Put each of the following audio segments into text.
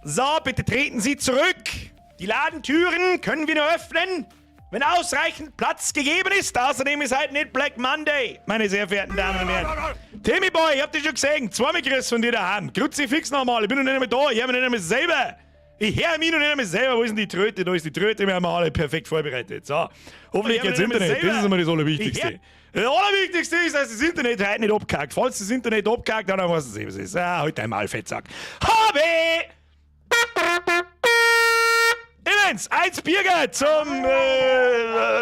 So, bitte treten Sie zurück. Die Ladentüren können wir nur öffnen, wenn ausreichend Platz gegeben ist. Außerdem ist heute nicht Black Monday, meine sehr verehrten Damen und Herren. Timmy Boy, ich hab dich schon gesehen. Zweimal Grüß von dir daheim. Kruzifix nochmal, ich bin noch nicht einmal da. Ich hör mich nicht einmal selber. Ich höre mich noch nicht einmal selber. Wo ist denn die Tröte? Da ist die Tröte. Wir haben alle perfekt vorbereitet. So, hoffentlich geht's Internet. Das ist immer das Allerwichtigste. Das Allerwichtigste ist, dass das Internet heute nicht abkackt. Falls das Internet abkackt, dann weißt du es, was ist. Ah, halt einmal, Fettsack. Habe! Evans, eins Biergeld zum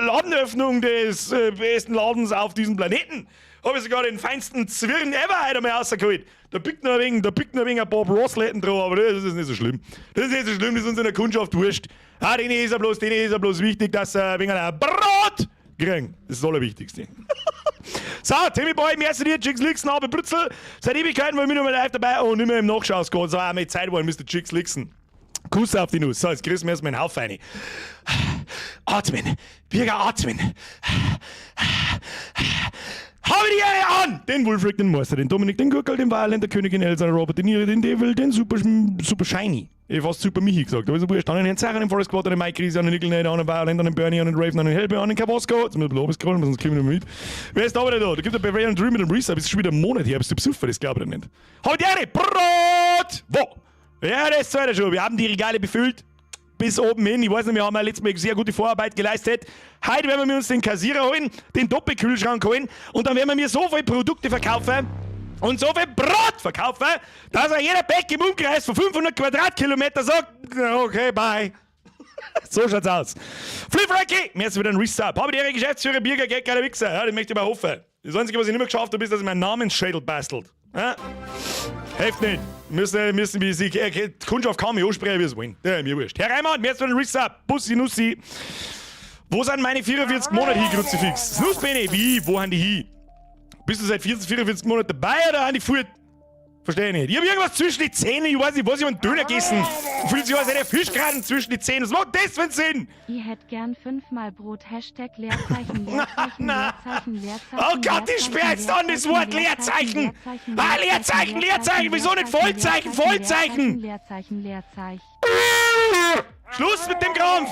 Ladenöffnung des besten Ladens auf diesem Planeten. Habe ich sogar den feinsten Zwirn ever heute mal rausgeholt. Da pickt noch ein wenig, da pickt noch ein wenig ein paar Rosletten drauf, aber das ist nicht so schlimm. Das ist nicht so schlimm, das ist uns in der Kundschaft wurscht. Ah, denen ist ja bloß wichtig, dass sie ein wenig ein Brot kriegen. Das ist das Allerwichtigste. So, Timmy Boy, merci dir, Jigs Lixen, aber Brutzel. Seit Ewigkeiten war ich noch mal live dabei und nicht mehr im Nachschau geht. So, auch mit Zeit war Mr. Jigs Lixen. Kuss auf die Nuss. So, jetzt grüßen wir erstmal einen Haufen rein. Atmen. Birger, atmen. Habe die Ehre an! Den Wulfric, den Meister, den Dominik, den Gurkel, den Violent, der Königin Elsa, den Robert, den Iri, den Devil, den Super, Super Shiny. Ich hab fast Super Michi gesagt, aber ist ja wurscht. An den Herrn Zacher, den Forest Squad, an den Mike Riese, an den Nickel, an den Violent, an den Bernie, an den Raven, an den Helbe, an den Kawasco. Jetzt müssen wir ein bisschen scrollen, sonst kriegen wir nicht mehr mit. Wer ist da wieder da? Da gibt der Bavarian Dream mit dem Reese, aber es ist schon wieder ein Monat her. Bist du besoffen? Das glaube ich nicht. Habe die Ehre! Brot! Wo? Ja, das ist zweite schon. Wir haben die Regale befüllt bis oben hin. Ich weiß nicht, wir haben ja letztes Mal sehr gute Vorarbeit geleistet. Heute werden wir uns den Kassierer holen, den Doppelkühlschrank holen und dann werden wir mir so viele Produkte verkaufen und so viel Brot verkaufen, dass er jeder Bäck im Umkreis von 500 Quadratkilometer sagt, okay, bye. So schaut's aus. Flip Frankie, mir ist wieder ein Resub. Habe die Ehre, Geschäftsführer Birger, geht geiler Wichser. Ja, das möchte ich mal hoffen. Das Einzige, was ich nicht mehr geschafft habe, ist, dass ich meinen Namensschädel bastelt. Ja? Hilft nicht. Müssen wir sich, die Kundschaft kann mich ansprechen, wie sie wollen. Ja, mir wurscht. Herr Reimann, mir ist wieder ein Resub. Bussi, Nussi. Wo sind meine 44 Monate hin, Kruzifix? Snus, wie? Wo haben die hin? Bist du seit 44 Monaten dabei oder haben die fort? Verstehe ich nicht. Ich hab irgendwas zwischen die Zähne, ich weiß nicht, was ich hab einen Döner gegessen. Fühlt sich an, als hätte ich Fischgraten zwischen die Zähne. Was macht das für einen Sinn? Ich hätt gern fünfmal Brot. Hashtag Leerzeichen Leerzeichen Na. Leerzeichen Leerzeichen. Oh Gott, ich sperr jetzt an das Wort Leerzeichen. Ah, Leerzeichen, Leerzeichen, wieso nicht Vollzeichen, Vollzeichen? Leerzeichen, Leerzeichen. Schluss mit dem Krampf!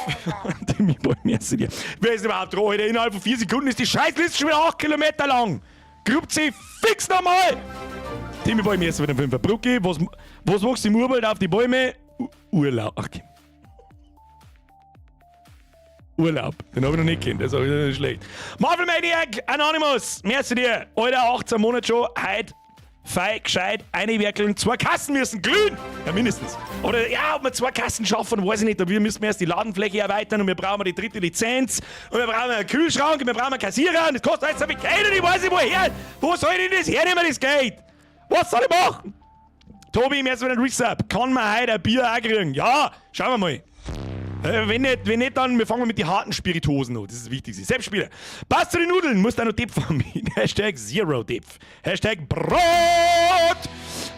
Timmy Boy, merci dir. Wer ist überhaupt dran, Alter? Innerhalb von 4 Sekunden ist die Scheißliste schon wieder 8 Kilometer lang. Grubt sie fix nochmal! Timmy Boy, merci für den Fünfer. Brucki, was machst du im Urwald auf die Bäume? U Urlaub. Okay. Urlaub. Den habe ich noch nicht kennt, das ist nicht schlecht. Marvel Maniac Anonymous, merci dir. Alter, 18 Monate schon, heute fei, gescheit, eine werkeln, zwei Kassen müssen glühen. Ja, mindestens. Oder ja, ob wir zwei Kassen schaffen, weiß ich nicht. Aber wir müssen erst die Ladenfläche erweitern und wir brauchen die dritte Lizenz und wir brauchen einen Kühlschrank und wir brauchen einen Kassierer und das kostet alles so viel Geld und ich weiß nicht woher. Wo soll ich denn das hernehmen, das Geld? Was soll ich machen? Tobi, mir ist wieder ein Resub. Kann man heute ein Bier auch kriegen? Ja, schauen wir mal. Wenn nicht, dann wir fangen mit den harten Spirituosen an. Das ist das Wichtigste. Selbstspieler. Passt zu den Nudeln, musst du noch Depf haben. #ZeroDepf. #Brot.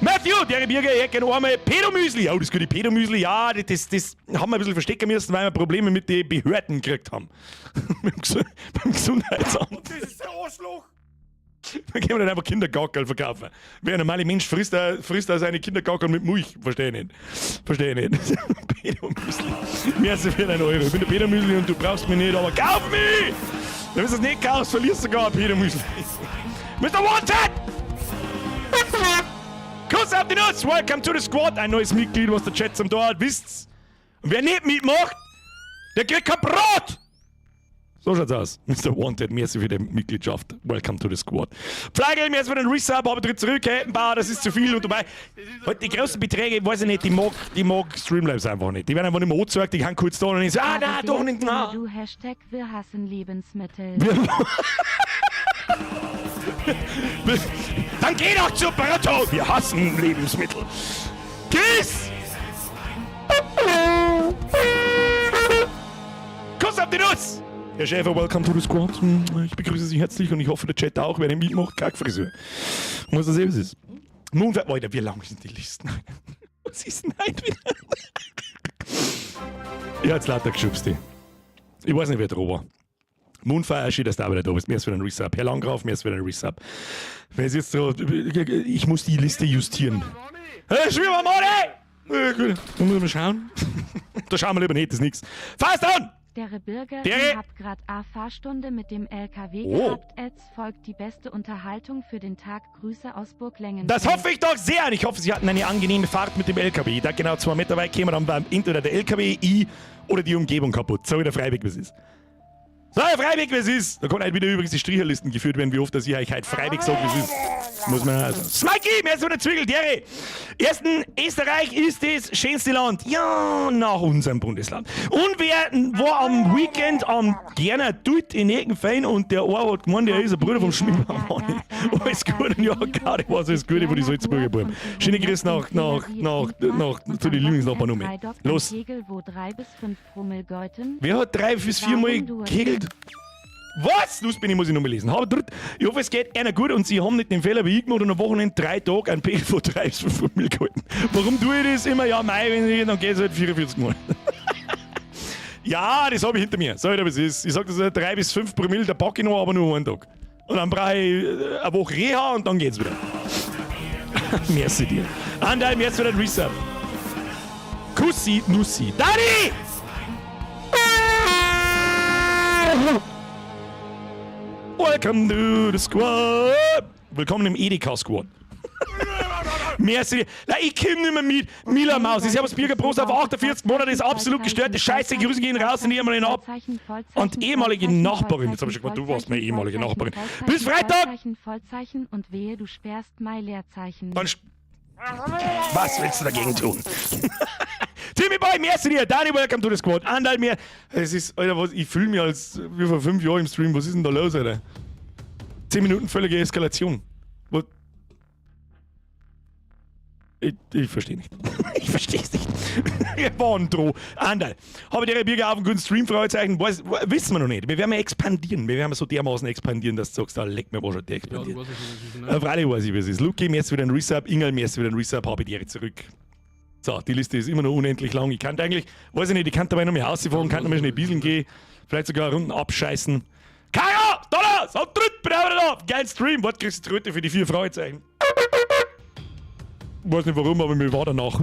Matthew, der Birger, ich hätte gerne einmal Pedomüsli. Oh, das gute Pedomüsli, ja, das haben wir ein bisschen verstecken müssen, weil wir Probleme mit den Behörden gekriegt haben. Beim Gesundheitsamt. Das ist der Arschloch! Da können wir nicht einfach Kindergackerl verkaufen. Wer ein normaler Mensch frisst er seine Kindergackerl mit Milch? Verstehe ich nicht. Verstehe ich nicht. Pedomüsli. Merci für deinen Euro. Ich bin der Pedomüsli und du brauchst mich nicht, aber kauf mich! Wenn du es nicht kaufst, verlierst du sogar ein Pedomüsli. Mr. Wanted! Kuss auf die Nuss! Welcome to the squad! Ein neues Mitglied, was der Chat zum Tor hat, wisst's? Und wer nicht mitmacht, der kriegt kein Brot! So schaut's aus. Mr. Wanted, merci für die Mitgliedschaft. Welcome to the squad. Flagel, merci für den Resub, aber tritt zurück, Bar, das ist zu viel und dabei. Halt, die großen Beträge, weiß ich nicht, die mag Streamlabs einfach nicht. Die werden einfach nicht mehr angezeigt, die haben kurz da und ich so, ah, nein, doch nicht, nein. Du #WirHassenLebensmittel. Dann geh doch zu Brutto! Wir hassen Lebensmittel. Chris! Kuss auf die Nuss! Herr Schäfer, welcome to the squad. Ich begrüße Sie herzlich und ich hoffe, der Chat auch. Wer den mitmacht, Kackfrisur. Und was das eben ist. Nun, Alter, wie lang sind die Listen? Was ist denn heute wieder? Ich hab's lauter geschubst. Die. Ich weiß nicht, wer da war. Moonfire, schön, dass du auch wieder da bist. Mir ist für den Resub. Herr Langgraf, mir ist für den Resub. Wer ist jetzt so? Ich muss die Liste justieren. Hey, Schwiegermama, ey! Ja, gut, dann muss man schauen. Da schauen wir lieber nicht, das ist nix. Fast an! Dere Bürger, Dere! ich hab grad a Fahrstunde mit dem LKW Oh. gehabt. Jetzt folgt die beste Unterhaltung für den Tag. Grüße aus Burglengenfeld. Das hoffe ich doch sehr. Und ich hoffe, Sie hatten eine angenehme Fahrt mit dem LKW. Da genau 2 Meter weit kämen, dann war entweder der LKW, ich oder die Umgebung kaputt. So wie der Freiweg, wie es ist. So, der Freiweg, wie es ist. Da kann halt wieder übrigens die Stricherlisten geführt werden, wie oft dass ich euch heute Freiweg sage, wie es ist. Muss man also. Smikey, mehr so eine Zwiegel, dere. Ersten, Österreich ist das schönste Land. Ja, nach unserem Bundesland. Und wer war am Weekend am gerne tut in Eggenfein und der eine hat gemeint, er ist ein Bruder vom Schmidtmann. Alles Gute, ja, gar nicht, was alles Gute von die Salzburger Buben. Schöne Grüße nach zu den Lieblingsnachbarn um. Los. Kegel, wo 3 bis 5 Promille geuten. Wer hat drei bis viermal Warum du? kegelt? Was? Los bin ich, muss ich nochmal lesen. Hab dritt. Ich hoffe, es geht einer gut und Sie haben nicht den Fehler wie ich gemacht und am Wochenende 3 Tage ein Pegel von 3 bis 5 Promille gehalten. Warum tue ich das immer? Ja, mei, wenn ich, dann geht es halt 44 Mal. Ja, das habe ich hinter mir. Sag ich dir, was es ist. Ich sag, das ist 3 bis 5 Promille, da packe ich noch, aber nur einen Tag. Und dann brauche ich eine Woche Reha und dann geht's wieder. Merci dir. Andal, merci für den Resub. Kussi, Nussi. Dani! Welcome to the squad. Willkommen im Edeka Squad. Merci. Na, ich komm nicht mehr mit. Mila Maus. Ich habe Birger Prost auf 48 Monate, ist absolut gestörte Scheiße. Grüße gehen raus und ehemaligen ab. Und ehemalige Nachbarin. Jetzt habe ich schon gemeint, du warst meine ehemalige Nachbarin. Bis Freitag! Vollzeichen, Vollzeichen und wehe, du sperrst mei Leerzeichen. Dann Was willst du dagegen tun? Timmy Boy, merci dir. Dani, welcome to the squad. Andal, mir. Es ist, Alter, was, ich fühle mich als wie vor 5 Jahren im Stream. Was ist denn da los, Alter? 10 Minuten völlige Eskalation. Was? Ich verstehe nicht. Ich verstehe es nicht. Wandro. Andal. Habe der Birger auf einen guten Stream, Fragezeichen. Weiß, wissen wir noch nicht. Wir werden expandieren. Wir werden so dermaßen expandieren, dass du sagst, da leck mir was schon, der Ja, du expandiert. weißt ja schon, was ist, ne? Freilich weiß ich, was es ist. Luki, merci wieder ein Resub. Ingal, merci wieder ein Resub. Habe die Ehre zurück. So, die Liste ist immer noch unendlich lang. Ich kann eigentlich, weiß ich nicht, ich kann dabei noch mehr rausfahren, kann noch mal schnell bieseln gehen, vielleicht sogar Runden abscheißen. Kaja! Dollar! So, dritt, bin auch wieder da! Geil Stream! Was kriegst du Tröte für die vier Fragezeichen? Weiß nicht warum, aber mir war danach.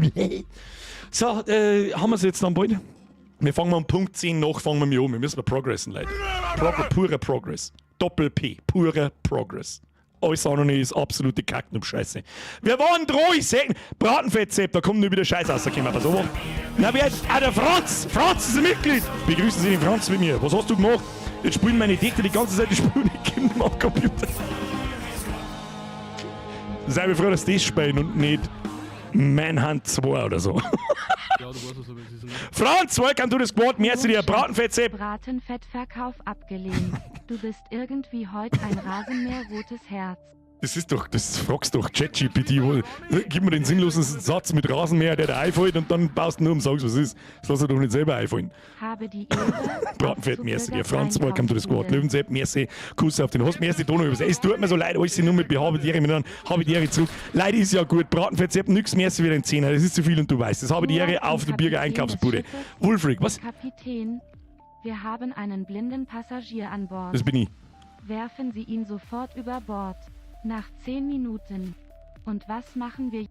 So, haben wir es jetzt dann bald? Wir fangen mal um Punkt 10 nach, fangen wir mal an. Wir müssen mal progressen, Leute. Purer Progress. Doppel P. Purer Progress. Alles andere ist absolute Kacken und Scheiße. Wir waren droh, ich seh, Bratenfettsepp, da kommt nur wieder Scheiß rausgekommen. Pass auf. Na, wer ist? Ah, der Franz! Franz ist ein Mitglied! Begrüßen Sie den Franz mit mir. Was hast du gemacht? Jetzt spielen meine Töchter die ganze Zeit die Spiele nicht am Computer. Sei mir froh, dass das spielen und nicht Manhunt 2 oder so. Ja, du weißt, was es ist, ne? Franz, welcome to the squad. Merci dir, Bratenfettsepp. Bratenfettverkauf abgelehnt. Du bist irgendwie heute ein Rasenmäher rotes Herz. Das ist doch, das fragst doch ChatGPT. Gib mir den sinnlosen Satz mit Rasenmäher, der da einfällt, und dann baust du nur um, sagst, was ist. Das lass ich doch nicht selber einfallen. Habe die Ehre. Bratenfett, auf merci dir. zu Franz, welcome to the squad. Einkaufsbude. Löwensepp, merci. Kuss auf den Host. Merci, Donau. Es tut mir so leid, alles nur mit habe die Ehre miteinander. Habe die Ehre zurück. Leid ist ja gut. Bratenfett, nix, merci wieder ein Zehner. Das ist zu viel und du weißt. Das habe die Ehre auf der Birger Einkaufsbude. Wulfric, was? Kapitän, wir haben einen blinden Passagier an Bord. Das bin ich. Werfen Sie ihn sofort über Bord. Nach 10 Minuten. Und was machen wir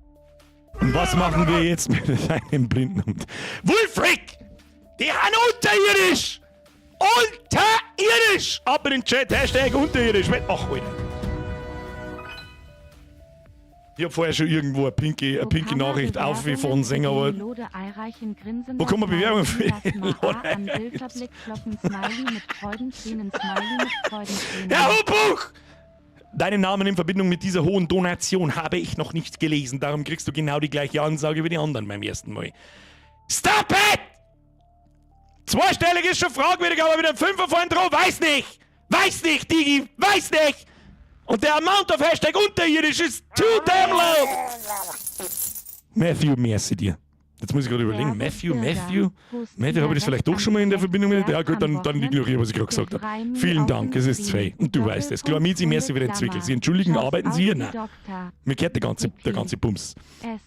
Und was machen wir jetzt mit einem blinden Hund? Wulfric! Die haben unterirdisch! Unterirdisch! Ab in den Chat, #unterirdisch. Ach, Alter. Ich hab vorher schon irgendwo eine pinke Wo kann man Nachricht Bewerbungen aufgefahren sehen, für aber den Lode Eireichen Wo kann man Bewerbungen für Lass den mal Lode A an Eireichen? Bildverblick kloppen Smiley mit Freudentränen Smiley mit Freudentränen. Herr Hubuch! Deinen Namen in Verbindung mit dieser hohen Donation habe ich noch nicht gelesen. Darum kriegst du genau die gleiche Ansage wie die anderen beim ersten Mal. Stop it! Zweistellig ist schon fragwürdig, aber mit einem Fünfer vorn drauf, weiß nicht! Weiß nicht, Digi, weiß nicht! Und der Amount of #unterirdisch ist too damn low! Matthew, merci dir. Jetzt muss ich gerade überlegen. Servus, Matthew, Bürger. Matthew? Host Matthew, habe ich das vielleicht doch schon mal in der Verbindung mit? Ja gut, dann ignoriere, was ich gerade gesagt habe. Vielen Dank, es ist zwei. Und du weißt es. Chlormid, merci wieder entwickelt. Sie entschuldigen, arbeiten Sie hier? Nein. Mir gehört der ganze Bums. S.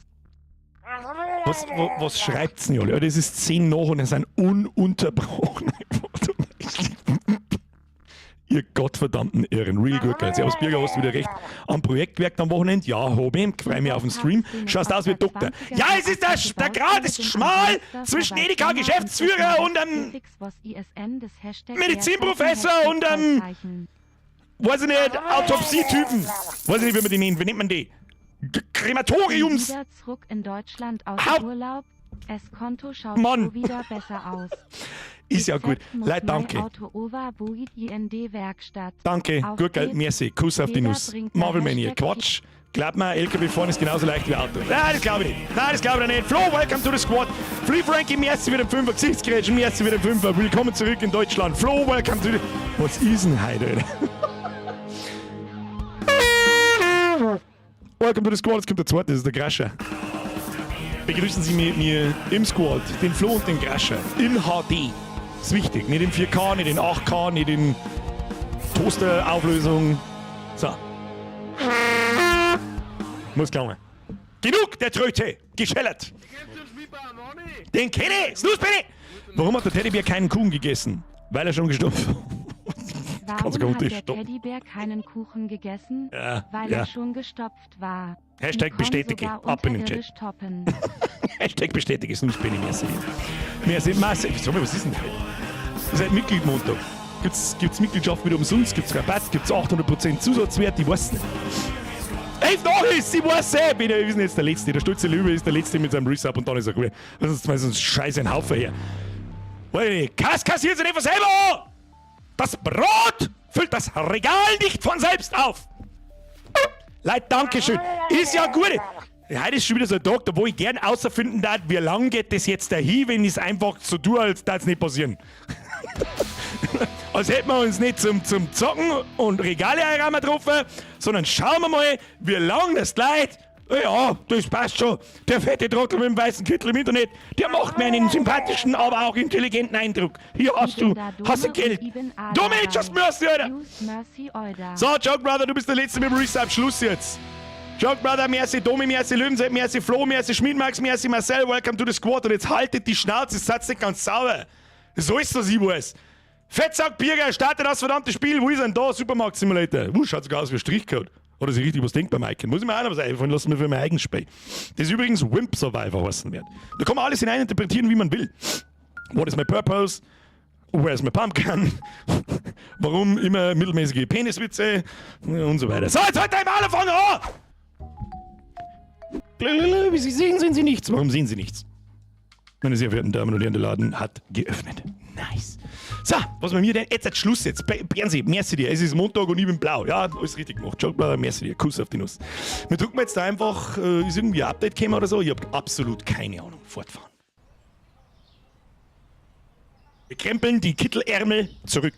Was schreibt's denn alle? Das ist 10 nach und es sind ununterbrochen. Ihr gottverdammten Irren. Real gut, geil. Servus, Birger, hast du wieder recht. Am Projekt gewerkt am Wochenende? Ja, hab ich. Freu mich auf den Stream. Schaust aus wie Doktor. Ja, es ist der Grat ist schmal zwischen Edeka-Geschäftsführer und einem Medizinprofessor und einem, weiß ich nicht, Autopsietypen. Weiß ich nicht, wie man die nennt. Wie nennt man die? Krematoriums. Wieder zurück in Deutschland aus Haupt- Urlaub. Es Konto schaut Mann. so wieder besser aus. Ist ja gut. BZ muss Leute, neu danke. Auto over Buit IND Werkstatt. Danke, Auf gut, geil, geht's. merci. Kuss auf die Jeder Nuss. bringt der Marvel Mania, Hashtag Quatsch. Glaub mir, LKW fahren ist genauso leicht wie Auto. Nein, das glaube ich nicht. Nein, das glaube ich nicht. Flo, welcome to the squad. Free Frankie, merci wieder Fünfer. Gesichtsgerätschen, merci wieder Fünfer. Willkommen zurück in Deutschland. Flo, welcome to the... Was ist denn heute, Alter? Welcome to the squad. Jetzt kommt der zweite, das ist der Grascher. Begrüßen Sie mit mir im Squad den Flo und den Grascher in HD. Ist wichtig. Nicht in 4K, nicht in 8K, nicht in Toaster-Auflösung. So. Muss klangen. Genug der Tröte! Geschellert! Den kenne ich! Snooze Benny! Warum hat der Teddybär keinen Kuchen gegessen? Weil er schon gestorben war. Warum sogar hat der unterstoppen. Teddybär keinen Kuchen gegessen? Ja, Weil ja. er schon gestopft war. Hashtag Die kon bestätige. sogar Ab in den Chat. unterirdisch toppen. Hashtag bestätige, Snooze Benny, merci. Merci, merci. Sag mal, was ist denn heute? Das ist halt Mitglied-Montag. Gibt's Mitgliedschaft wieder umsonst? Gibt's Rabatt? Gibt's 800% Zusatzwert? Ich weiß nicht. 11 nach ist, ich weiß eh, bin wir sind jetzt der Letzte. Der stolze Löwe ist der Letzte mit seinem Resub und dann ist er gut. Das ist sonst scheiße ein Haufen her. Weiß ich nicht. Kass kassiert sich nicht von selber an! Das Brot füllt das Regal nicht von selbst auf! Leute, Dankeschön. Ist ja gut. Heute ist schon wieder so ein Tag, da wo ich gern außerfinden darf, wie lang geht das jetzt dahin, wenn ich es einfach so tue, als würde es nicht passieren. Als hätten wir uns nicht zum Zocken und Regale einräumen getroffen, sondern schauen wir mal, wie lang das Leid. Ja, das passt schon. Der fette Trottel mit dem weißen Kittel im Internet, der macht mir einen sympathischen, aber auch intelligenten Eindruck. Hier hast du, Da hast du Dome Geld. und Ibn A Dome, dabei. just mercy, Alter. Use Mercy, Oida. So, Joke Brother, du bist der Letzte mit dem Resub. Schluss jetzt. Joke Brother, merci Domi, merci Löwenzeit, merci Flo, merci Schmidmax, merci Marcel, welcome to the squad. Und jetzt haltet die Schnauze, ihr seid nicht ganz sauber. So ist das, ich weiß. Fettsack Birger, starte das verdammte Spiel. Wo ist denn da? Supermarkt Simulator. Schaut sogar aus wie ein Strichcode. Oder sich richtig was denkt beim Icon. Muss ich mir auch noch was einfallen lassen für mein eigenes Spiel. Das ist übrigens Wimp Survivor heißen wird. Da kann man alles hineininterpretieren, wie man will. What is my purpose? Where's my pumpkin? Warum immer mittelmäßige Peniswitze? Und so weiter. So, jetzt halt dein Maul von an! Wie Sie sehen, sehen Sie nichts. Warum sehen Sie nichts? Meine sehr verehrten Damen und Herren, der Laden hat geöffnet. Nice. So, was bei mir denn? Jetzt hat Schluss jetzt. Bernsi, merci dir. Es ist Montag und ich bin blau. Ja, alles richtig gemacht. Joke, Brother, merci dir. Kuss auf die Nuss. Wir drücken jetzt da einfach, ist irgendwie ein Update gekommen oder so? Ich hab absolut keine Ahnung. Fortfahren. Wir krempeln die Kittelärmel zurück.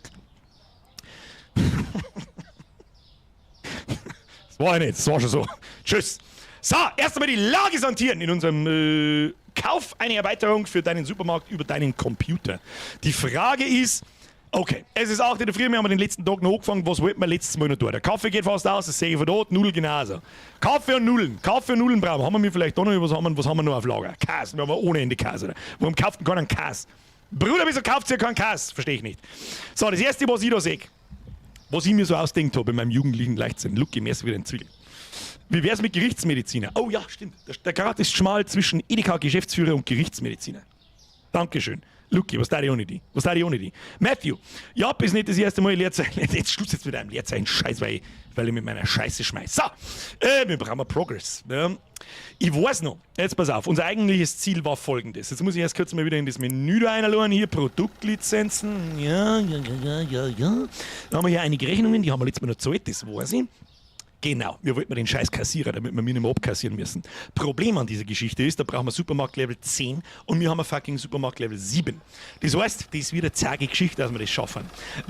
Das war ja nicht, das war schon so. Tschüss. So, erst einmal die Lage sondieren in unserem Kauf eine Erweiterung für deinen Supermarkt über deinen Computer. Die Frage ist, okay, es ist 8 in der Früh, wir haben den letzten Tag noch angefangen, was wollten wir letztes Mal noch tun? Der Kaffee geht fast aus, das sehe ich von dort, Nudeln genauso. Kaffee und Nudeln, Kaffee und Nudeln brauchen wir. Haben wir mir vielleicht auch noch, was haben wir noch auf Lager? Käse, wir haben ohne Ende Käse. Oder? Warum kauft denn keiner einen Käse? Bruder, wieso kauft ihr keinen Käse? Verstehe ich nicht. So, das erste, was ich da sehe, was ich mir so ausdenkt habe in meinem jugendlichen Leichtsinn, Lucky, merci wieder ein Zwiegel. Wie wär's mit Gerichtsmediziner? Oh ja, stimmt. Der Grat ist schmal zwischen Edeka-Geschäftsführer und Gerichtsmediziner. Dankeschön. Lucky, was da die ohne die? Was da die ohne die? Matthew, ja, ist nicht das erste Mal Leerzeichen. Jetzt Schluss jetzt mit einem Leerzeichen. Scheiß, weil ich mit meiner Scheiße schmeiß. So, wir brauchen Progress. Ja. Ich weiß noch, jetzt pass auf, unser eigentliches Ziel war folgendes. Jetzt muss ich erst kurz mal wieder in das Menü da reinschauen. Hier Produktlizenzen. Ja. Da haben wir hier einige Rechnungen, die haben wir letztes Mal noch gezahlt, das weiß ich. Genau, wir wollten den scheiß Kassierer, damit wir nicht mehr abkassieren müssen. Problem an dieser Geschichte ist, da brauchen wir Supermarkt Level 10 und wir haben ein fucking Supermarkt Level 7. Das heißt, das ist wieder eine zage Geschichte, dass wir das schaffen.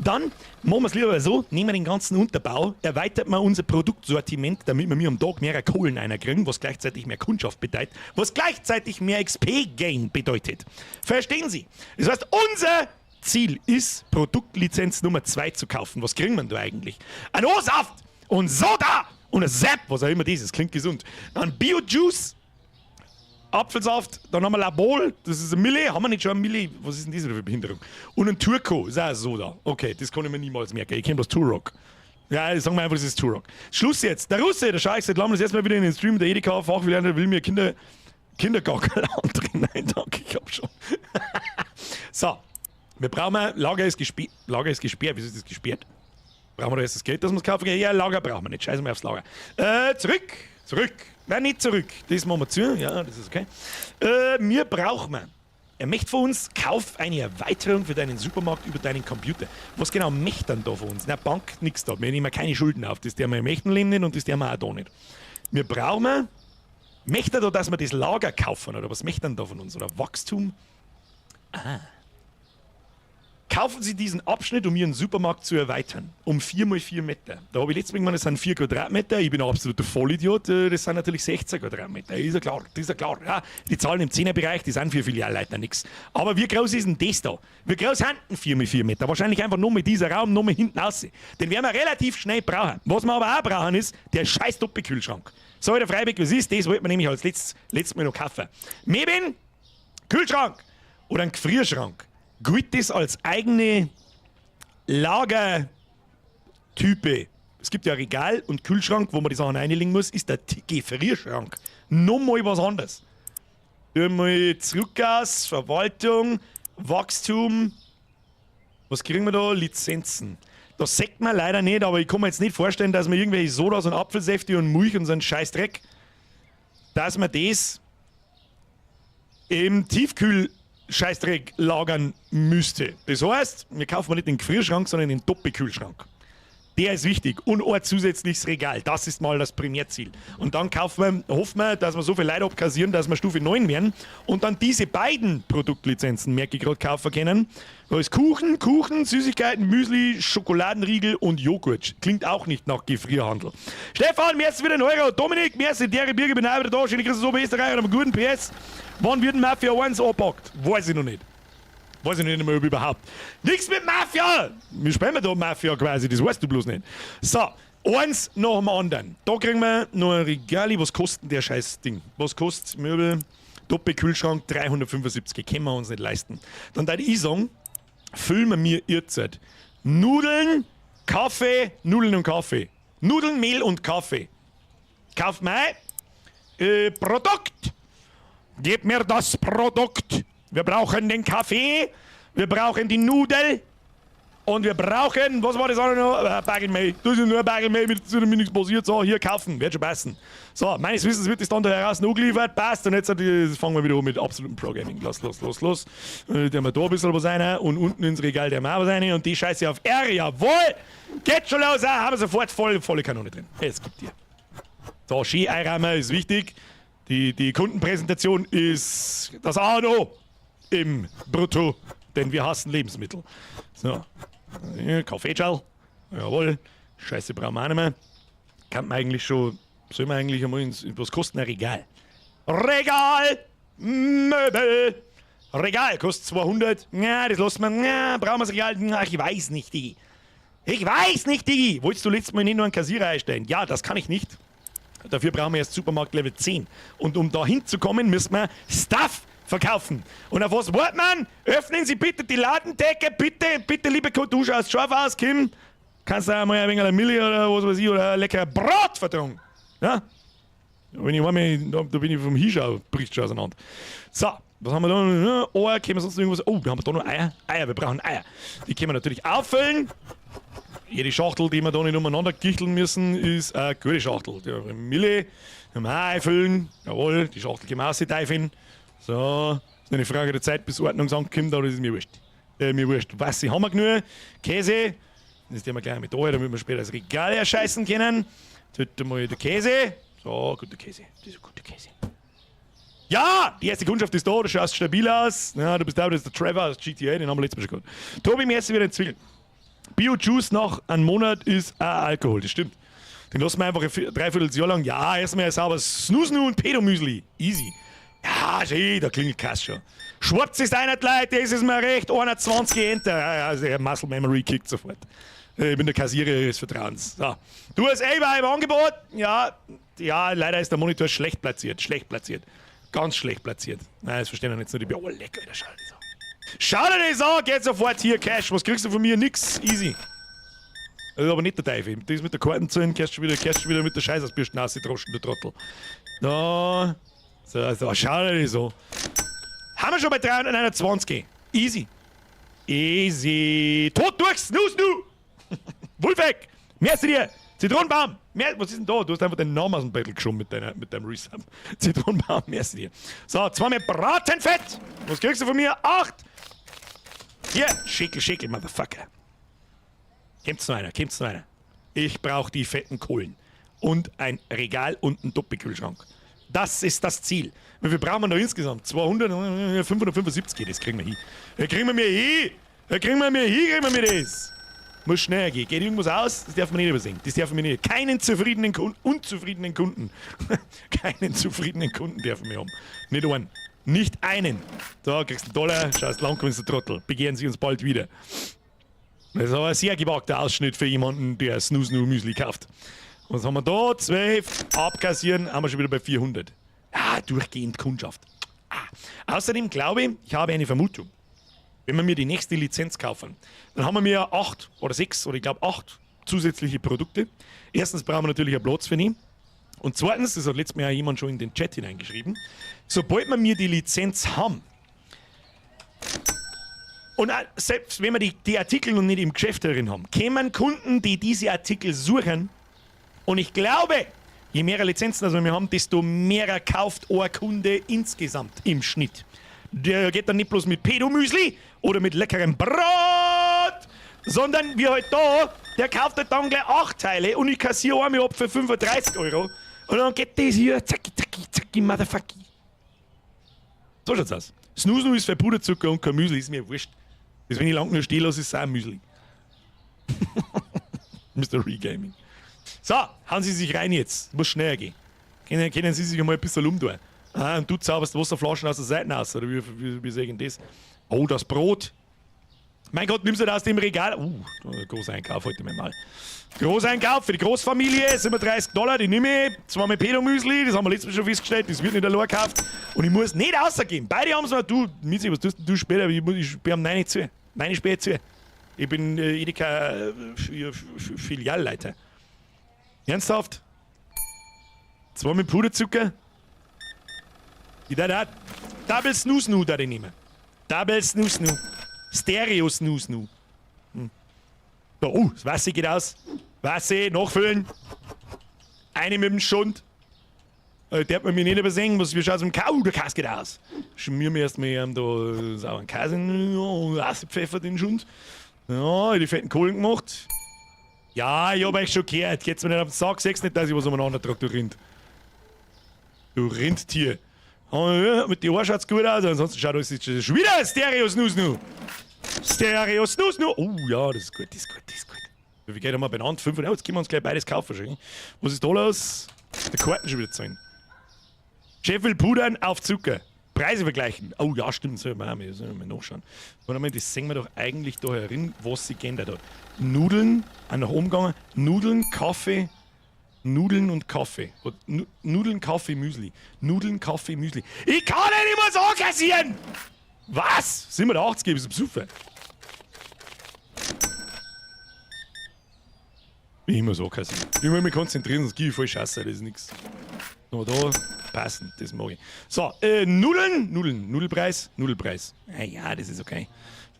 Dann machen wir es lieber so, nehmen wir den ganzen Unterbau, erweitert wir unser Produktsortiment, damit wir mir am Tag mehr Kohlen einer kriegen, was gleichzeitig mehr Kundschaft bedeutet, was gleichzeitig mehr XP-Gain bedeutet. Verstehen Sie? Das heißt, unser Ziel ist, Produktlizenz Nummer 2 zu kaufen. Was kriegen wir da eigentlich? Ein O-Saft! Und Soda und ein Zap, was auch immer das ist, klingt gesund. Dann Bio-Juice, Apfelsaft, dann haben wir Labol, das ist eine Mille, haben wir nicht schon eine Mille? Was ist denn das wieder für Behinderung? Und ein Turco, ist auch ein Soda. Okay, das kann ich mir niemals merken. Ich kenne bloß Turok. Ja, sagen wir einfach, das ist Turok. Schluss jetzt. Der Russe, der schaue ich seit langem das erste Mal wieder in den Stream. Der Edeka, Fachwillerner will mir Kindergackerl andrehen. Nein, danke, ich hab schon. So, wir brauchen, Lager ist gesperrt. Lager ist gesperrt. Wieso ist das gesperrt? Brauchen wir da erst das Geld, dass wir es kaufen können? Ja, Lager brauchen wir nicht. Scheißen wir aufs Lager. Zurück, zurück. Nein, nicht zurück. Das machen wir zu. Ja, das ist okay. Wir brauchen. Er möchte von uns, kauf eine Erweiterung für deinen Supermarkt über deinen Computer. Was genau möchte denn da von uns? Na, Bank, nix da. Wir nehmen keine Schulden auf. Das der wir im echten Leben nicht und das der wir auch da nicht. Wir brauchen. Möchte er da, dass wir das Lager kaufen? Oder was möchte er denn da von uns? Oder Wachstum? Ah. Kaufen Sie diesen Abschnitt, um Ihren Supermarkt zu erweitern. Um 4 mal 4 Meter. Da habe ich letztes Mal gemeint, das sind 4 Quadratmeter. Ich bin ein absoluter Vollidiot. Das sind natürlich 16 Quadratmeter. Ist ja klar, das ist ja klar. Ja, die Zahlen im 10er-Bereich, die sind für Filialleiter nichts. Aber wie groß ist denn das da? Wie groß sind denn 4 mal 4 Meter? Wahrscheinlich einfach nur mit dieser Raum, nur mit hinten raus. Den werden wir relativ schnell brauchen. Was wir aber auch brauchen, ist der scheiß Doppelkühlschrank. So, der Freibeck, was ist? Das wollten wir nämlich als letztes Mal noch kaufen. Mebin, Kühlschrank oder ein Gefrierschrank. Gilt das als eigene Lagertype? Es gibt ja Regal und Kühlschrank, wo man die Sachen reinlegen muss, ist der Gefrierschrank. Nochmal was anderes. Mal Zurückgas, Verwaltung, Wachstum. Was kriegen wir da? Lizenzen. Das sagt man leider nicht, aber ich kann mir jetzt nicht vorstellen, dass man irgendwelche Sodas und Apfelsäfte und Milch und so einen Scheißdreck, dass man das im Tiefkühl-Scheißdreck lagern müsste. Das heißt, wir kaufen nicht den Gefrierschrank, sondern den Doppelkühlschrank. Der ist wichtig. Und ein zusätzliches Regal. Das ist mal das Primärziel. Und dann hoffen wir, dass wir so viel Leute abkassieren, dass wir Stufe 9 werden. Und dann diese beiden Produktlizenzen, merke ich gerade, kaufen können. Da ist Kuchen, Kuchen, Süßigkeiten, Müsli, Schokoladenriegel und Joghurt. Klingt auch nicht nach Gefrierhandel. Stefan, merci für den Euro. Dominik, merci, Dere Birger, bin auch wieder da. Schöne Grüße aus Österreich und einen guten PS. Wann wird denn Mafia 1 angepackt? Weiß ich noch nicht. Weiß ich nicht mehr, ob überhaupt. Nix mit Mafia! Wir spielen da Mafia quasi, das weißt du bloß nicht. So, eins nach dem anderen. Da kriegen wir noch ein Regali. Was kostet denn der scheiß Ding? Was kostet Möbel? Doppelkühlschrank 375, können wir uns nicht leisten. Dann würde ich sagen, füllen wir mir jetzt Nudeln, Kaffee, Nudeln und Kaffee. Nudeln, Mehl und Kaffee. Kauf mal Produkt. Gib mir das Produkt. Wir brauchen den Kaffee, wir brauchen die Nudel und wir brauchen, was war das auch noch? Bagelmehl. Das ist nur ein Bagelmehl, mit dem mir nichts passiert. So, hier kaufen, wird schon passen. So, meines Wissens wird das dann da heraus noch geliefert, passt. Und jetzt fangen wir wieder an mit absolutem Pro-Gaming. Los, los, los, los. Der wir da ein bisschen was rein und unten ins Regal der wir auch was rein und die Scheiße auf R, jawohl! Geht schon los, ah, haben wir sofort volle Kanone drin. Es gibt dir. So, Ski-Einrahmen ist wichtig. Die Kundenpräsentation ist das A und O im Brutto, denn wir hassen Lebensmittel. So, Kaffeeschal, jawohl, Scheiße brauchen wir auch nicht mehr. Kann man eigentlich schon, soll man eigentlich einmal ins, was kostet ein Regal? Regal! Möbel! Regal kostet 200. Ja, das lassen wir. Ja, brauchen wir das Regal? Ach, ich weiß nicht, Digi. Ich weiß nicht, Digi. Wolltest du letztes Mal nicht nur einen Kassierer einstellen? Ja, das kann ich nicht. Dafür brauchen wir erst Supermarkt Level 10. Und um da hinzukommen, müssen wir Stuff verkaufen. Und auf was wartet man? Öffnen Sie bitte die Ladendecke, bitte, bitte, liebe Kunden, du schaust scharf aus, Kim. Kannst du einmal ein wenig eine Milch oder was weiß ich, oder ein leckerer Brot vertragen. Ja? Da bin ich, einmal, da bin ich vom Hischau, bricht schon auseinander. So, was haben wir da? Eier, können wir sonst noch irgendwas? Oh, wir haben da noch Eier. Eier, wir brauchen Eier. Die können wir natürlich auffüllen. Jede Schachtel, die wir da nicht umeinander gichteln müssen, ist eine gute Schachtel. Die Mille, können wir auch einfüllen. Jawohl, die Schachtel können wir auch. So, ist eine Frage der Zeit, bis Ordnungsamt kommt, aber das ist mir wurscht. Mir wurscht. Wasser haben wir genug. Käse, das nehmen wir gleich mit da, damit wir später das Regal erscheißen können. Jetzt mal der Käse. So, guter Käse. Das ist ein guter Käse. Ja, die erste Kundschaft ist da, du schaust stabil aus. Ja, du bist da, das ist der Trevor aus GTA, den haben wir letztes Mal schon gehabt. Tobi, merci wieder in Zwiebeln. Bio-Juice nach einem Monat ist auch Alkohol, das stimmt. Den lassen wir einfach ein Dreivierteljahr lang. Ja, erstmal sauber Snusnu und Pedomüsli. Easy. Ja, schön, da klingelt Kass schon. Schwarz ist einer Leute, das ist mir recht. 120 Enter. Ja, also der Muscle Memory kickt sofort. Ich bin der Kassierer des Vertrauens. So. Du hast Ava im Angebot. Ja, ja, leider ist der Monitor schlecht platziert. Schlecht platziert. Ganz schlecht platziert. Nein, das verstehen jetzt nur die. Oh, lecker, Alter, schau dir das an. Schau dir das an, geht sofort hier, Cash. Was kriegst du von mir? Nix. Easy. Das ist aber nicht der Teufel. Das mit der Karten zahlen, kehrst schon wieder mit der Scheiße aus Bürsten droschen, der Trottel. Da. So, so, schau dir das an. Haben wir schon bei 321. Easy. Easy. Tot durch, snoo, snoo. Wolfeck. Merci dir. Zitronenbaum. Mehr, was ist denn da? Du hast einfach den Namen aus dem Bettel geschoben mit deinem Resub. Zitronenbaum, merci dir. So, zweimal Bratenfett. Was kriegst du von mir? 8. Hier, Schickel, Schickel, Motherfucker. Kommt's noch einer, kommt's noch einer. Ich brauche die fetten Kohlen. Und ein Regal und einen Doppelkühlschrank. Das ist das Ziel. Wie viel brauchen wir noch insgesamt? 200, 575, das kriegen wir hin. Da kriegen wir mir hin. Da kriegen wir mir hin, kriegen wir mir das. Muss schneller gehen. Geht irgendwas aus? Das darf man nicht übersehen. Das darf man nicht. Keinen zufriedenen Kunden, unzufriedenen Kunden. Keinen zufriedenen Kunden dürfen wir haben. Nicht einen. Nicht einen. So, kriegst einen Dollar, schaust lang, kommst du Trottel. Begehren Sie uns bald wieder. Das ist aber ein sehr gewagter Ausschnitt für jemanden, der Snoo Snoo Müsli kauft. Was haben wir da? 12. Abkassieren, haben wir schon wieder bei 400. Ah, durchgehend Kundschaft. Ah. Außerdem glaube ich, ich habe eine Vermutung. Wenn wir mir die nächste Lizenz kaufen, dann haben wir mir 8 oder 6 oder ich glaube 8 zusätzliche Produkte. Erstens brauchen wir natürlich einen Platz für die. Und zweitens, das hat letztes Mal ja jemand schon in den Chat hineingeschrieben, sobald wir mir die Lizenz haben, und selbst wenn wir die Artikel noch nicht im Geschäft drin haben, kämen Kunden, die diese Artikel suchen. Und ich glaube, je mehr Lizenzen also wir haben, desto mehr kauft ein Kunde insgesamt im Schnitt. Der geht dann nicht bloß mit Pedomüsli oder mit leckerem Brot, sondern wie halt da, der kauft halt dann gleich 8 Teile und ich kassiere einmal ab für 35 Euro. Und dann geht das hier, zacki, zacki, zacki, motherfucky. So schaut's aus. Snoo ist für Puderzucker und kein Müsli, ist mir wurscht. Das, wenn ich lang nur stehen lasse, ist es auch ein Müsli. Mr. Regaming. So, hauen Sie sich rein jetzt. Muss schneller gehen. Können Sie sich einmal ein bisschen umtun. Ah, und du zauberst Wasserflaschen aus der Seite aus, oder wie sagen das? Oh, das Brot. Mein Gott, nimmst du das aus dem Regal? Großeinkauf heute mal. Großeinkauf für die Großfamilie, 37 Dollar, die nehme ich. Zweimal Pedomüsli, das haben wir letztes Mal schon festgestellt, das wird nicht allein gekauft. Und ich muss nicht rausgehen. Beide haben es mir, du, Mitzi, was tust denn du später? Ich sperre um 9 zu. 9 später zu. Ich bin Edeka Filialleiter. Ernsthaft? Zweimal Puderzucker? Ich darf auch Double Snoo Snoo da ich nehmen. Double Snoo Snoo. Stereo Snoo Snoo. So, oh, das Wasser geht aus. Wasser, nachfüllen. Eine mit dem Schund. Darf man mich nicht übersehen, was wir schauen zum Kau, der Käse geht aus. Schmieren wir erstmal da sauren Käse in, ja, Pfeffer den Schund. Ja, die fetten Kohlen gemacht. Ja, ich hab euch schon gehört. Geht's mir nicht auf den Sack, sag's nicht, dass ich was umeinander trage, du Rind. Du Rindtier. Oh, mit den Ohren schaut's gut aus, ansonsten schaut alles schon wieder ein Stereo Snoo Snoo. Stereo Snoo Snoo. Oh ja, das ist gut, das ist gut, das ist gut. Wie geht haben wir benannt? 500, oh, jetzt können wir uns gleich beides kaufen. Schon. Was ist da los? Der Karten schon wieder zahlen. Chef will pudern auf Zucker. Preise vergleichen. Oh ja, stimmt, sollen wir auch mal, sollen wir mal nachschauen. Warte mal, das sehen wir doch eigentlich da herin, was sich geändert hat. Nudeln, auch nach oben gegangen. Nudeln, Kaffee, Nudeln und Kaffee. Nudeln, Kaffee, Müsli. Nudeln, Kaffee, Müsli. Ich kann nicht immer so kassieren! Was? 87 gebe ich zum. Ich immer so kassieren. Ich muss mich konzentrieren, sonst gebe ich voll Scheiße, das ist nix. So, da, passend, das mag ich. So, Nudeln, Nudeln, Nudelpreis, Nudelpreis. Ah, ja, das ist okay.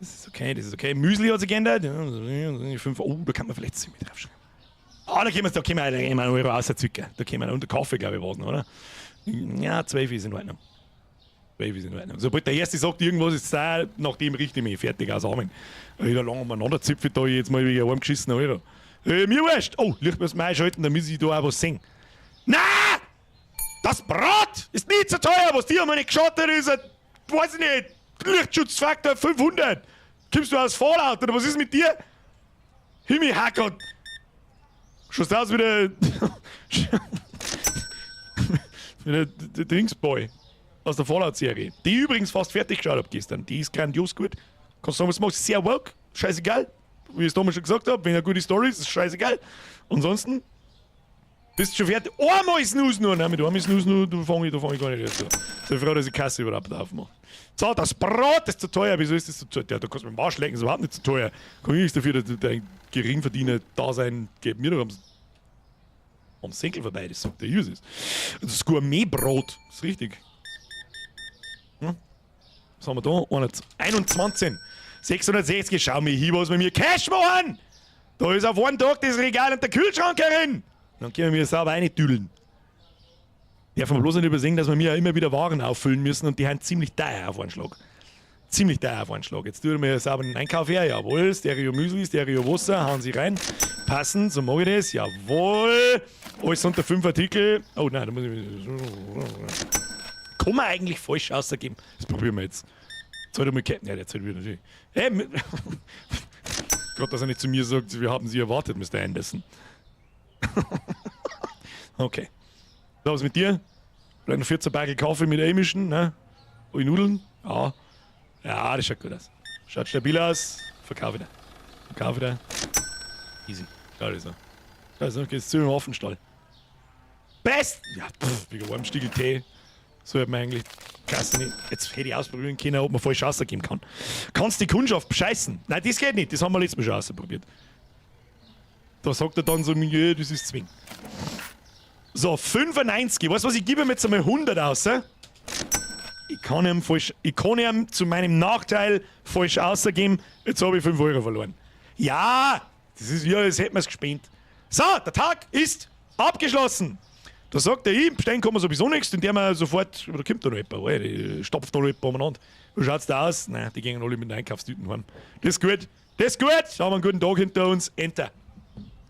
Das ist okay, das ist okay. Müsli hat sich geändert. Ja, 5, oh, da kann man vielleicht 7 draufschreiben. Ah, da können wir einen Euro rauszücken. Da können wir, und der Kaffee, glaube ich, war es noch, oder? Ja, 12 ist in Ordnung. 12 ist in Ordnung. Sobald der Erste sagt, irgendwas ist da, nach dem richte ich mich fertig aus. Amen. Wieder lang umeinander zipfe ich da jetzt mal wegen einem geschissenen Euro. Mir wurscht. Oh, Licht muss man einschalten, damit ich da auch was sehen. Na! Das Brot ist nie zu teuer, was dir einmal nicht geschaut hat, ist ein, weiß ich nicht, Lichtschutzfaktor 500. Kommst du aus Fallout oder was ist mit dir? Himmel, Hackert. Schaust aus wie der. wie der Dingsboy aus der Fallout-Serie. Die ich übrigens fast fertig geschaut hab gestern. Die ist grandios gut. Kannst sagen, was du magst. Sehr woke. Scheißegal. Wie ich es damals schon gesagt hab, wenn eine gute Story ist, ist scheißegal. Ansonsten. Bist schon fertig? Einmal Snooze nur! Nein, mit einmal Snooze nur, da fang ich gar nicht erst an. Sei froh, dass ich Kasse überhaupt aufmache. So, das Brot ist zu teuer. Wieso ist das zu teuer? Ja, da kannst du mit dem Arsch lecken, ist überhaupt nicht zu teuer. Kann ich nichts dafür, dass dein Geringverdiener da sein, geht mir doch am Senkel vorbei, das sagt der Jesus. Das Gourmetbrot, ist richtig. Hm? Was haben wir da? 21. 660, schau mir hier, was wir mir Cash machen! Da ist auf einen Tag das Regal und der Kühlschrank herin! Dann können wir sauber reintüdeln. Darf man bloß nicht übersehen, dass wir mir ja immer wieder Waren auffüllen müssen und die haben ziemlich teuer auf einen Schlag. Ziemlich teuer auf einen Schlag. Jetzt tun wir ja sauber den Einkauf her. Jawohl, Stereo Müsli, Stereo Wasser, hauen Sie rein. Passen, so mag ich das. Jawohl. Alles unter 5 Artikel. Oh nein, da muss ich. Kann man eigentlich falsch ausgeben? Das probieren wir jetzt. Zahlt einmal. Ja, der zahlt wieder natürlich. Hey, Gott, dass er nicht zu mir sagt, wir haben Sie erwartet, Mr. Anderson. Okay. So, was mit dir? Vielleicht noch 14 Backel Kaffee mit einmischen, ne? Und Nudeln? Ja. Ja, das schaut gut aus. Schaut stabil aus. Verkauf wieder. Verkauf wieder. Easy. Schau das an. Also, geht's zu im Affenstall. Best! Ja, pff, wegen einem Stiegel Tee. So hat man eigentlich Kasse nicht. Jetzt hätte ich ausprobieren können, ob man falsch rausgeben kann. Kannst die Kundschaft bescheißen? Nein, das geht nicht. Das haben wir letztes Mal schon ausprobiert. Da sagt er dann so, ja, das ist zwing. So, 95. Weißt du was, ich gebe ihm jetzt einmal 100 aus. Ich kann ihm zu meinem Nachteil falsch ausgeben. Jetzt habe ich 5 Euro verloren. Ja, das ist ja, das hätten wir es gespennt. So, der Tag ist abgeschlossen. Da sagt er, ich, bestellen kann man sowieso nichts, den der wir sofort, da kommt da noch jemand, Alter, die stopft da noch jemand umeinander. Wie schaut's da aus? Nein, die gehen alle mit den Einkaufstüten heim. Das ist gut, das ist gut, da haben wir einen guten Tag hinter uns, Enter.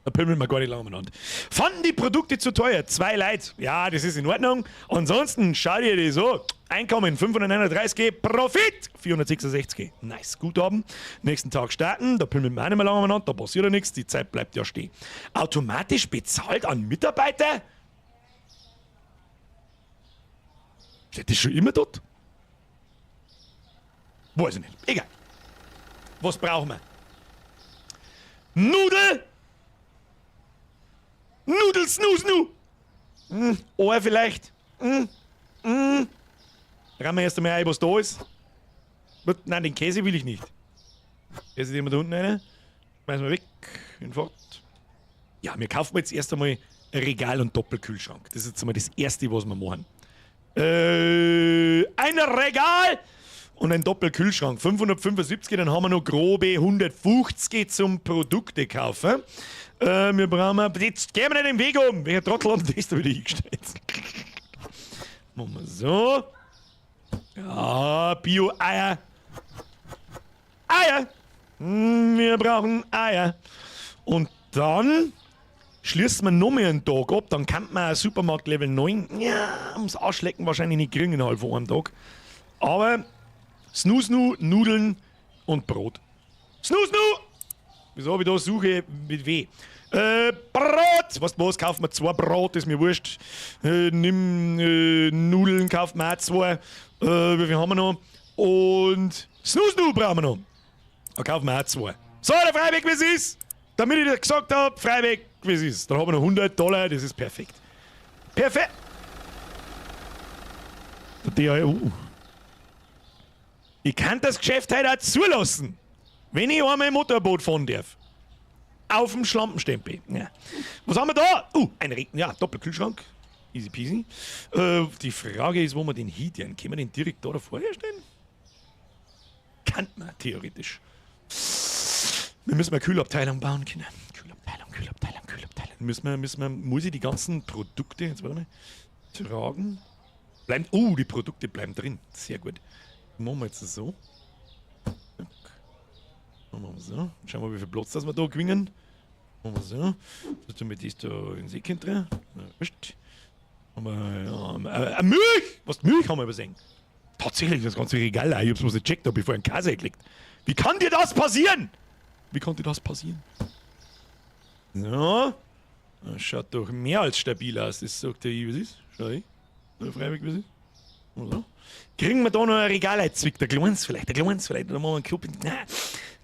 Da pimmeln wir gar nicht lange umeinander. Fanden die Produkte zu teuer? Zwei Leute. Ja, das ist in Ordnung. Ansonsten schau dir das so. Einkommen 539, Profit 466. Nice, Guthaben. Nächsten Tag starten, da pimmeln wir auch nicht mehr lange umeinander, da passiert ja nichts, die Zeit bleibt ja stehen. Automatisch bezahlt an Mitarbeiter? Steht das schon immer dort? Weiß ich nicht. Egal. Was brauchen wir? Nudel! Nudel, snu, snu! Ohr vielleicht? Rammen wir erst einmal ein, was da ist. Nein, den Käse will ich nicht. Käse nehmen wir da unten rein. Schmeißen wir weg. Hinfort. Ja, wir kaufen jetzt erst einmal ein Regal und Doppelkühlschrank. Das ist jetzt einmal das Erste, was wir machen. Ein Regal und ein Doppelkühlschrank. 575, dann haben wir noch grobe 150 zum Produkte kaufen. Wir brauchen. Jetzt gehen wir nicht den Weg um. Welcher Trottel hat das da wieder hingestellt? Machen wir so. Ja, Bio-Eier. Eier! Wir brauchen Eier. Und dann schließt man noch mehr einen Tag ab, dann kann man auch Supermarkt Level 9, ja, ums Arschlecken wahrscheinlich nicht kriegen innerhalb von einem Tag. Aber Snoo Snu, Nudeln und Brot. Snoo Snu! Wieso habe ich da Suche mit W? Brot! Weißt du was? Kaufen wir zwei Brot, ist mir wurscht. Nimm Nudeln, kaufen wir auch zwei. Wie viel haben wir noch? Und Snoo Snu brauchen wir noch. Da kaufen wir auch zwei. So, der Freiweg, wie es ist! Damit ich dir gesagt habe, Freiweg, wie es ist. Dann haben wir noch 100 Dollar, das ist perfekt. Perfekt! Der DAU. Ich kann das Geschäft heute auch zulassen, wenn ich einmal ein Motorboot fahren darf. Auf dem Schlampenstempel. Ja. Was haben wir da? Ein Regen. Ja, Doppelkühlschrank. Easy peasy. Die Frage ist, wo wir den hin. Können wir den direkt da davor herstellen? Kann man theoretisch. Wir müssen mal Kühlabteilung bauen, Kinder. Kühlabteilung, Kühlabteilung, Kühlabteilung. Muss ich die ganzen Produkte, jetzt warte mal, tragen? Bleiben, oh, die Produkte bleiben drin. Sehr gut. Machen wir jetzt so. Machen wir so. Schauen wir mal, wie viel Platz das wir da gewinnen. Machen wir so. So tun wir das da in den Säckchen drin. Wurscht. Haben wir Milch! Was, Milch haben wir übersehen? Tatsächlich, das ganze Regal. Ich hab's bloß nicht gecheckt, hab ich vorhin Käse gelegt. Wie kann dir das passieren? Wie konnte das passieren? So. Das schaut doch mehr als stabil aus. Das sagt der, was ist? Schau ich. Freiweg, was ist? So. Kriegen wir da noch ein Regal einzwickt? Der kleines vielleicht, der kleines vielleicht. Oder machen wir einen Club. Na,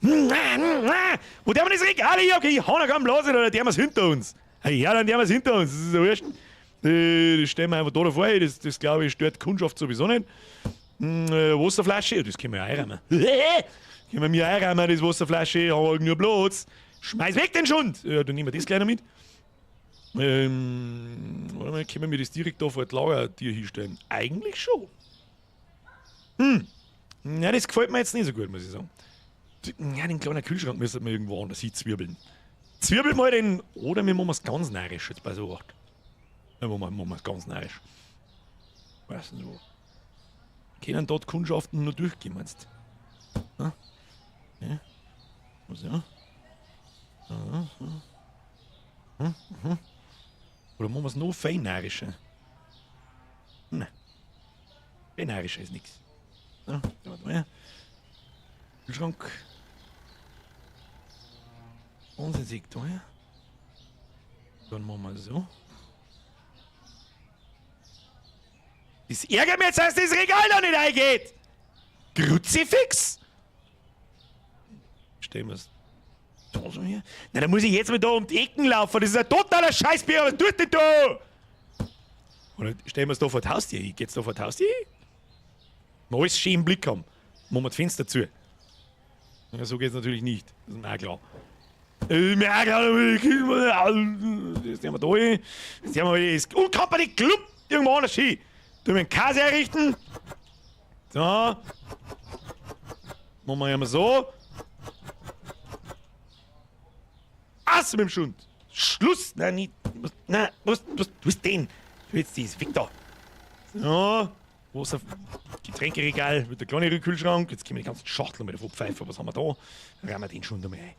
na, na. Wo der wir das Regal hier? Okay, ich hau noch keinen Blasen oder der wir es hinter uns. Ja, dann haben wir es hinter uns. Das ist ja wurscht. Das stellen wir einfach da davor. Das glaube ich, stört Kundschaft sowieso nicht. Wasserflasche, ja, das können wir ja einräumen. Können wir mir einräumen, das Wasserflasche, haben wir nur Platz. Schmeiß weg den Schund! Ja, dann nehmen wir das gleich noch mit. Warte mal, können wir das direkt da vor das Lagertier hinstellen? Eigentlich schon. Ja, das gefällt mir jetzt nicht so gut, muss ich sagen. Ja, den kleinen Kühlschrank müsste man irgendwo anders hinzwirbeln. Zwirbel mal den, oder wir machen es ganz narrisch jetzt bei so 8. Ja, machen wir es ganz narrisch. Weiß nicht wo. Können dort Kundschaften nur durchgehen, meinst du? Ja? Ja? Was ja? Aha, aha. Mhm. Oder machen wir es noch fein narrischer? Nein. Fein narrischer ist nix. So, warte mal. Kühlschrank. Wahnsinnig teuer. Dann machen wir so. Das ärgert mich jetzt, dass das Regal da nicht eingeht! Kruzifix! Stellen wir's da so her. Na, da muss ich jetzt mal da um die Ecken laufen. Das ist ein totaler Scheißbier. Was tut denn da? Oder stellen wir's da vor die Haustür hin? Geht's da vor die Haustür hin? Mal alles schön im Blick haben. Machen wir das Fenster zu. Ja, so geht's natürlich nicht. Das ist mir auch klar. Mir auch klar, das nehmen wir da hin. Das nehmen wir das Uncompany Club irgendwo anders hin. Tun wir einen Käse herrichten. So. Machen wir ja mal so. Ass mit dem Schund. Schluss. Nein, nicht. Nein, was denn? Du jetzt das. Weg da. So. Wasser, Getränkeregal mit der kleineren Kühlschrank. Jetzt können wir die ganzen Schachteln mal davon pfeifen. Was haben wir da? Räumen wir den schon einmal ein.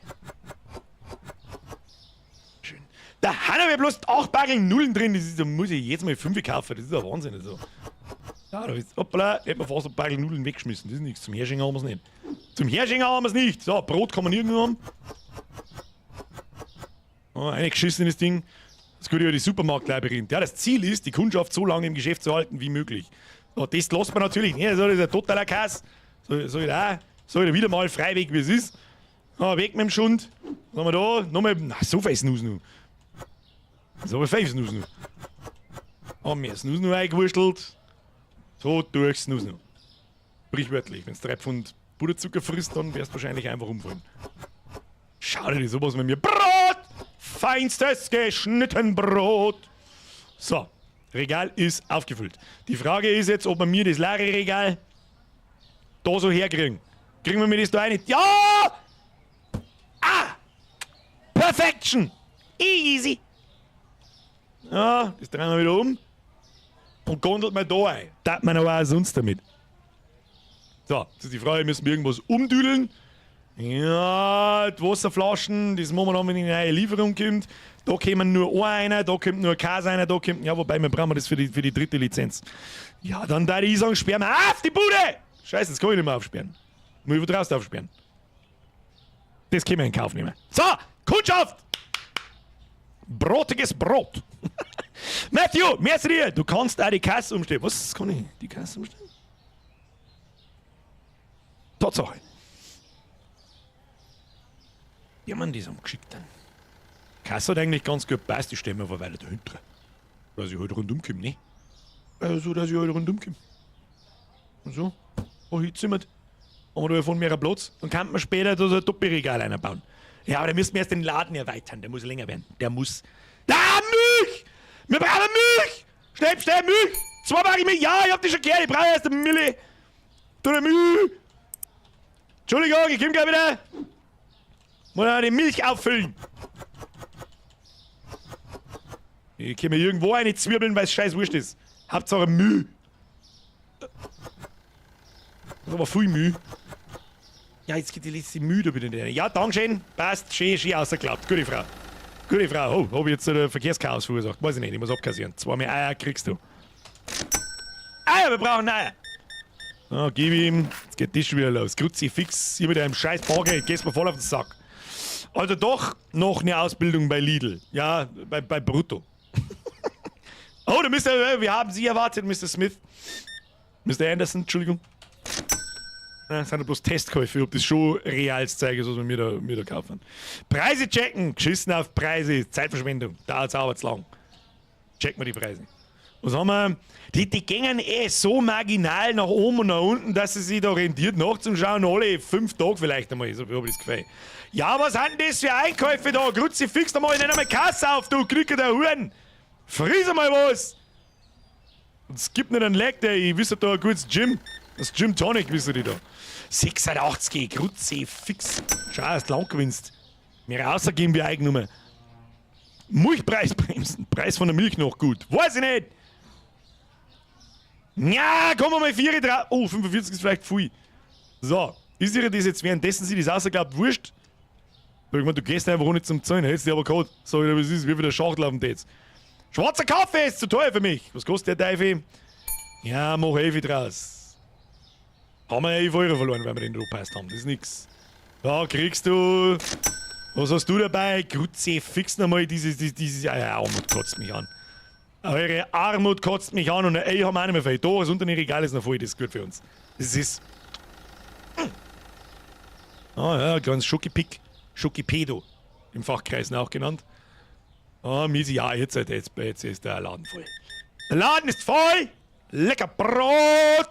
Schön. Da haben wir bloß 8 Barren Nullen drin. Das ist, da muss ich jetzt mal 5 kaufen. Das ist ja Wahnsinn. Also. Ja, da ist, hoppla, hätten wir fast ein paar Nudeln weggeschmissen. Das ist nichts. Zum Herschenken haben wir es nicht. Zum Herschenken haben wir es nicht. So, Brot kann man nirgendwo haben. Oh, eingeschissen das Ding. Das gehört ja die Supermarktlabyrinth. Ja, das Ziel ist, die Kundschaft so lange im Geschäft zu halten wie möglich. So, das lässt man natürlich nicht. So, das ist ein totaler Kass. So, so, ich auch. So, ich wieder mal frei weg, wie es ist. So, weg mit dem Schund. Was haben wir da? Nochmal. Na, so viel Snus nu. So viel Snus nu. Haben wir Snus nu eingewurschtelt. So durch Snus nu. Sprichwörtlich, wenn du 3 Pfund Puderzucker frisst, dann wärst du wahrscheinlich einfach umfallen. Schau dir sowas mit mir. Brot! Feinstes geschnitten Brot! So, Regal ist aufgefüllt. Die Frage ist jetzt, ob wir mir das leere Regal da so herkriegen. Kriegen wir mir das da rein? Ja! Ah! Perfection! Easy! Ja, das drehen wir wieder um. Und gondelt mal da ein. Da hat man aber auch sonst damit. So, jetzt ist die Frage, müssen wir irgendwas umdüdeln? Ja, die Wasserflaschen, das machen wir dann, wenn die neue Lieferung kommt. Da kommen nur einer, da kommt nur Käse einer, da kommt. Ja, wobei, wir brauchen das für die dritte Lizenz. Ja, dann da ich sagen, sperren wir auf die Bude! Scheiße, das kann ich nicht mehr aufsperren. Muss ich von draußen aufsperren. Das können wir in Kauf nehmen. So, Kundschaft! Brotiges Brot. Matthew, merci dir! Du kannst auch die Kasse umstellen. Was kann ich? Die Kasse umstellen? Tatsache. Ja, Mann, die sind geschickt dann. Kasse hat eigentlich ganz gut passt, die stellen wir aber weiter dahinter. Dass ich halt rundum komme, ne? Also, dass ich halt rundum komme. Und so. Oh, hinzimmert. Haben wir da von mehr Platz. Dann kann man später da so ein Doppelregal einbauen. Ja, aber da müssen wir erst den Laden erweitern. Der muss länger werden. Der muss. Da, Milch! Wir brauchen Milch! Schnell, schnell, Milch! 2 Barren Milch! Ja, ich hab die schon gehört. Ich brauche erst eine Milch. Tu die Milch! Entschuldigung, ich komm gleich wieder. Muss ja die Milch auffüllen. Ich kann mir irgendwo eine zwirbeln, weil's scheiß wurscht ist. Hauptsache Müh. Das ist aber viel Müh. Ja, jetzt geht die letzte Mühe da bitte nicht. Ja, Dankeschön. Passt. Schön, schön ausgeklappt. Gute Frau. Gute Frau. Oh, hab ich jetzt ein Verkehrschaos verursacht? Weiß ich nicht, ich muss abkassieren. 2 mehr Eier kriegst du. Eier, wir brauchen Eier. So, gib ihm. Jetzt geht das schon wieder los. Kruzifix, hier mit deinem scheiß Bargeld. Gehst mir voll auf den Sack. Also doch noch eine Ausbildung bei Lidl. Ja, bei Brutto. Oh, da müsst ihr, wir haben Sie erwartet, Mister Smith. Mister Anderson, Entschuldigung. Das sind ja bloß Testkäufe, ob das schon reales Zeug ist, was wir mir da kaufen. Preise checken! Geschissen auf Preise, Zeitverschwendung, dauert sauber zu lang. Checken wir die Preise. Was haben wir? Die gingen eh so marginal nach oben und nach unten, dass sie sich da rentiert nachzuschauen, alle 5 Tage vielleicht einmal, so habe ich das Gefühl. Ja, was sind das für Einkäufe da? Kruzifix da mal nicht einmal Kasse auf, du Knicker der Huren! Friss einmal was! Und es gibt nicht einen Leg, der, ich wüsste da ein gutes Gym. Das Gym Tonic, wissen die da. 86, Kruzifix. Schau, dass du lang gewinnst. Mehr rausgeben wir Eigennummer. Milchpreisbremsen. Preis von der Milch noch gut. Weiß ich nicht. Ja, kommen wir mal 4 drauf. Oh, 45 ist vielleicht viel. So, ist dir das jetzt währenddessen sie das rausglaubt, wurscht? Ich meine, du gehst einfach auch nicht zum Zahlen, hättest du aber gehabt. Sag ich dir, was ist, wie viel der Schachtel auf dem jetzt. Schwarzer Kaffee ist zu teuer für mich. Was kostet der Teufel? Ja, mach 11 draus. Haben wir 11 Euro verloren, weil wir den passt haben. Das ist nix. Da kriegst du. Was hast du dabei? Kruzifix nochmal dieses. Ja, Armut kotzt mich an. Eure Armut kotzt mich an und ey, haben wir auch nicht mehr viel. Da ist unter den Regal ist noch voll, das ist gut für uns. Das ist. Ah ja, ein kleines Schokipick. Schokipedo. Im Fachkreisen auch genannt. Ah, Misi, ja, jetzt ist der Laden voll. Der Laden ist voll! Lecker Brot!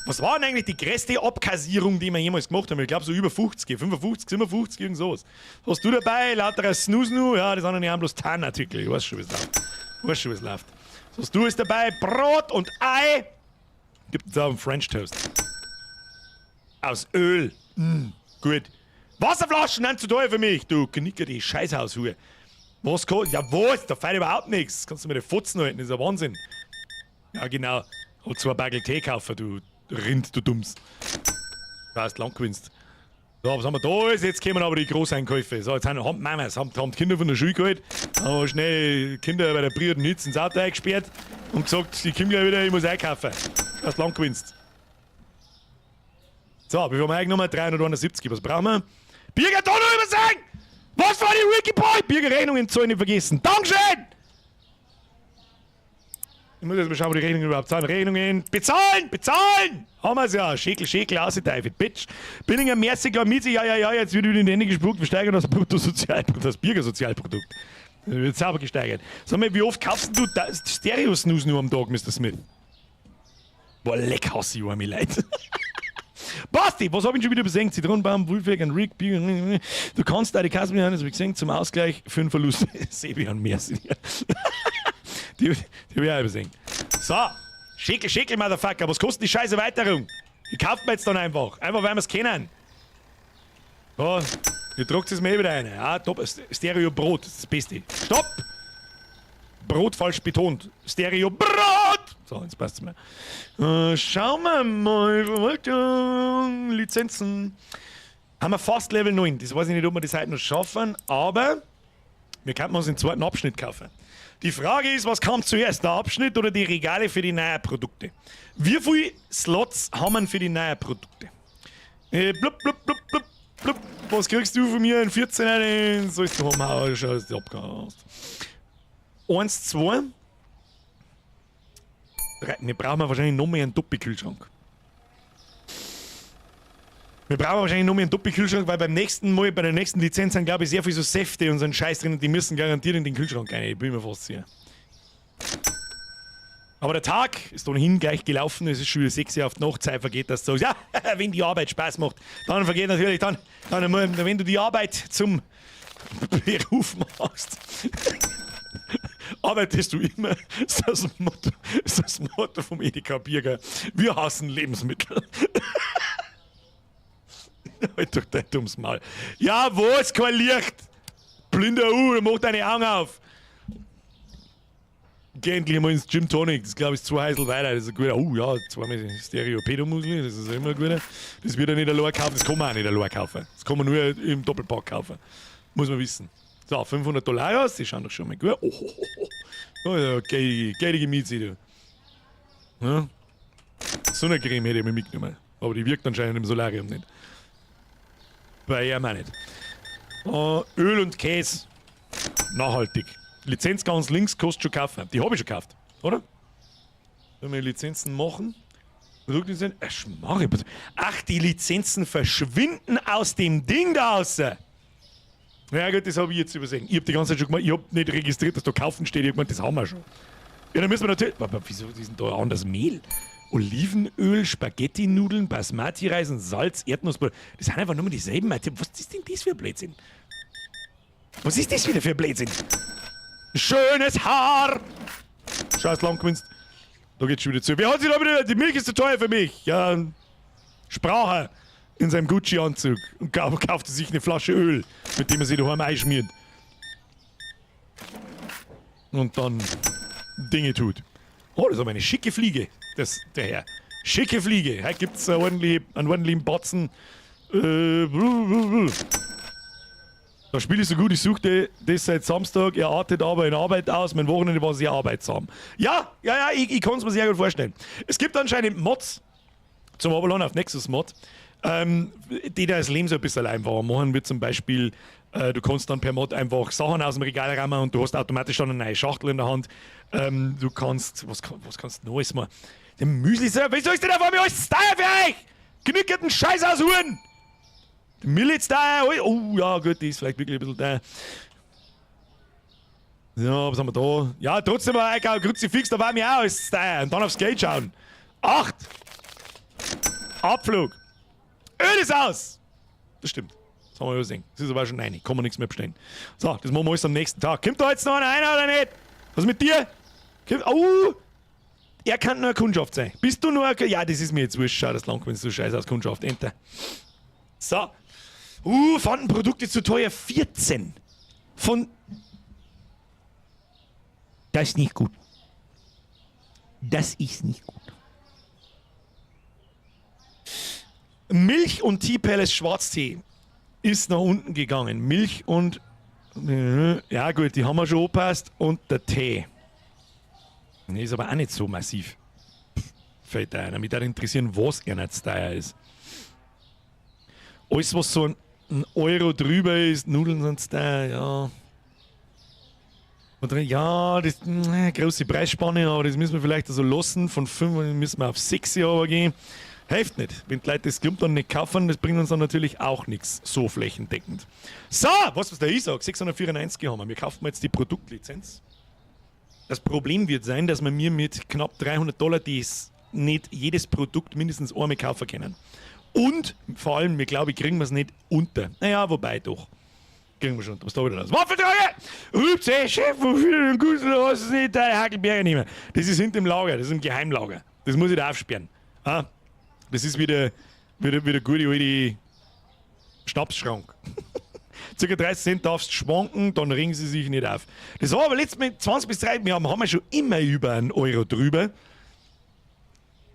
Was war denn eigentlich die größte Abkassierung, die wir jemals gemacht haben? Ich glaube so über 50, 55, 57, irgend sowas. Was hast du dabei? Lauter Snusnu? Ja, das anderen haben bloß Tarnartikel. Ich weiß schon, wie es läuft. Ich weiß schon, wie es läuft. Was hast du ist dabei? Brot und Ei. Gibt es auch einen French Toast. Aus Öl. Gut. Wasserflaschen sind zu teuer für mich, du Knicker, die Scheißhaushure. Was kostet? Ja, was? Da fällt überhaupt nichts. Kannst du mir die Fotzen halten, das ist ja Wahnsinn. Ja, genau. Hat 2 Bagel Tee kaufen, du Rind, du Dumms. Du hast lang gewinnst. So, was haben wir da? Jetzt kommen aber die Großeinkäufe. So, jetzt haben Mamas, haben die Kinder von der Schule geholt, haben wir schnell Kinder bei der Brüder Nitz ins Auto eingesperrt und gesagt, ich komme gleich wieder, ich muss einkaufen. Du hast lang gewinnst. So, wie viel haben wir eingenommen? 371. Was brauchen wir? Birger, da noch übersehen! Was war die Ricky Boy? Birger, Rechnungen zahlen nicht vergessen. Dankeschön! Ich muss jetzt mal schauen, wo die Rechnungen überhaupt sind. Rechnungen bezahlen! Bezahlen! Haben wir's ja. Schäkel, Schäkel, Teufel, Bitch. Billinger Merci, klar, mit ja, jetzt wird wieder in die Hände gespuckt. Wir steigern das Bruttosozialprodukt, das Birgersozialprodukt. Das wird sauber gesteigert. Sag mal, wie oft kaufst du das Stereo-Snus nur am Tag, Mr. Smith? Boah, leck hasse ich arme Leute. Basti, was hab ich schon wieder übersehen? Zitronenbaum, Wulfweg, ein Rick, Bier. Du kannst da die Kasse das hab ich gesehen, zum Ausgleich für den Verlust. Sebi und Merci. Die hab ich auch übersehen. So, Schäkel, Schäkel, Motherfucker, was kostet die scheiß Erweiterung? Die kauft man jetzt dann einfach. Einfach, weil wir es kennen. So, ihr druckt es mir eh wieder ein. Ja, top. Stereo Brot, das ist das Beste. Stopp! Brot falsch betont. Stereo Brot! So, jetzt passt's mir. Schauen wir mal. Verwaltung, Lizenzen. Haben wir fast Level 9. Das weiß ich nicht, ob wir das heute noch schaffen, aber wir könnten uns den zweiten Abschnitt kaufen. Die Frage ist, was kam zuerst, der Abschnitt oder die Regale für die neuen Produkte? Wie viele Slots haben wir für die neuen Produkte? Blub, blub, blub, blub, blub. Was kriegst du von mir? Ein 14er, den sollst du haben? Hau, schau, dass du abgehast. Eins, zwei. Drei. Wir brauchen wahrscheinlich noch mehr einen Doppelkühlschrank. Wir brauchen wahrscheinlich noch mehr einen Doppelkühlschrank, weil beim nächsten Mal, bei der nächsten Lizenz sind, glaube ich, sehr viel so Säfte und so ein Scheiß drin und die müssen garantiert in den Kühlschrank rein. Ich bin mir fast sicher. Aber der Tag ist ohnehin gleich gelaufen. Es ist schon wieder 6 Uhr auf die Nachtzeit vergeht, dass du sagst, ja, wenn die Arbeit Spaß macht, dann vergeht natürlich dann, wenn du die Arbeit zum Beruf machst, arbeitest du immer. Das ist das Motto vom Edeka Birger. Wir hassen Lebensmittel. Halt doch dein dummes Maul. Ja, was? Kein Licht! Blinder U, mach deine Augen auf! Geh endlich mal ins Gym Tonic, das, glaube ich, ist 2 Häusl weiter. Das ist ein guter. Oh ja, zweimal Stereo Pedomusli, das ist immer ein guter. Das wird er nicht allein kaufen, das kann man auch nicht allein kaufen. Das kann man nur im Doppelpack kaufen. Muss man wissen. So, 500 Dollar, die schauen doch schon mal gut. Oh. Ja, geile Miete, du. Ja. Sonnencreme hätte ich mir mitgenommen. Aber die wirkt anscheinend im Solarium nicht. Bei ihm auch nicht. Öl und Käse. Nachhaltig. Lizenz ganz links kostet schon kaufen. Die habe ich schon gekauft, oder? Sollen wir Lizenzen machen? Produktlizenz? Schmarre. Ach, die Lizenzen verschwinden aus dem Ding da außer. Ja gut, das habe ich jetzt übersehen. Ich habe die ganze Zeit schon gemacht, ich habe nicht registriert, dass da kaufen steht. Ich hab gemeint, das haben wir schon. Ja, dann müssen wir natürlich. Aber wieso ist denn da anders Mehl? Olivenöl, Spaghetti-Nudeln, Basmati-Reis und Salz, Erdnussbutter. Das sind einfach nur dieselben. Was ist denn das für ein Blödsinn? Was ist das wieder für ein Blödsinn? Schönes Haar! Scheiß lang gewinnst. Da geht's schon wieder zu. Wer hat sich da wieder. Die Milch ist zu teuer für mich. Ja, Sprache in seinem Gucci-Anzug und kaufte sich eine Flasche Öl, mit dem er sich daheim einschmiert. Und dann Dinge tut. Oh, das ist aber eine schicke Fliege, das, der Herr. Schicke Fliege. Heute gibt es einen ordentlichen Batzen. Das Spiel ist so gut, ich suchte das seit Samstag, er artet aber in Arbeit aus, mein Wochenende war sehr arbeitsam. Ja, ich kann es mir sehr gut vorstellen. Es gibt anscheinend Mods zum Avalon auf Nexus Mod, die das Leben so ein bisschen einfacher machen, wie zum Beispiel, du kannst dann per Mod einfach Sachen aus dem Regal rammen und du hast automatisch dann eine neue Schachtel in der Hand. Du kannst, was kannst du Neues machen? Der Müsli ist ja, wieso ist denn auf einmal alles teuer für euch? Genügend Scheiß aus Huren! Die Milch ist da, oh ja, gut, die ist vielleicht wirklich ein bisschen da. Ja, was haben wir da? Ja, trotzdem war ich auch Kruzifix, da war mir auch alles da. Und dann aufs Geld schauen. 8! Abflug! Öl ist aus! Das stimmt. Das haben wir übersehen. Das ist aber schon 9. Kann man nichts mehr bestellen. So, das machen wir alles am nächsten Tag. Kommt da jetzt noch einer rein oder nicht? Was ist mit dir? Kommt, oh! Er kann nur eine Kundschaft sein. Bist du nur eine, ja, das ist mir jetzt wurscht. Schau, das lang, wenn du so scheiße aus Kundschaft. Enter. So. Fanden Produkte zu teuer. 14. Von. Das ist nicht gut. Das ist nicht gut. Milch und Tea Palace Schwarztee ist nach unten gegangen. Milch und. Ja, gut, die haben wir schon angepasst. Und der Tee. Nee, ist aber auch nicht so massiv. Fällt da einer. Mich würde interessieren, was er nicht teuer ist. Alles, was so ein Euro drüber ist, Nudeln sind da, ja. Und dann, ja, das große Preisspanne, aber das müssen wir vielleicht so lassen. Von 5 müssen wir auf 6 Euro gehen. Hilft nicht. Wenn die Leute das Klump dann nicht kaufen, das bringt uns dann natürlich auch nichts so flächendeckend. So, was der ich sag, 694 haben wir. Wir kaufen jetzt die Produktlizenz. Das Problem wird sein, dass wir mir mit knapp 300 $ dies nicht jedes Produkt mindestens einmal kaufen können. Und vor allem, wir glaube ich, kriegen wir es nicht unter. Naja, wobei doch. Kriegen wir schon unter. Was da wieder los? Waffeltrage! Rüb's, ey, Chef, wofür den Gusel hast du nicht deine Hakelbeere nehmen? Das ist hinter dem Lager, das ist im Geheimlager. Das muss ich da aufsperren. Ah, das ist wieder gute alte Schnapsschrank. Circa 30 Cent darfst du schwanken, dann regen sie sich nicht auf. Das war aber letztes Mal 20 bis 30, wir haben wir schon immer über einen Euro drüber.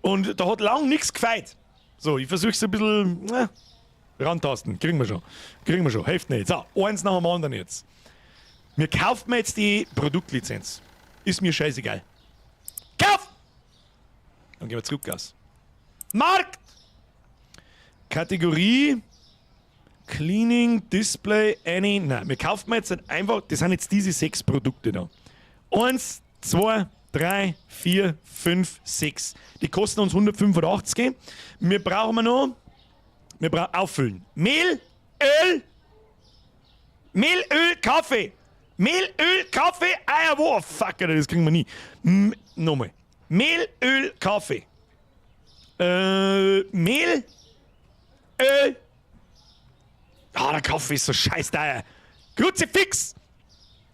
Und da hat lang nichts gefeit. So, ich versuch's ein bisschen, rantasten. Kriegen wir schon. Kriegen wir schon. Hilft nicht. So, eins nach dem anderen jetzt. Wir kaufen jetzt die Produktlizenz. Ist mir scheißegal. Kauf! Dann gehen wir zurück, Gas. Markt! Kategorie Cleaning, Display, Any. Nein, wir kaufen jetzt halt einfach, das sind jetzt diese 6 Produkte da. 1, 2, 3, 4, 5, 6. Die kosten uns 185. Wir brauchen noch, wir brauchen auffüllen. Mehl, Öl, Mehl, Öl, Kaffee. Mehl, Öl, Kaffee, Eier, wo? Oh, fuck, Alter, das kriegen wir nie. Nochmal. Mehl, Öl, Kaffee. Mehl, Öl. Ah, der Kaffee ist so scheiß teuer. Kruzifix!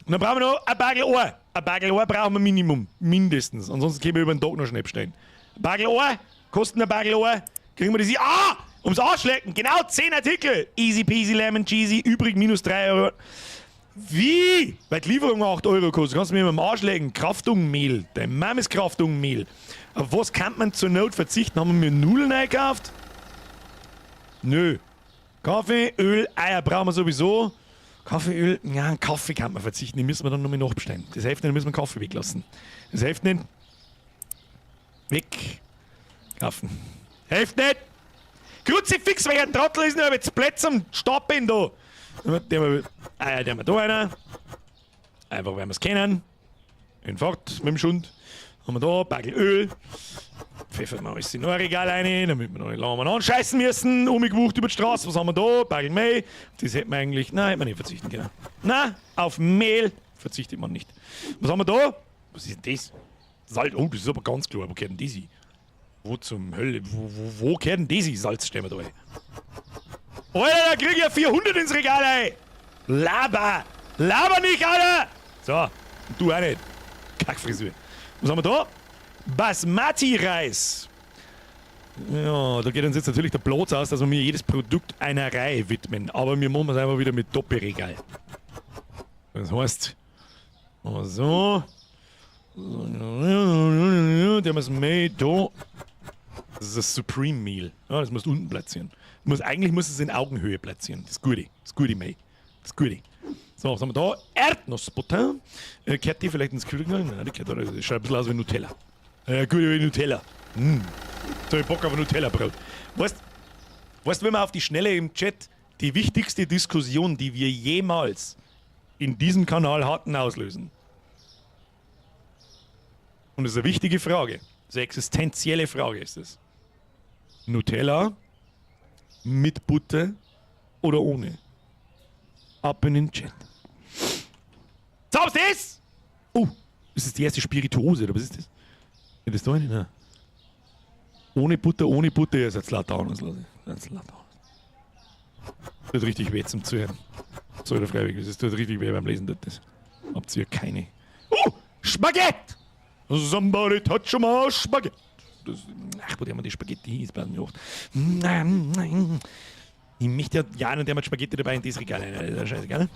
Und dann brauchen wir noch ein Bagel Ohr. Ein Bagel Ohr brauchen wir Minimum. Mindestens. Ansonsten können wir über den Tag noch schnell bestellen. Ein Bagel Ohr, kosten ein Bagel Ohr. Kriegen wir das hier. Ah! Ums Arschlecken. Genau 10 Artikel. Easy peasy lemon cheesy. Übrig minus 3 Euro. Wie? Weil die Lieferung 8 Euro kostet. Kannst du mir mit dem Arsch legen. Kraftungmehl. Dein Mom ist Kraftungmehl. Auf was kann man zur Not verzichten? Haben wir Nudeln eingekauft? Nö. Kaffee, Öl, Eier brauchen wir sowieso. Kaffee, Öl, ja, einen Kaffee kann man verzichten, den müssen wir dann nochmal nachbestellen. Das hilft nicht, dann müssen wir einen Kaffee weglassen. Das hilft nicht. Weg. Kaufen. Hilft nicht! Kruzifix, welcher Trottel ist denn aber jetzt Plätze am Stapeln da? Der, Eier, der haben wir da einer. Einfach, weil wir es kennen. In Fahrt mit dem Schund. Haben wir da, Bagel Öl. Pfeffern wir alles in ein Regal rein, damit wir noch nicht lange anscheißen müssen. Umgewucht über die Straße. Was haben wir da? Bagel Mehl. Das hätten wir eigentlich. Nein, hätten wir nicht verzichten können. Na, auf Mehl verzichtet man nicht. Was haben wir da? Was ist denn das? Salz. Oh, das ist aber ganz klar. Wo gehört denn das hin? Wo zum Hölle? Wo gehört denn das hin? Salz stellen wir da rein. Alter, da krieg ich ja 400 ins Regal rein. Laber! Laber nicht, Alter! So, und du auch nicht. Kackfrisur. Was haben wir da? Basmati-Reis. Ja, da geht uns jetzt natürlich der Platz aus, dass wir mir jedes Produkt einer Reihe widmen. Aber wir machen es einfach wieder mit Doppelregal. Das heißt, so. Der muss mehr da. Das ist das Supreme Meal. Ja, das musst du unten platzieren. Eigentlich muss es in Augenhöhe platzieren. Das Gute. Das gute Mehl. Das Gute. So, was haben wir da? Erdnussbutter. Kehrt die vielleicht ins Kühlregal? Nein, die kehrt da. Das schaut ein bisschen aus wie Nutella. Ja, gut, wie Nutella. So, ich Bock auf ein Nutella-Brot. Weißt, wenn wir auf die Schnelle im Chat die wichtigste Diskussion, die wir jemals in diesem Kanal hatten, auslösen? Und das ist eine wichtige Frage. Das ist eine existenzielle Frage ist es. Nutella mit Butter oder ohne? Ab in den Chat. So, was ist das? Oh, ist das die erste Spirituose oder was ist das? Ist das da eine? Nein. Ohne Butter, ohne Butter, ihr seid lauter anders, Leute. Seid lauter anders. Tut richtig weh zum Zuhören. So, oder freiwillig, es tut richtig weh beim Lesen. Das habt ihr keine. Oh, Spaghetti! Somebody touch my Spaghetti. Das, ach, wo der mal die Spaghetti hin ist, bei mir. Ich möchte ja nicht der mit Spaghetti dabei in das Regal rein. Das ist ja scheißegal.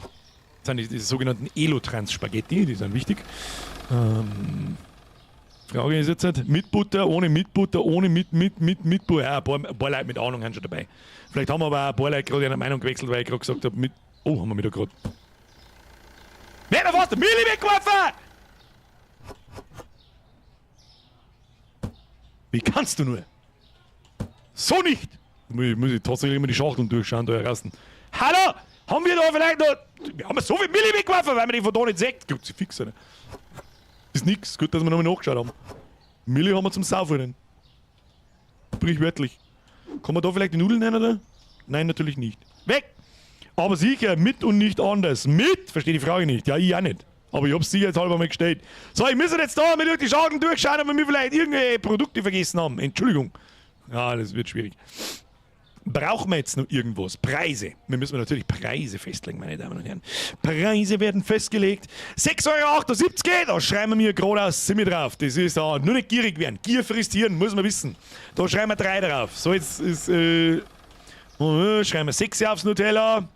Das sind die sogenannten Elotrans-Spaghetti, die sind wichtig. Frage ist jetzt halt, mit Butter, ohne mit Butter, ohne mit Butter. Ja, ein paar Leute mit Ahnung sind schon dabei. Vielleicht haben wir aber auch ein paar Leute gerade ihre Meinung gewechselt, weil ich gerade gesagt habe, mit. Oh, haben wir wieder gerade. Wer hat fast die Milch weggeworfen? Wie kannst du nur? So nicht! Muss ich tatsächlich immer die Schachteln durchschauen, da heraus. Hallo! Haben wir da vielleicht noch. Wir haben so viel Milch weggeworfen, weil wir die von da nicht sehen. Kruzifix, Alter. Ist nix. Gut, dass wir nochmal nachgeschaut haben. Milch haben wir zum Saufen. Sprichwörtlich. Kann man da vielleicht die Nudeln nennen, oder? Nein, natürlich nicht. Weg! Aber sicher, mit und nicht anders. Mit? Verstehe die Frage nicht. Ja, ich auch nicht. Aber ich hab's sicherheitshalber mal gestellt. So, ich muss jetzt da mal durch die Schachteln durchschauen, ob wir vielleicht irgendwelche Produkte vergessen haben. Entschuldigung. Ja, das wird schwierig. Brauchen wir jetzt noch irgendwas? Preise. Wir müssen natürlich Preise festlegen, meine Damen und Herren. Preise werden festgelegt. 6,78 Euro, da schreiben wir mir gerade aus Simi drauf. Das ist nur nicht gierig werden. Gier frisst Hirn, muss man wissen. Da schreiben wir 3 drauf. So, jetzt ist, schreiben wir 6 aufs Nutella.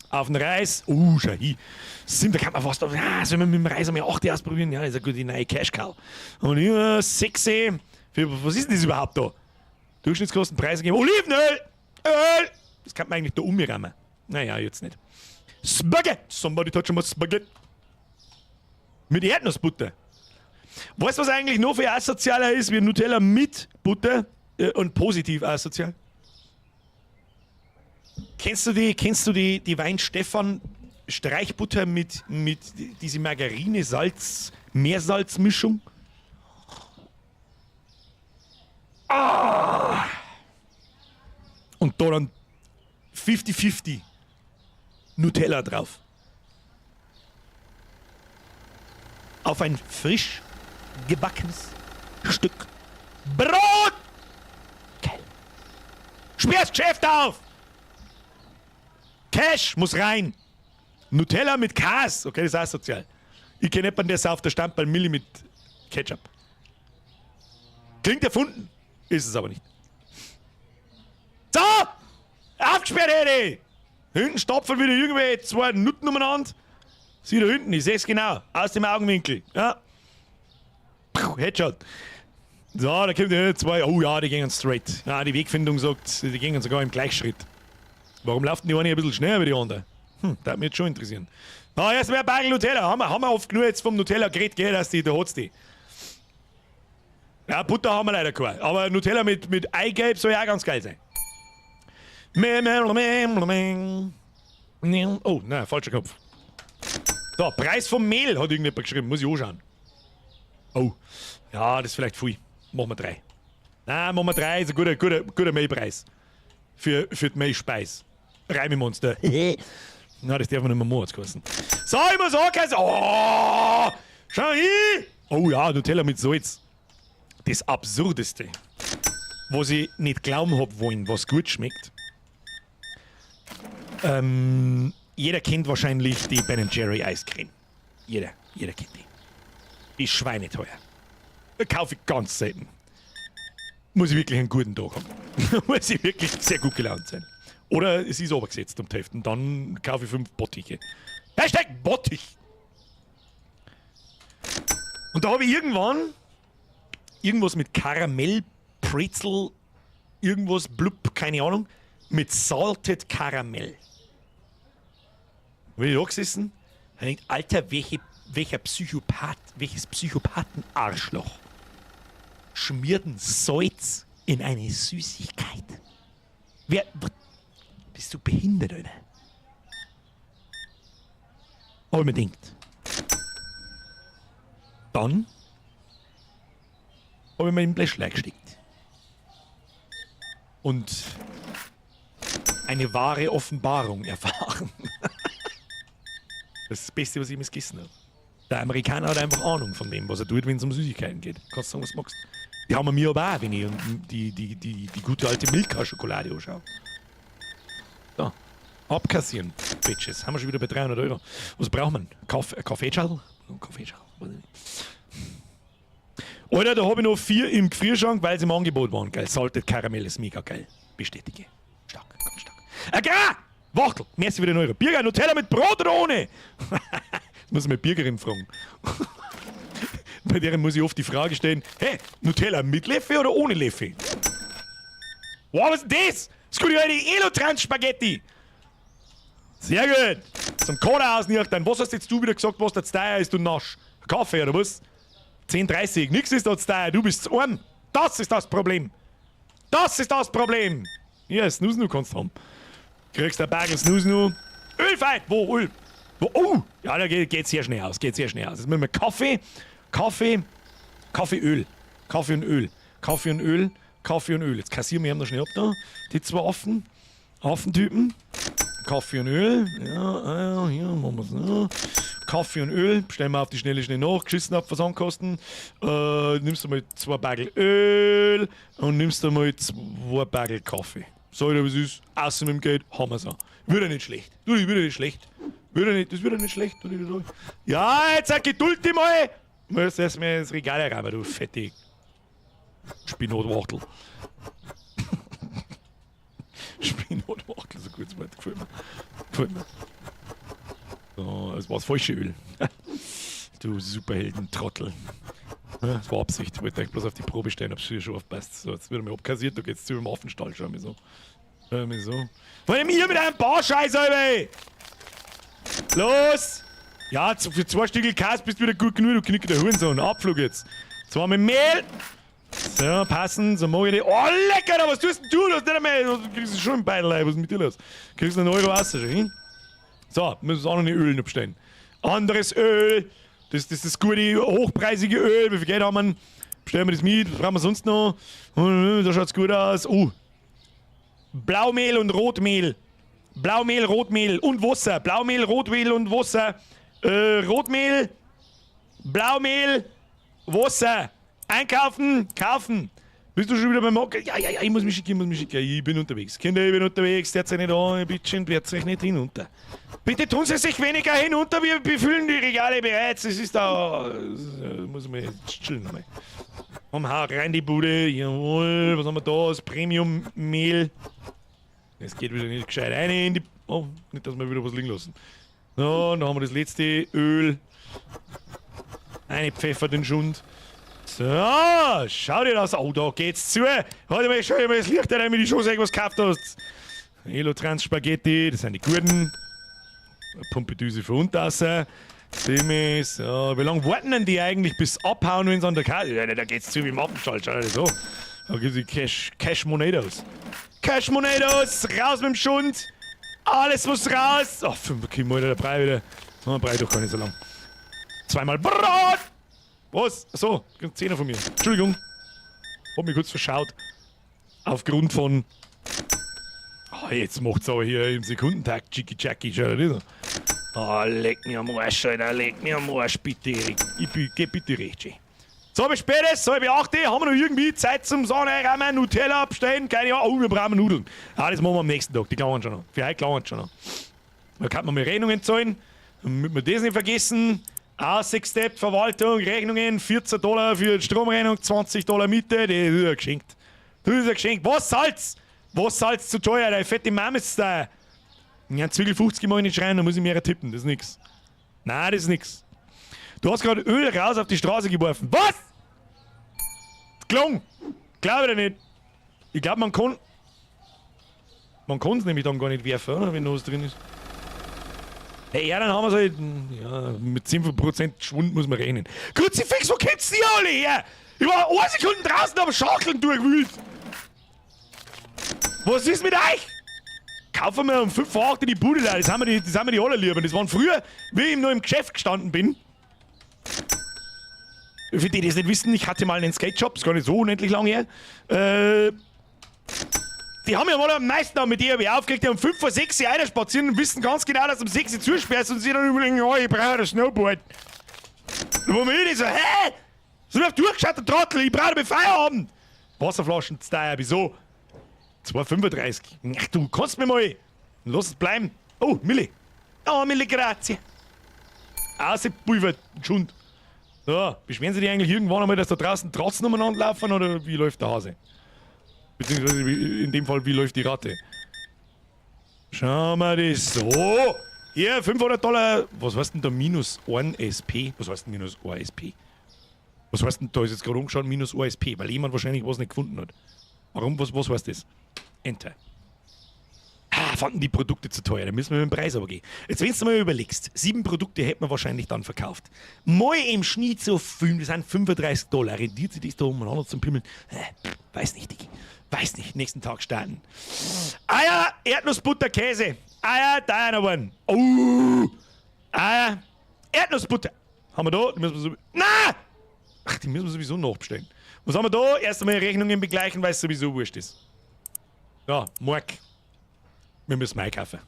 Auf den Reis. Schau hin. Sim, da kann man fast, ja, sollen wir mit dem Reis einmal 8 ausprobieren? Ja, das ist eine gute neue Cash Cow. Und hier, 6. Was ist denn das überhaupt da? Durchschnittskosten, Preise geben. Olivenöl! Öl! Das kann man eigentlich da umrammen. Naja, jetzt nicht. Spaghetti! Somebody touch my Spaghetti. Mit Erdnussbutter. Weißt du, was eigentlich noch viel asozialer ist wie Nutella mit Butter und positiv asozial? Kennst du die Weihenstephan Streichbutter mit diese Margarine, Salz, Meersalzmischung? Ah! Und da dann 50-50 Nutella drauf. Auf ein frisch gebackenes Stück Brot! Geil. Sperr's Geschäft auf! Cash muss rein. Nutella mit Käse. Okay, das ist auch sozial. Ich kenne jemanden, der sauft der Stamperl Milli mit Ketchup. Klingt erfunden. Ist es aber nicht. So! Aufgesperrt, Eddie! Hinten stapfen wieder irgendwelche zwei Nutten umeinander. Sieh da hinten, ich seh's genau. Aus dem Augenwinkel. Ja. Puh, Headshot. So, da kommt die zwei. Oh ja, die gehen straight. Ja, die Wegfindung sagt, die gehen sogar im Gleichschritt. Warum laufen die eine ein bisschen schneller wie die andere? Das würde mich jetzt schon interessieren. Na, erstmal ein Bagel Nutella. Haben wir oft genug jetzt vom Nutella geredet, gell, dass die, da hat's die. Ja, Butter haben wir leider keine. Aber Nutella mit Eigelb soll ja auch ganz geil sein. Oh, nein, falscher Knopf. So, Preis vom Mehl hat irgendjemand geschrieben. Muss ich anschauen. Oh, ja, das ist vielleicht viel. Machen wir 3. Nein, machen wir drei, ist ein guter, guter, guter Mehlpreis. Für die Mehlspeis. Reimemonster. Na, das darf man nicht mehr machen, hat's geheißen. So, ich muss ankassieren. Oh, schau hin! Oh ja, Nutella mit Salz. Das Absurdeste, was ich nicht glauben hab wollen, was gut schmeckt. Jeder kennt wahrscheinlich die Ben Jerry Eiscreme. Jeder kennt die. Die ist schweineteuer. Kaufe ich ganz selten. Muss ich wirklich einen guten Tag haben. Muss ich wirklich sehr gut gelaunt sein. Oder es ist runtergesetzt um die Hälfte. Und dann kaufe ich 5 Bottiche. Hashtag Bottich! Und da habe ich irgendwann irgendwas mit Karamell, Pretzel, irgendwas, blub, keine Ahnung, mit Salted Caramel. Bin ich da gesessen, hab ich gedacht, Alter, welcher Psychopath, welches Psychopathen-Arschloch schmiert denn Salz in eine Süßigkeit? Bist du behindert, Alter? Unbedingt. Dann hab ich mir den Bläschlein gesteckt. Und eine wahre Offenbarung erfahren. Das ist das Beste, was ich jemals gegessen hab. Der Amerikaner hat einfach Ahnung von dem, was er tut, wenn es um Süßigkeiten geht. Kannst du sagen, was du magst. Die haben wir mir aber auch, wenn ich die gute alte Milka-Schokolade anschaue. So. Abkassieren, Bitches. Haben wir schon wieder bei 300 Euro. Was braucht man? Kaffeeschal? Kaffeeschal? Weiß ich nicht. Alter, da hab ich noch 4 im Gefrierschrank, weil sie im Angebot waren. Geil. Salted Caramel ist mega geil. Bestätige. Stark, ganz stark. Agra! Wachtel! Merci für den Euro. Birger, Nutella mit Brot oder ohne? Das muss ich mal Birgerin fragen. Bei der muss ich oft die Frage stellen: Hey, Nutella mit Löffel oder ohne Löffel? Wow, was ist denn das? Das gute alte Elotrans-Spaghetti! Sehr gut! Zum Koda ausnüchtern. Was hast jetzt du wieder gesagt, was da zu teuer ist, du Nasch? Kaffee oder was? 10,30. Nix ist da zu teuer, du bist zu arm. Das ist das Problem. Das ist das Problem. Hier, Snusnu kannst du haben. Kriegst ein Bagel Snusnu. Ölfeit! Wo? Öl? Wo? Oh! Ja, da geht's sehr schnell aus. Geht sehr schnell aus. Jetzt müssen wir Kaffee, Kaffee, Kaffee, Öl. Kaffee und Öl. Kaffee und Öl. Kaffee und Öl. Jetzt kassieren wir ihn noch schnell ab da. Die zwei Affen. Affentypen. Kaffee und Öl. Ja, ja, hier machen wir's noch. Kaffee und Öl. Bestellen wir auf die Schnelle schnell nach. Geschissen ab Versandkosten. Nimmst du mal 2 Bagel Öl und nimmst du mal 2 Bagel Kaffee. Sag ich dir, was ist. Außer mit dem Geld haben wir's auch. Würde nicht schlecht. Du, würde nicht schlecht. Würde nicht, das würde nicht schlecht. Du, du, du. Ja, jetzt sag Geduld dich mal. Muss erst mal ins Regal rein, du fette Spinatwachtel. Spinatwachtel, so gut, das gefällt mir. Gefällt mir. So, das war das falsche Öl. Du Superhelden-Trottel. Ja, das war Absicht. Ich wollte euch bloß auf die Probe stellen, ob's hier schon aufpasst. So, jetzt wird mir abkassiert, da geht's zu im Affenstall, schau mir so. Schau mir so. Vor allem ihr mit einem Barscheiß, Alter! Ey! Los! Ja, für 2 Stückel Käse bist du wieder gut genug, du Knicker der Hurensohn. Abflug jetzt. 2 mit Mehl. So, passen, so mach ich die. Oh, lecker, was tust denn du? Du hast nicht einmal, du kriegst schon ein Beitel, was ist mit dir los? Kriegst einen Euro Wasser schon hin? So, müssen wir auch noch eine Öl bestellen. Anderes Öl. Das ist das gute, hochpreisige Öl. Wie viel Geld haben wir? Bestellen wir das mit. Was brauchen wir sonst noch? Da schaut's gut aus. Oh. Blaumehl und Rotmehl. Blaumehl, Rotmehl und Wasser. Blaumehl, Rotmehl und Wasser. Rotmehl, Blaumehl, Wasser. Einkaufen, kaufen. Bist du schon wieder beim Hockey? Ja, ja, ja, ich muss mich schicken, ich muss mich schicken. Ich bin unterwegs. Kinder, ich bin unterwegs. Setzt euch nicht an, bitte, werft euch nicht hinunter. Bitte tun Sie sich weniger hinunter, wir befüllen die Regale bereits. Es ist da. Das muss man jetzt chillen nochmal. Komm, hau rein die Bude. Jawohl, was haben wir da? Das Premium-Mehl. Es geht wieder nicht gescheit rein in die. Oh, nicht, dass wir wieder was liegen lassen. So, dann haben wir das letzte Öl. Eine Pfeffer den Schund. So, schau dir das an. Oh, da geht's zu. Warte mal, schau dir mal das Licht rein, wenn du schon was gekauft hast. Elotrans Spaghetti, das sind die guten. Pumpedüse für Unterasser. Simi, so. Wie lange warten denn die eigentlich bis abhauen, wenn sie an der Karte. Ja, da geht's zu wie im Affenstall, schau dir das an. Da gibt's die Cash Monedos. Cash Monedos, raus mit dem Schund. Alles muss raus. Ach, 5 Kilo, Alter, der Brei wieder. Oh, Brei doch gar nicht so lang. Zweimal Brot! Was? Achso, 10er von mir. Entschuldigung. Hab mich kurz verschaut. Aufgrund von. Oh, jetzt macht's aber hier im Sekundentakt Chicky Chacky, schau dir das an. Oh, leck mir am Arsch, Alter, leck mir am Arsch, bitte, Erik. Ich geh bitte recht schön. So, bis später, so, 7:30, haben wir noch irgendwie Zeit zum Sahne reinmachen, Nutella abstellen, keine Ahnung, oh, wir brauchen Nudeln. Ah, das machen wir am nächsten Tag, die klauen schon noch. Für heute klauen schon noch. Da kann man mal Rechnungen zahlen, damit wir das nicht vergessen. Aussichtsstep, Verwaltung, Rechnungen, 14 Dollar für die Stromrechnung, 20 Dollar Miete, das ist ja geschenkt. Das ist ja geschenkt. Was Salz? Was Salz zu teuer, deine fette Mama ist da. Ja, Zwiegel 50 mach ich nicht schreien, da muss ich mehr tippen, das ist nix. Nein, das ist nix. Du hast gerade Öl raus auf die Straße geworfen. Was? Klong! Glaube ich dir nicht. Ich glaube, man kann. Man kann es nämlich dann gar nicht werfen, oder? Wenn noch was drin ist. Hey, ja, dann haben wir so. Ja, mit 10% Schwund muss man rechnen. Kruzifix, wo kommt's denn ihr alle her? Ich war eine Sekunde draußen, aber Schachteln durchwühlt. Was ist mit euch? Kaufen wir um 5 vor 8 die Bude da. Das haben wir die, das haben wir die allerlieben. Das waren früher, wie ich noch im Geschäft gestanden bin. Für die, die es nicht wissen, ich hatte mal einen Skate-Shop, ist gar nicht so unendlich lang her. Die haben ja mal am meisten mit dir aufgeregt, die um 5 vor 6 Uhr einer spazieren und wissen ganz genau, dass um 6 Uhr zusperrst und sie dann überlegen, ja, ich brauche ein Snowboard. Wo mir ich so, hä? So auf durchgeschaut, der Trottel, ich brauche Feierabend. Wasserflaschen zu teuer, wieso? 2,35. Ach du, kannst mir mal. Lass es bleiben. Oh, Mille. Oh, Mille, grazie. Außer Schund. So, beschweren Sie sich eigentlich irgendwann einmal, dass da draußen Tratzen umeinander laufen oder wie läuft der Hase? Beziehungsweise in dem Fall, wie läuft die Ratte? Schauen wir das so. Hier, 500 Dollar. Was heißt denn da minus 1 SP? Was heißt denn minus 1 SP? Was heißt denn da ist jetzt gerade umgeschaut, minus 1 SP? Weil jemand wahrscheinlich was nicht gefunden hat. Warum? Was heißt das? Enter. Ah, fanden die Produkte zu teuer, da müssen wir mit dem Preis aber gehen. Jetzt, wenn du mal überlegst, sieben Produkte hätten wir wahrscheinlich dann verkauft. Mal im Schnitt so fünf, das sind 35 Dollar. Rendiert sich das da umeinander zum Pimmeln? Weiß nicht, Digi. Weiß nicht. Nächsten Tag starten. Eier, Erdnussbutter, Käse. Eier, da noch one. Oh! Eier, Erdnussbutter. Haben wir da? Die müssen wir so. Na! Ach, die müssen wir sowieso nachbestellen. Was haben wir da? Erst einmal Rechnungen begleichen, weil es sowieso wurscht ist. Ja, Mark. Wir müssen einkaufen.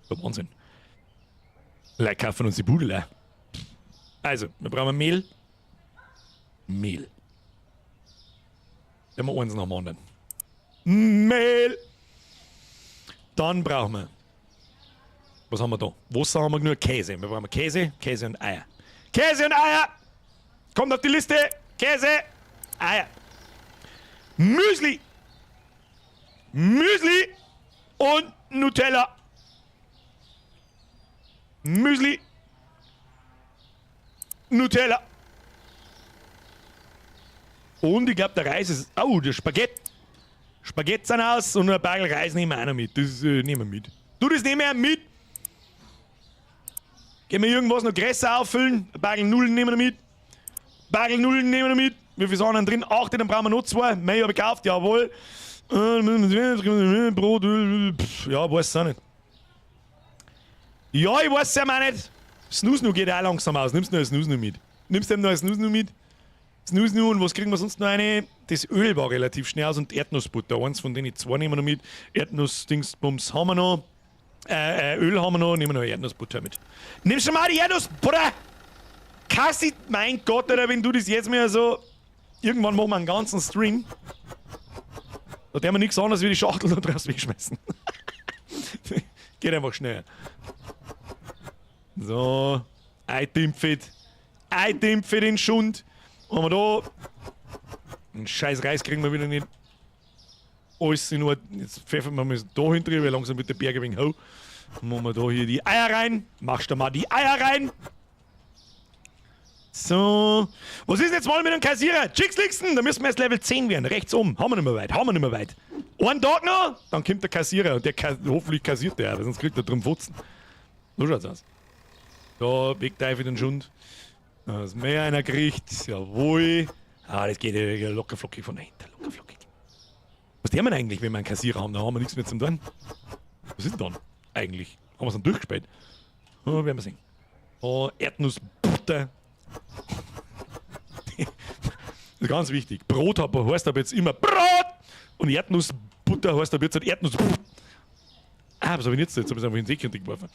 Der Wahnsinn. Leute kaufen uns die Bude leer. Also, wir brauchen Mehl. Mehl. Nehmen wir eins nach dem anderen. Mehl. Dann brauchen wir. Was haben wir da? Wasser haben wir genug. Käse. Wir brauchen Käse, Käse und Eier. Käse und Eier! Kommt auf die Liste! Käse, Eier. Müsli! Müsli und Nutella. Müsli. Nutella. Und ich glaube, der Reis ist. Oh, der Spaghetti. Spaghetti sind aus und ein Bagel Reis nehmen wir auch noch mit. Das nehmen wir mit. Du, das nehmen wir mit. Gehen wir irgendwas noch größer auffüllen? Ein Bagel Nudeln nehmen wir mit. Bagel Nudeln nehmen wir mit. Wie viel sind denn drin? 8, dann brauchen wir noch zwei. Mehr habe ich gekauft, jawohl. Brot, pff, ja, weiß es auch nicht. Ja, ich weiß es ja auch nicht. Snus geht auch langsam aus. Nimmst du noch ein Snus mit? Nimmst du noch ein Snus mit? Snus und was kriegen wir sonst noch eine? Das Öl war relativ schnell aus und Erdnussbutter. Eins von denen zwei nehmen wir noch mit. Erdnuss-Dingsbums haben wir noch. Öl haben wir noch. Nehmen wir noch Erdnussbutter mit. Nimmst du mal die Erdnussbutter? Kassi, mein Gott, Alter, wenn du das jetzt mehr so. Irgendwann machen wir einen ganzen Stream. Da werden wir nichts anderes wie die Schachtel da draußen wegschmeißen. Geht einfach schnell. So. Item-Fit. Item für den Schund. Haben wir da. Einen scheiß Reis kriegen wir wieder nicht. Alles in Ordnung. Jetzt pfeffern wir mal da hinten, weil langsam wird der Berg ein wenig hoch. Machen wir da hier die Eier rein. Machst du mal die Eier rein. So. Was ist denn jetzt mal mit dem Kassierer? Chicks Lixen, da müssen wir erst Level 10 werden. Rechts um. Haben wir nicht mehr weit. Haben wir nicht mehr weit. Einen Tag noch, dann kommt der Kassierer und der hoffentlich kassiert der, weil sonst kriegt er drum Fotzen. So schaut's aus. Da, weg da für den Schund. Da ist mehr einer kriegt. Jawohl. Ah, das geht ja locker flockig von dahinter. Locker flockig. Was tun wir denn eigentlich, wenn wir einen Kassierer haben? Da haben wir nichts mehr zum tun. Was ist denn dann eigentlich? Haben wir es dann durchgespielt? Oh, werden wir sehen. Oh, Erdnussbutter. Das ist ganz wichtig. Brot hat, heißt aber jetzt immer Brot! Und Erdnussbutter heißt aber jetzt halt Erdnuss. Ah, was habe ich jetzt? Jetzt habe ich es einfach in den See geworfen.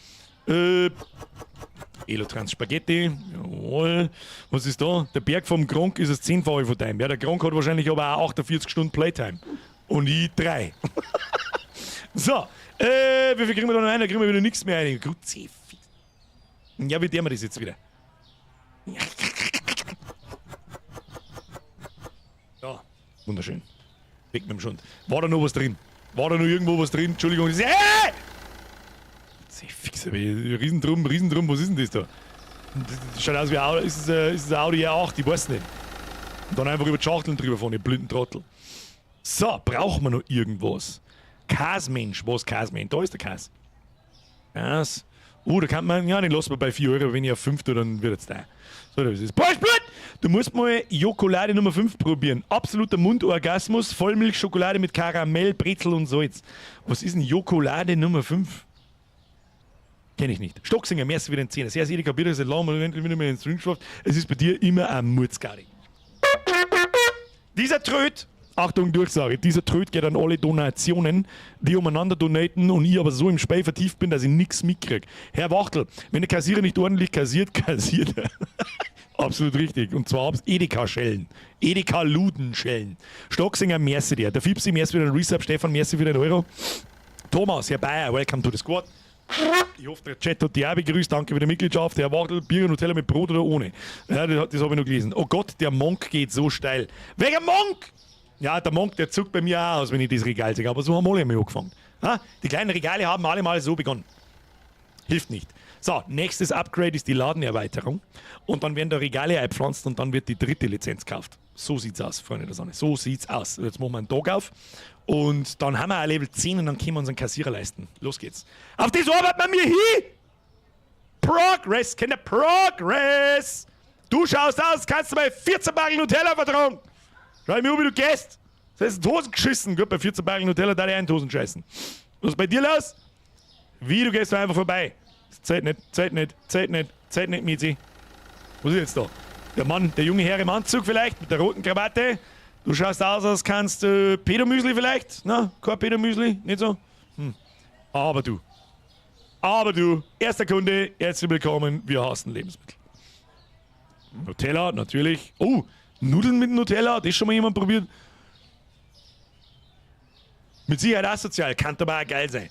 Elotrans Spaghetti. Jawohl. Was ist da? Der Berg vom Gronk ist das 10-fache von deinem. Ja, der Gronk hat wahrscheinlich aber auch 48 Stunden Playtime. Und ich 3. So. Wie viel kriegen wir da noch rein? Da kriegen wir wieder nichts mehr rein. Kruzifix. Ja, wie der wir das jetzt wieder? Ja, wunderschön. Weg mit dem Schund. War da noch was drin? War da noch irgendwo was drin? Entschuldigung. Das ist, hey! Fix, Riesendrum, Riesendrum, was ist denn das da? Das schaut aus wie Audi, ist es ein Audi R8? Ich weiß nicht. Und dann einfach über die Schachteln drüber fahren, ihr blinden Trottel. So, brauchen wir noch irgendwas? Käsmensch, was Käsmensch? Da ist der Käse. Käse. Oh, da kann man, ja, den lassen wir bei 4 Euro, wenn ich auf 5 tue, dann wird es da. So, das ist Blut! Du musst mal Jokolade Nummer 5 probieren. Absoluter Mundorgasmus, Vollmilchschokolade mit Karamell, Brezel und Salz. Was ist denn Jokolade Nummer 5? Kenn ich nicht. Stocksinger, merci für den Zehner. Sehr, sehr, Edeka, bitte, seit langem und endlich wieder mal in den Stream geschafft. Es ist bei dir immer ein Mutzgari. Dieser Tröd, Achtung, Durchsage, dieser Tröd geht an alle Donationen, die umeinander donaten und ich aber so im Spei vertieft bin, dass ich nichts mitkrieg. Herr Wachtel, wenn der Kassierer nicht ordentlich kassiert, kassiert er. Absolut richtig. Und zwar Edeka-Schellen. Edeka-Ludenschellen. Stocksinger, merci dir. Der Fipsi, merci für den Resub. Stefan, merci für den Euro. Thomas, Herr Bayer, welcome to the squad. Ich hoffe, der Chat hat dich auch begrüßt. Danke für die Mitgliedschaft. Herr Wachtel, Bier und Nutella mit Brot oder ohne? Ja, das habe ich noch gelesen. Oh Gott, der Monk geht so steil. Welcher Monk? Ja, der Monk, der zuckt bei mir auch aus, wenn ich das Regal sehe. Aber so haben alle einmal angefangen. Ha? Die kleinen Regale haben alle mal so begonnen. Hilft nicht. So, nächstes Upgrade ist die Ladenerweiterung. Und dann werden da Regale eingepflanzt und dann wird die dritte Lizenz gekauft. So sieht's aus, Freunde der Sonne. So sieht's aus. Jetzt machen wir einen Tag auf. Und dann haben wir auch Level 10 und dann können wir uns einen Kassierer leisten. Los geht's. Auf das arbeiten wir mir hin! Progress, Kinder, Progress! Du schaust aus, kannst du mal 14 Barrel Nutella vertragen. Schau mir an, wie du gehst. Das ist in die Hosen geschissen. Gut, bei 14 Barrel Nutella da ich in die Hosen scheißen. Was ist bei dir los? Wie, du gehst einfach vorbei. Das zählt nicht, zählt nicht, zählt nicht, zählt nicht, Mizi. Was ist jetzt da? Der Mann, der junge Herr im Anzug vielleicht, mit der roten Krawatte. Du schaust aus, als kannst du Pedomüsli vielleicht? Na, kein Pedomüsli, nicht so? Aber du. Aber du, erster Kunde, herzlich willkommen, wir hassen Lebensmittel. Nutella, natürlich. Oh, Nudeln mit Nutella, das schon mal jemand probiert? Mit Sicherheit asozial, kann aber auch geil sein.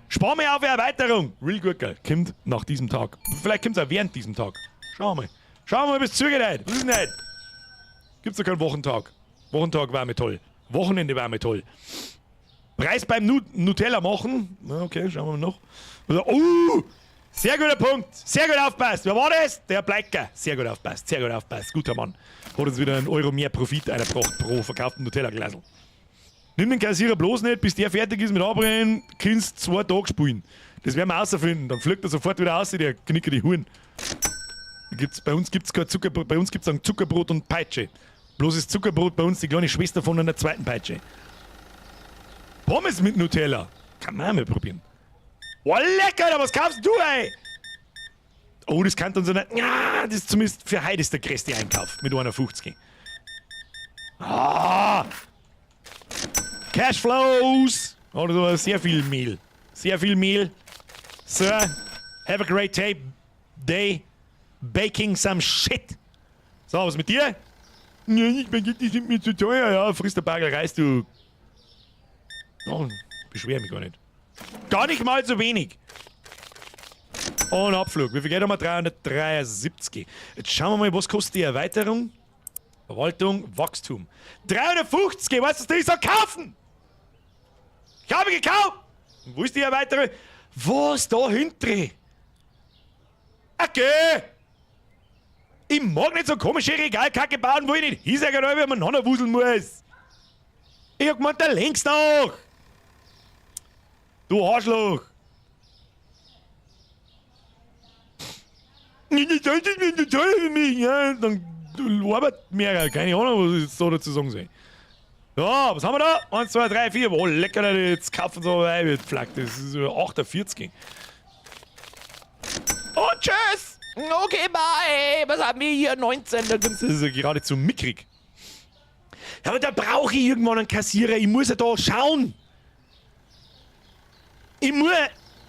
Spar mir auf Erweiterung. Real gut, geil. Kommt nach diesem Tag. Vielleicht kommt es auch während diesem Tag. Schauen wir mal. Schauen wir mal, bis es zugeht heute. Was ist denn heute? Gibt's doch keinen Wochentag. Wochentag war mir toll. Wochenende war mir toll. Preis beim Nutella machen. Na, okay, schauen wir mal noch. Oh, sehr guter Punkt. Sehr gut aufpasst. Wer war das? Der Bleiker. Sehr gut aufpasst. Sehr gut aufpasst. Guter Mann. Hat uns wieder einen Euro mehr Profit eingebracht pro verkauften Nutella-Glasl. Nimm den Kassierer bloß nicht, bis der fertig ist mit Abbrennen, kannst 2 Tage spielen. Das werden wir rausfinden. Dann fliegt er sofort wieder raus, der knickt die Huren. Gibt's, bei uns gibt's kein Zuckerbrot, bei uns gibt's dann Zuckerbrot und Peitsche. Bloß ist Zuckerbrot bei uns die kleine Schwester von einer zweiten Peitsche. Pommes mit Nutella. Kann man auch mal probieren. Oh, lecker, aber was kaufst du, ey? Oh, das kann uns nicht. Ja, das ist zumindest für heute ist der größte Einkauf mit 1,50. Ah! Cashflows! Oder so, sehr viel Mehl. Sehr viel Mehl. Sir, have a great day. Day baking some shit. So, was mit dir? Ja, ich bin die sind mir zu teuer. Ja, friss der Bagel Reis, du. Oh, beschwer mich gar nicht. Gar nicht mal so wenig. Und Abflug. Wie viel Geld haben wir? 373. Jetzt schauen wir mal, was kostet die Erweiterung? Verwaltung, Wachstum. 350! Weißt du, was ich soll kaufen? Ich habe gekauft! Und wo ist die Erweiterung? Was da hinten? Okay! Ich mag nicht so komische Regalkacke bauen, wo ich nicht hinsagen, wie man noch wuseln muss. Ich hab gemeint, da längst noch! Du Arschloch! Ja, dann arbeit mehr, keine Ahnung, was ich jetzt so dazu sagen soll. Ja, was haben wir da? 1, 2, 3, 4. Oh, lecker, jetzt kaufen sie aber ein, das ist 48. Und tschüss! Okay, bye! Was haben wir hier? 19, da gibt's Das ist ja geradezu mickrig. Aber da brauche ich irgendwann einen Kassierer. Ich muss ja da schauen. Ich muss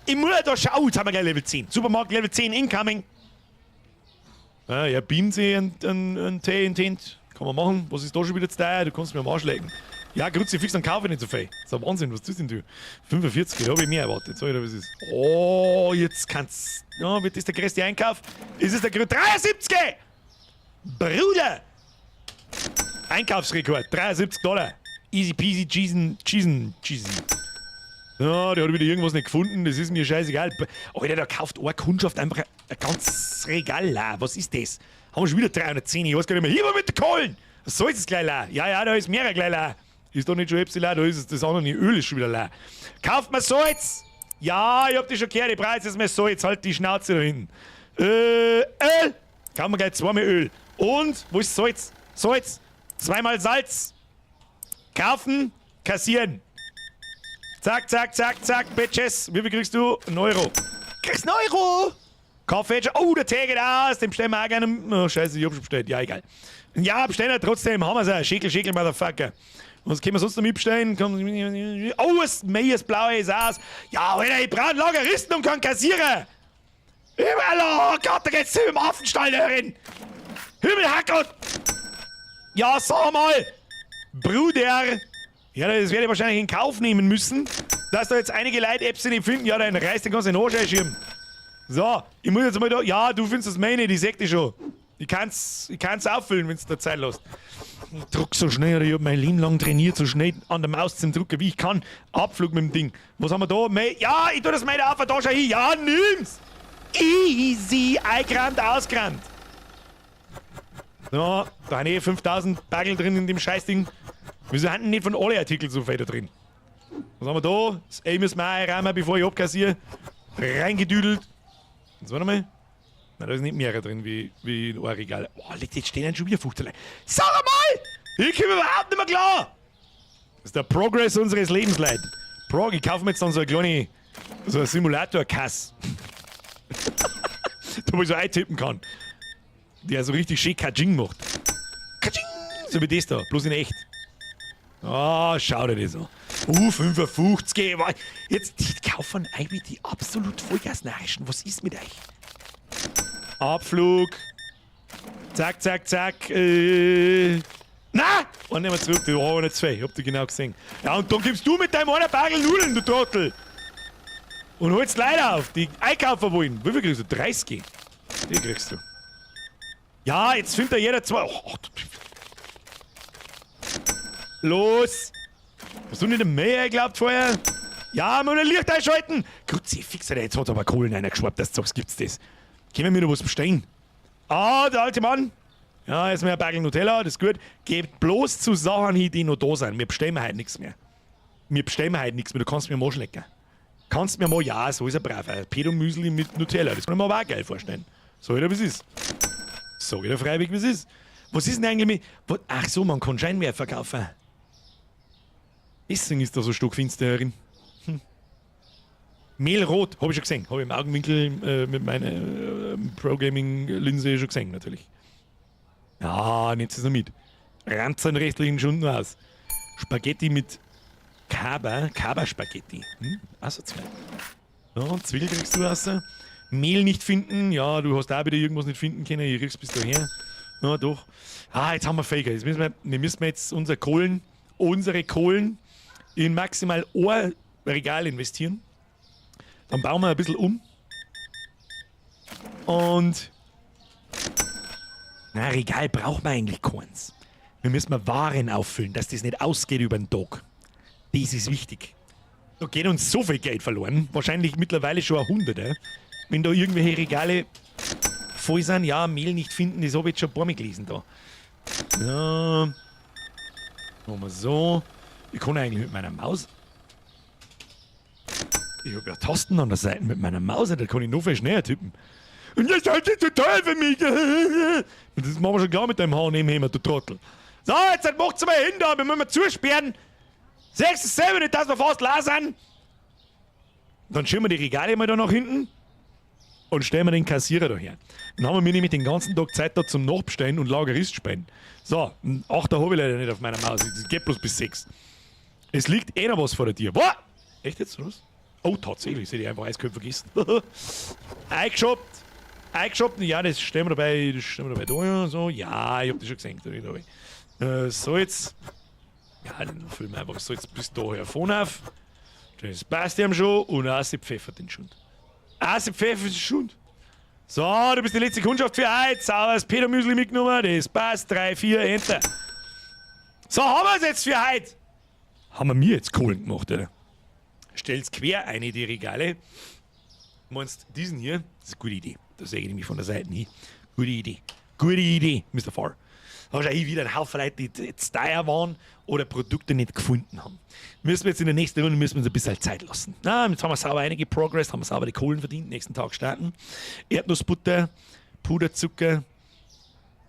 ja da schauen. Jetzt haben wir gleich Level 10. Supermarkt Level 10 incoming. Ah, ja, beamt sich einen Tee in Tent. Kann man machen. Was ist da schon wieder zu teuer? Du kannst mir am Arsch lecken. Ja, Kruzifix, dann kaufe ich nicht so viel. Das ist ein Wahnsinn, was tust denn du? 45, habe ich mehr erwartet. Sag ich dir, was ist. Oh, jetzt kannst. Ja, wird das der größte Einkauf? Ist es der größte? 73! Bruder! Einkaufsrekord, 73 Dollar. Easy peasy, cheesen, cheesen, cheesen. Ja, der hat wieder irgendwas nicht gefunden, das ist mir scheißegal. Alter, da kauft eine Kundschaft einfach ein ganzes Regal leer. Was ist das? Haben wir schon wieder 310, ich weiß gar nicht mehr. Hier mal mit den Kohlen! Was soll das gleich leer? Ja, da ist mehrere gleich leer. Ist doch nicht schon Epsi leer, da ist es, das andere Öl ist schon wieder leer. Kauft mir Salz! Ja, ich hab die schon gehört, ich brauche jetzt mehr Salz, halt die Schnauze da hinten. Öl! Kaufen wir gleich zweimal Öl. Und, wo ist Salz? Salz! Zweimal Salz! Kaufen, kassieren. Zack, zack, zack, zack, Bitches. Wie viel kriegst du? Ein Euro. Kriegst einen Euro! Kaffee. Oh, der Tee geht aus. Den bestellen wir auch gerne. Oh, scheiße, ich hab schon bestellt. Ja, egal. Ja, bestellen wir trotzdem. Haben wir's auch. Schickel, schickel, Motherfucker. Was können wir sonst noch mitbestellen? Oh, das Meer, das Blaue ist aus. Ja, Alter, ich brauche einen Lageristen und keinen Kassierer. Himmel, oh Gott, da geht's zu im Affenstall darin. Himmelhackert. Ja, sag mal. Bruder. Ja, das werde ich wahrscheinlich in Kauf nehmen müssen, dass da jetzt einige Leute Apps nicht finden. Ja, dann reißt den ganzen Arsch einschieben. So, ich muss jetzt mal da. Ja, du findest das meine, die sag ich schon. Ich kann's auffüllen, wenn du da Zeit lässt. Ich druck so schnell, ich hab mein Leben lang trainiert, so schnell an der Maus zum Drucken, wie ich kann. Abflug mit dem Ding. Was haben wir da? Ja, ich tu das meine auf, da schau hin. Ja, nimm's! Easy, eingerannt, ausgerannt. So, da haben eh 5000 Bagel drin in dem Scheißding. Wieso haben denn nicht von alle Artikeln so viel da drin? Was haben wir da? Das A müssen wir auch einräumen, bevor ich abkassiere. Reingedüdelt. Jetzt warte mal. Nein, da ist nicht mehr drin wie in eurem Regal. Oh, jetzt stehen schon wieder 15 Leute. Sag mal! Ich komme überhaupt nicht mehr klar! Das ist der Progress unseres Lebens, Leute. Prog, ich kaufe mir jetzt dann so eine kleine, so eine Simulator-Kasse, da wo ich so eintippen kann. Der so richtig schön Kajing macht. Kajing! So wie das da, bloß in echt. Ah, schau dir das an. 55. Jetzt, die kaufen eigentlich die absolut Vollgasnarischen. Was ist mit euch? Abflug. Zack, zack, zack. Na! Und nehmen wir zurück, die war nicht zwei. Ich hab die genau gesehen. Ja, und dann gibst du mit deinem einen Bagel Nudeln, du Trottel. Und holst Leute auf, die einkaufen wollen. Wie viel kriegst du? 30. Die kriegst du. Ja, jetzt findet da jeder zwei. Oh, los! Hast du nicht mehr geglaubt vorher? Ja, mal ein Licht einschalten! Kruzifix, Alter, jetzt hat aber Kohlen einer geschwappt, dass du sagst, gibt's das. Können wir mir noch was bestellen? Ah, der alte Mann. Ja, jetzt mehr ein Bagel Nutella, das ist gut. Gebt bloß zu Sachen hin, die noch da sind. Wir bestellen heute nichts mehr. Wir bestellen heute nichts mehr, du kannst mir mal schlecken. Kannst mir mal, ja, so ist er brav. Ein Pedomüsli mit Nutella, das kann ich mir aber auch geil vorstellen. So ich dir, wie es ist. Sag ich dir freiwillig, wie es ist. Was ist denn eigentlich mit. Ach so, man kann Scheinwerfer kaufen. Deswegen ist da so stockfinster herin. Mehlrot, habe ich schon gesehen. Habe ich im Augenwinkel mit meiner Pro-Gaming-Linse schon gesehen, natürlich. Ja, nehmt es noch mit. Rammt seinen restlichen Schunden aus. Spaghetti mit Kaba, Kaba-Spaghetti. Asozial. Ja, Zwiebel kriegst du raus. Mehl nicht finden. Ja, du hast auch wieder irgendwas nicht finden können. Ich krieg's bis daher. Ja, doch. Ah, jetzt haben wir Faker. Jetzt müssen wir jetzt unsere Kohlen in maximal ein Regal investieren. Dann bauen wir ein bisschen um. Und. Na, Regal braucht man eigentlich keins. Wir müssen mal Waren auffüllen, dass das nicht ausgeht über den Tag. Das ist wichtig. Da geht uns so viel Geld verloren. Wahrscheinlich mittlerweile schon ein Hunderte. Wenn da irgendwelche Regale voll sind, ja, Mehl nicht finden, das habe ich jetzt schon ein paar Mal gelesen da. Ja. Machen wir so. Ich kann eigentlich mit meiner Maus. Ich habe ja Tasten an der Seite mit meiner Maus, da kann ich noch viel schneller tippen. Und jetzt halt ist zu teuer für mich. Und das machen wir schon klar mit deinem H&M, du Trottel. So, jetzt macht's mal hin da, wir müssen mal zusperren. Siehst du selber nicht, dass wir fast leer sind? Dann schieben wir die Regale mal da nach hinten. Und stellen wir den Kassierer da her. Dann haben wir nämlich den ganzen Tag Zeit da zum Nachbestellen und Lagerist spielen. So, einen Achter habe ich leider nicht auf meiner Maus. Es geht bloß bis 6. Es liegt eh noch was vor der Tür. Boah! Echt jetzt, oder was? Oh, tatsächlich, das hätte ich einfach eiskalt vergessen. Eingeshoppt! Eingeshoppt, ja, das stellen wir dabei, das stellen wir dabei da, ja, so. Ja, ich hab das schon gesehen. Da, da. So jetzt. Ja, dann füllen wir einfach so jetzt bis daher vorne auf. Das passt ihm schon und auch sie pfeffert den Schund. Auch sie pfeffert den Schund. So, du bist die letzte Kundschaft für heute. Sauberes Petermüsli mitgenommen. Das passt. 3, 4, Enter. So, haben wir es jetzt für heute. Haben wir mir jetzt Kohlen gemacht, oder? Stell's quer eine die Regale. Meinst diesen hier? Das ist eine gute Idee. Da sehe ich nämlich von der Seite hin. Gute Idee. Gute Idee, Mr. Farr. Da hast du wieder einen Haufen Leute, die zu teuer waren oder Produkte nicht gefunden haben. Müssen wir jetzt in der nächsten Runde müssen wir uns ein bisschen Zeit lassen. Na, jetzt haben wir sauber einige Progress, haben wir sauber die Kohlen verdient, nächsten Tag starten. Erdnussbutter, Puderzucker,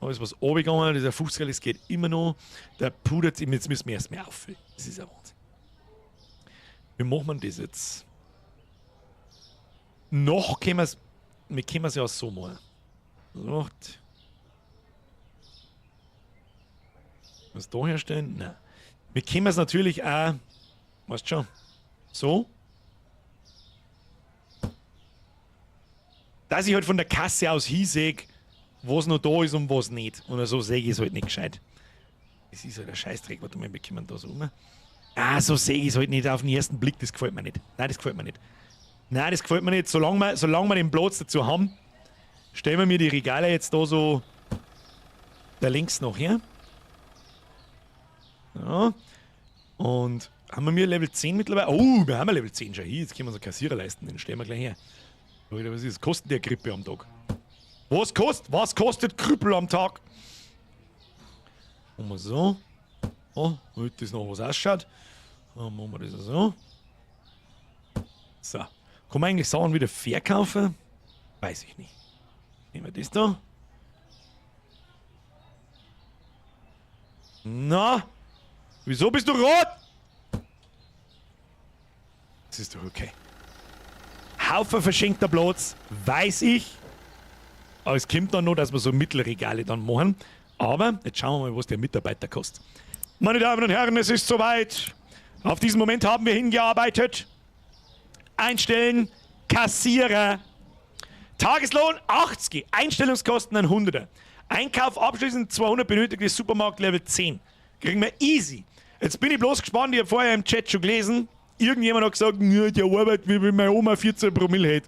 alles was runtergegangen, dieser 50er, das geht immer noch. Der Puderzucker, jetzt müssen wir erst mehr auffüllen. Das ist ja Wahnsinn. Wie machen wir das jetzt? Noch können wir's, wir können es ja so machen. So, was da herstellen? Nein. Wir können es natürlich auch, weißt schon, so. Dass ich halt von der Kasse aus hinsehe, was noch da ist und was nicht. Und so sehe ich es halt nicht gescheit. Das ist halt ein Scheißdreck, warte mal, wir kommen da so um. Ah, so sehe ich es halt nicht auf den ersten Blick, das gefällt mir nicht. Nein, das gefällt mir nicht. Nein, das gefällt mir nicht. Solange wir den Platz dazu haben, stellen wir mir die Regale jetzt da so da links noch her. Ja. Und haben wir mir Level 10 mittlerweile? Oh, wir haben ja Level 10 schon. Hier, jetzt können wir uns einen Kassierer leisten, den stellen wir gleich her. Was ist das? Kostet der Grippe am Tag? Was kostet? Was kostet Krüppel am Tag? Machen wir so. Oh, damit das noch was ausschaut. Dann machen wir das so. So. Kann man eigentlich Sachen wieder verkaufen? Weiß ich nicht. Nehmen wir das da. Na? Wieso bist du rot? Das ist doch okay. Haufen verschenkter Platz, weiß ich. Aber es kommt dann noch, dass wir so Mittelregale dann machen. Aber jetzt schauen wir mal, was der Mitarbeiter kostet. Meine Damen und Herren, es ist soweit. Auf diesen Moment haben wir hingearbeitet. Einstellen, Kassierer. Tageslohn 80, Einstellungskosten ein 100er. Einkauf abschließend 200, benötigtes Supermarkt Level 10. Kriegen wir easy. Jetzt bin ich bloß gespannt, ich hab vorher im Chat schon gelesen. Irgendjemand hat gesagt, ja, der arbeitet wie wenn meine Oma 14 Promille hat.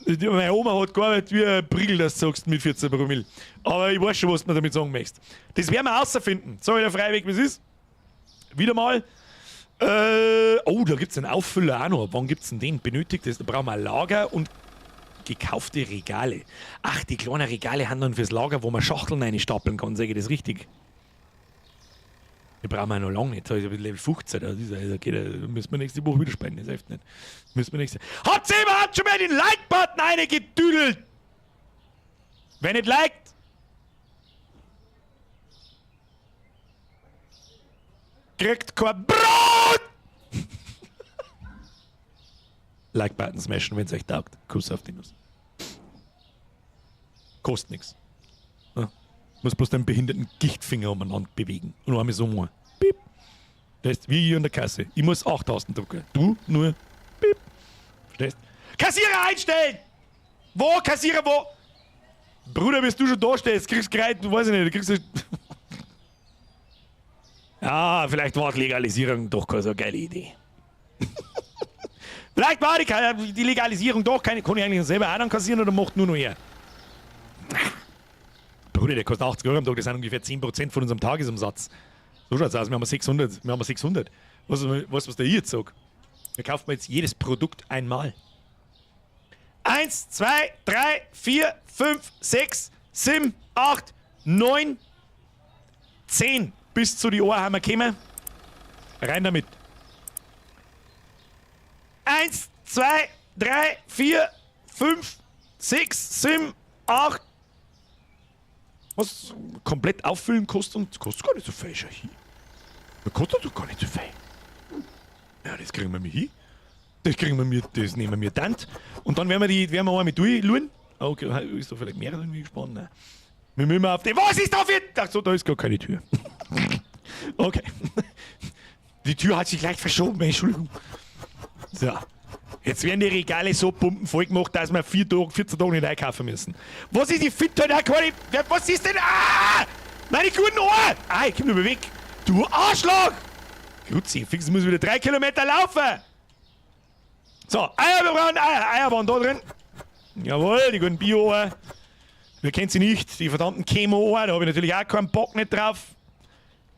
Meine Oma hat gearbeitet wie ein Briegel, das du sagst, mit 14 Promille. Aber ich weiß schon, was du mir damit sagen möchtest. Das werden wir rausfinden. Sag ich dir freiweg, wie es ist. Wieder mal. Oh, da gibt's einen Auffüller auch noch. Wann gibt's denn den? Benötigt das? Da brauchen wir ein Lager und gekaufte Regale. Ach, die kleinen Regale haben dann fürs Lager, wo man Schachteln reinstapeln kann. Sag ich das richtig? Die brauchen wir ja noch lange nicht. Da ist ja Level 15. Das ist ja, okay, da müssen wir nächste Woche wieder spenden. Das hilft nicht. Müssen wir nächste. Hat sie überhaupt schon mal den Like-Button reingedüdelt? Wer nicht liked, kriegt kein Brot! Like-Button smashen, wenn's euch taugt. Kuss auf die Nuss. Kostet nix. Ja. Muss bloß den behinderten Gichtfinger umeinander bewegen. Und einmal so machen. Piep. Das ist wie hier in der Kasse. Ich muss 8000 drücken. Du nur piep. Verstehst? Kassierer einstellen! Wo? Kassierer wo? Bruder, bis du schon da stehst, kriegst du gleich, du weißt nicht, du kriegst. Ja, vielleicht war die Legalisierung doch keine so geile Idee. Vielleicht war die Legalisierung doch keine. Kann ich eigentlich selber auch dann kassieren oder macht nur noch er? Bruder, der kostet 80 Euro am Tag, das sind ungefähr 10% von unserem Tagesumsatz. So schaut's aus, wir haben 600. Wir haben 600. Weißt du, was der hier jetzt sagt? Wir kaufen jetzt jedes Produkt einmal. 1, 2, 3, 4, 5, 6, 7, 8, 9, 10. Bis zu die Ohren haben wir gekommen. Rein damit. 1, 2, 3, 4, 5, 6, 7, 8. Was? Komplett auffüllen kostet und kostet gar nicht so viel. Schau hier. Das kostet doch gar nicht so viel. Ja, das kriegen wir mit hin. Das kriegen wir mit, das nehmen wir dann. Und dann werden wir die, werden wir einmal durchschauen. Okay, ist da vielleicht mehr irgendwie gespannt? Nein. Wir müssen auf die. Was ist da für. Ach so, da ist gar keine Tür. Okay. Die Tür hat sich leicht verschoben, Entschuldigung. So. Jetzt werden die Regale so pumpenvoll gemacht, dass wir 4 Tage, 14 Tage nicht einkaufen müssen. Was ist die Fit heute auch keine. Was ist denn? Ah! Meine guten Ohren! Ah, ich komm nur weg. Du Arschloch! Kruzifix, muss wieder 3 Kilometer laufen! So, Eier, wir brauchen Eier. Eier waren da drin. Jawohl, die guten Bio-Eier. Wer kennt sie nicht? Die verdammten Chemo-Eier, da habe ich natürlich auch keinen Bock nicht drauf.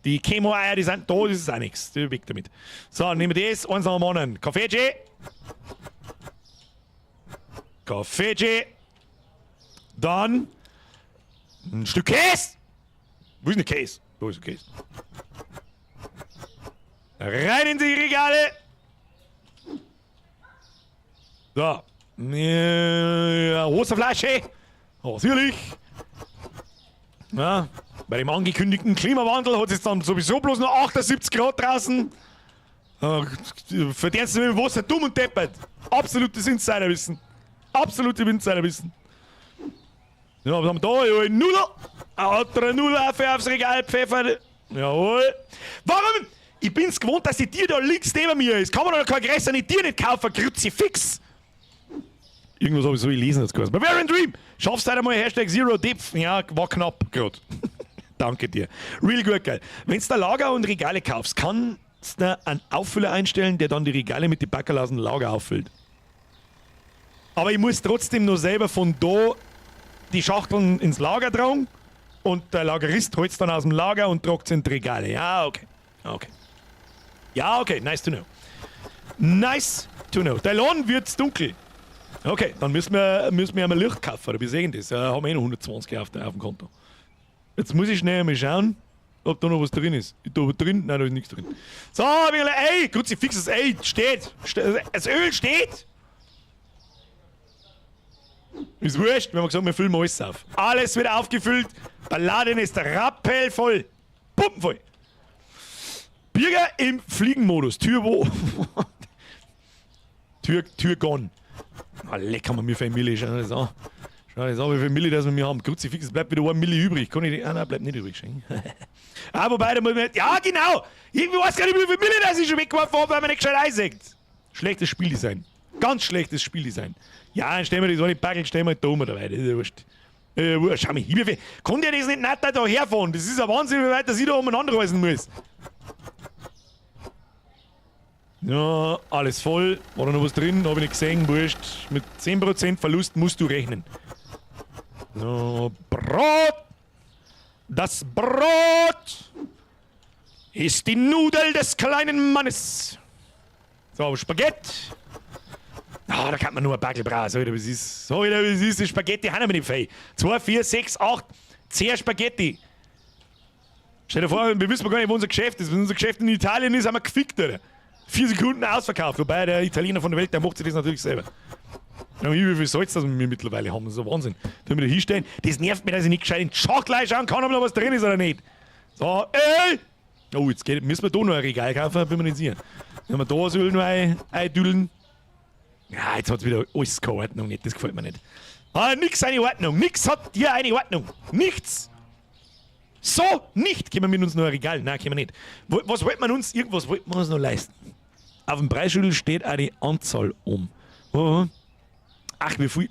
Die Chemo-Eier, die sind da, das ist auch nichts. Weg damit. So, nehmen wir das, eins nach dem anderen. Kaffee, Kaffee. Dann ein Stück Käse. Wo ist denn der Käse? Wo ist der Käse? Rein in die Regale. So. Ja, Wasserflasche. Natürlich. Ja, bei dem angekündigten Klimawandel hat es jetzt dann sowieso bloß noch 78 Grad draußen. Verdienst du mit dem Wasser dumm und deppert. Absolutes Insiderwissen. Absolutes Insiderwissen. Ja, was haben wir da? Ja, Nudel. Andere Nudel aufs Regal pfeffert. Jawohl. Warum? Ich bin's gewohnt, dass die Tier da links neben mir ist. Kann man doch kein größere Tier nicht kaufen? Kruzifix. Irgendwas habe ich so gelesen, jetzt gehört. Bavarian Dream! Schaffst du heute einmal #ZeroDepth? Ja, war knapp gerade. Danke dir. Real gut, geil. Wenn du da Lager und Regale kaufst, kannst du einen Auffüller einstellen, der dann die Regale mit den Packerl aus dem Lager auffüllt. Aber ich muss trotzdem nur selber von da die Schachteln ins Lager tragen und der Lagerist holt es dann aus dem Lager und tragt es in die Regale. Ja, okay. Okay. Ja, okay. Nice to know. Nice to know. Der Lohn wird dunkel. Okay, dann müssen wir einmal Licht kaufen, oder wie sehen das? Ja, haben wir eh noch 120 auf dem Konto. Jetzt muss ich schnell einmal schauen, ob da noch was drin ist. Ist da was drin? Nein, da ist nichts drin. So, ey, Kruzifix, ey, steht. Das Öl steht. Ist wurscht, wir haben gesagt, wir füllen alles auf. Alles wird aufgefüllt. Der Laden ist rappelvoll. Pumpenvoll. Birger im Fliegenmodus. Tür wo? Tür, Tür gone. Ah, leck, haben wir mir für Mille. Schau das an. Schau das an, wie viel Mille das wir haben. Kruzifix, es bleibt wieder 1 Mille übrig. Kann ich die? Ah, nein, bleibt nicht übrig. Schön. Ah, wobei, da muss man. Ja, genau! Ich weiß gar nicht, wie viel Mille das ich schon weggeworfen habe, weil man nicht gescheit einsagt. Schlechtes Spieldesign. Ganz schlechtes Spieldesign. Ja, dann stellen wir das eine Packel, stellen wir da um dabei. Das ist ja wurscht. Schau mal, wie viel. Kann der das nicht netter da herfahren? Das ist ein Wahnsinn, wie weit dass ich da umeinander reisen muss. Ja, alles voll. War da noch was drin? Habe ich nicht gesehen. Wurscht. Mit 10% Verlust musst du rechnen. So, Brot. Das Brot ist die Nudel des kleinen Mannes. So, Spaghetti. Ah, da kann man nur ein Backel brauchen. So, was ist. So, was ist das Spaghetti? Haben wir nicht viel. 2, 4, 6, 8, 10 Spaghetti. Stell dir vor, wir wissen gar nicht, wo unser Geschäft ist. Wenn unser Geschäft in Italien ist, haben wir gefickt, oder? 4 Sekunden ausverkauft. Wobei der Italiener von der Welt, der macht sich das natürlich selber. Ja, wie viel Salz das wir mittlerweile haben, das ist ein Wahnsinn. Da wir da hinstellen, das nervt mich, dass ich nicht gescheit in die Schachtel schauen kann, ob noch was drin ist oder nicht. So, ey! Oh, jetzt geht, müssen wir da noch ein Regal kaufen, bin mir nicht sicher. Wenn wir da das Öl noch eindüllen. Ja, jetzt hat es wieder alles keine Ordnung nicht, das gefällt mir nicht. Ah, nix eine Ordnung, nix hat hier eine Ordnung. Nichts! So nicht! Können wir mit uns noch ein Regal? Nein, können wir nicht. Was wollt man uns? Irgendwas wollten wir uns noch leisten. Auf dem Preisschild steht auch die Anzahl um. Oh. Ach, wie viel.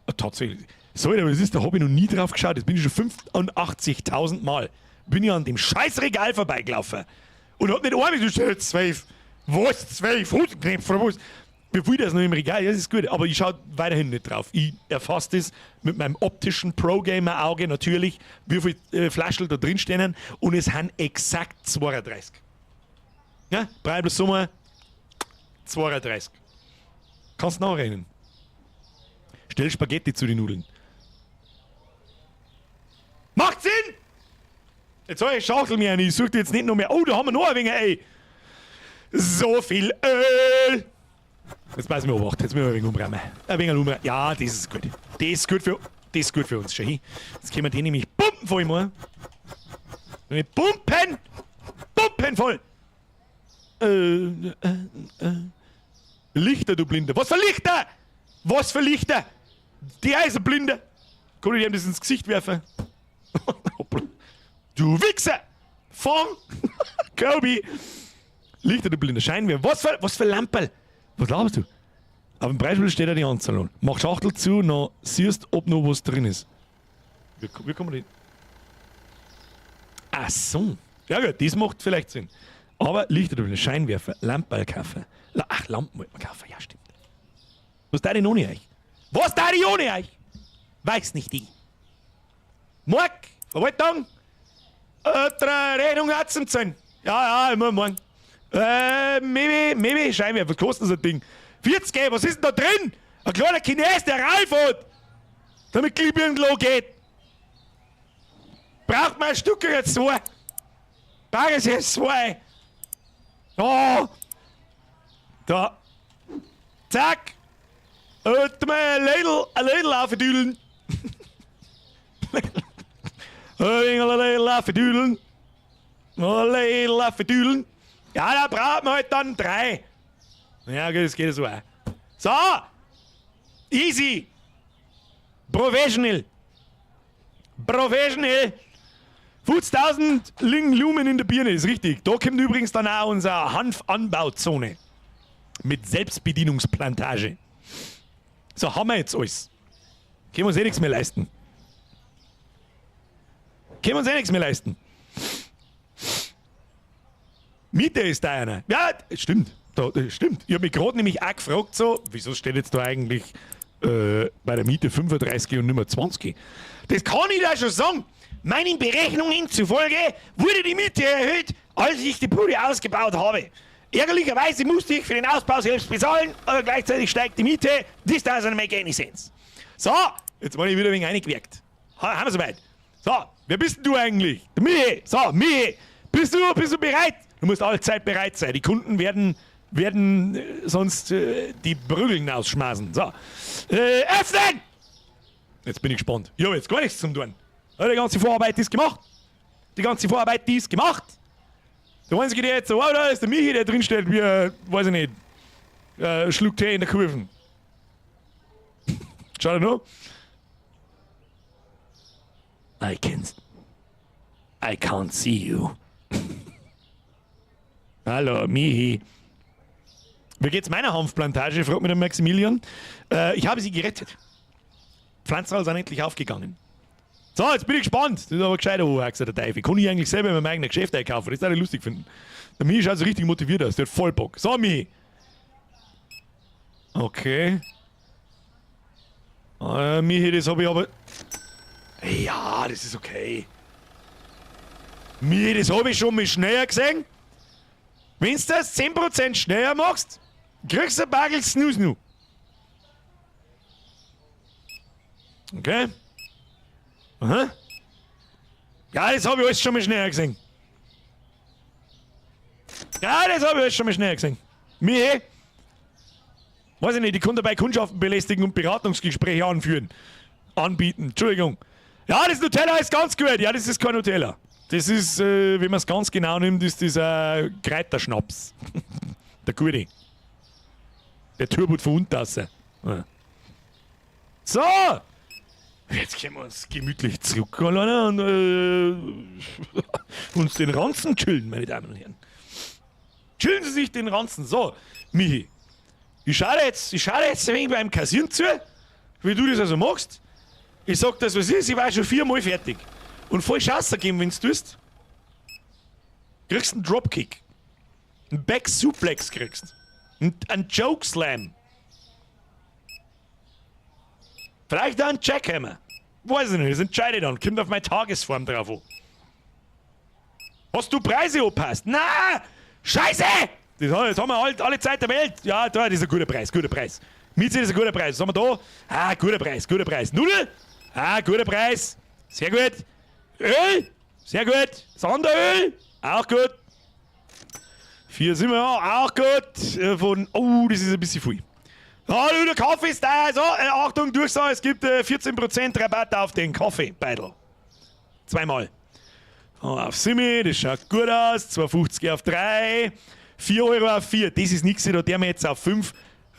Ah, tatsächlich. Sorry, aber das ist, da habe ich noch nie drauf geschaut. Jetzt bin ich schon 85.000 Mal. Bin ich an dem scheiß Regal vorbeigelaufen. Und hab nicht einmal so 12. Was? 12 Hosenknöpfe oder was? Wie viel das noch im Regal? Ja, das ist gut. Aber ich schaue weiterhin nicht drauf. Ich erfasse das mit meinem optischen Pro-Gamer-Auge natürlich, wie viele Flaschen da drin stehen. Und es sind exakt 32. Ja, 3 plus Summe 32. Kannst nachrechnen. Stell Spaghetti zu den Nudeln. Macht Sinn! Jetzt hab ich Schachtel mir eine. Ich suche jetzt nicht noch mehr. Oh, da haben wir noch ein wenig, ey. So viel Öl. Jetzt passen wir auf, jetzt müssen wir ein wenig umräumen. Ein wenig umräumen. Ja, das ist gut. Das ist gut für uns. Schau hin. Jetzt können wir den nämlich pumpen voll machen. Pumpen! Pumpen voll! Lichter, du Blinder. Was für Lichter? Was für Lichter? Der ist ein Blinder. Kann ich ihm das ins Gesicht werfen? Hoppla. Du Wichser! Fang! Kobe! Lichter, du Blinder. Scheinwerfer. Was für Lamperl? Was laberst du? Auf dem Preisschild steht ja die Anzahlung. Mach Schachtel zu, noch siehst, ob noch was drin ist. Wie kommen wir denn? Ach so. Ja gut, das macht vielleicht Sinn. Aber Lichter, du Blinder, Scheinwerfer, Lamperl kaufen. Ach, Lampen wollte man kaufen. Ja, stimmt. Was da denn ohne euch? Was da ich ohne euch? Weiß nicht die. Morg, Verwaltung. Drei Rechnung hat's zum Zahlen. Ja, ja, immer morgen. Maybe, Scheinwerfer, was kostet so ein Ding? 40, was ist denn da drin? Ein kleiner Chines, der Ralf hat. Damit Glühbirnen geht. Braucht man ein Stück jetzt zwei. Bares jetzt zwei. Oh. Da. Zack. Und mal ein Ladel aufdüdeln. Ein Ladel aufdüdeln. Ein Ladel aufdüdeln. Ja, da braucht man halt dann 3. Ja, gut, das geht so auch. So! Easy! Professional! Professional! 50.000 Ling Lumen in der Birne, ist richtig. Da kommt übrigens dann auch unsere Hanfanbauzone. Mit Selbstbedienungsplantage. So, haben wir jetzt alles. Können wir uns eh nichts mehr leisten. Können wir uns eh nichts mehr leisten. Miete ist da einer. Ja, stimmt. Da, das stimmt. Ich hab mich grad nämlich auch gefragt, so, wieso steht jetzt da eigentlich bei der Miete 35 und nicht mehr 20? Das kann ich da schon sagen. Meinen Berechnungen zufolge wurde die Miete erhöht, als ich die Bude ausgebaut habe. Ärgerlicherweise musste ich für den Ausbau selbst bezahlen, aber gleichzeitig steigt die Miete. This doesn't make any sense. So, jetzt war ich wieder ein wenig eingewirkt. Ha, haben wir soweit. So, wer bist denn du eigentlich? Der Michi. So, Michi, bist du bereit? Du musst allzeit bereit sein. Die Kunden werden sonst die Prügeln ausschmaßen. So, öffnen! Jetzt bin ich gespannt. Ich hab jetzt gar nichts zum tun. Ja, die ganze Vorarbeit ist gemacht. Die ganze Vorarbeit, die ist gemacht. Der Einzige, der jetzt so, oh, da ist der Michi, der drin steht, wie weiß ich nicht, Schluck Tee in der Kurve. Schau dir noch. I can't see you. Hallo, Michi. Wie geht's meiner Hanfplantage? Fragt mich der Maximilian. Ich habe sie gerettet. Pflanzen sind endlich aufgegangen. So, jetzt bin ich gespannt. Das ist aber gescheiter Hohex, der Teufel. Kann ich eigentlich selber in meinem eigenen Geschäft einkaufen? Das würde ich lustig finden. Der Michi schaut so richtig motiviert aus. Der hat voll Bock. So, Michi. Okay. Michi, das hab ich aber... Ja, das ist okay. Michi, das hab ich schon mal schneller gesehen. Wenn du das 10% schneller machst, kriegst du ein Bagel Snus nu. Okay. Aha. Ja, das hab ich alles schon mal schneller gesehen. Ja, das hab ich alles schon mal schneller gesehen. Michi? Weiß ich nicht, ich kann dabei Kundschaften belästigen und Beratungsgespräche anführen. Anbieten, Entschuldigung. Ja, das Nutella ist ganz gut. Ja, das ist kein Nutella. Das ist, wenn man's ganz genau nimmt, ist dieser Kräuterschnaps. Der gute. Der Turbot von Untertasse. Ja. So! Jetzt können wir uns gemütlich zurückholen und uns den Ranzen chillen, meine Damen und Herren. Chillen Sie sich den Ranzen. So, Michi. Ich schaue jetzt ein wenig beim Kassieren zu, wie du das also machst. Ich sag das, was ist, ich war schon 4-mal fertig. Und voll Chance geben, wenn's tust. Kriegst einen Dropkick. Einen Back-Suplex kriegst. Einen Choke-Slam. Vielleicht auch einen Jackhammer. Weiß ich nicht, das entscheide ich dann. Kommt auf meine Tagesform drauf an. Hast du Preise angepasst? Na! Scheiße! Das haben wir alle Zeit der Welt. Ja, da, das ist ein guter Preis, guter Preis. Miete ist ein guter Preis. Was haben wir da? Ah, guter Preis, guter Preis. Nudel? Ah, guter Preis. Sehr gut. Öl? Sehr gut. Sanderöl? Auch gut. 4 sind wir ja, auch gut. Von, oh, das ist ein bisschen viel. Hallo, der Kaffee ist da. So, Achtung, Durchsage, es gibt 14% Rabatt auf den Kaffee-Beidel. Zweimal. Oh, auf Simi, das schaut gut aus. 2,50 auf 3. 4 Euro auf 4. Das ist nix, da der wir jetzt auf 5.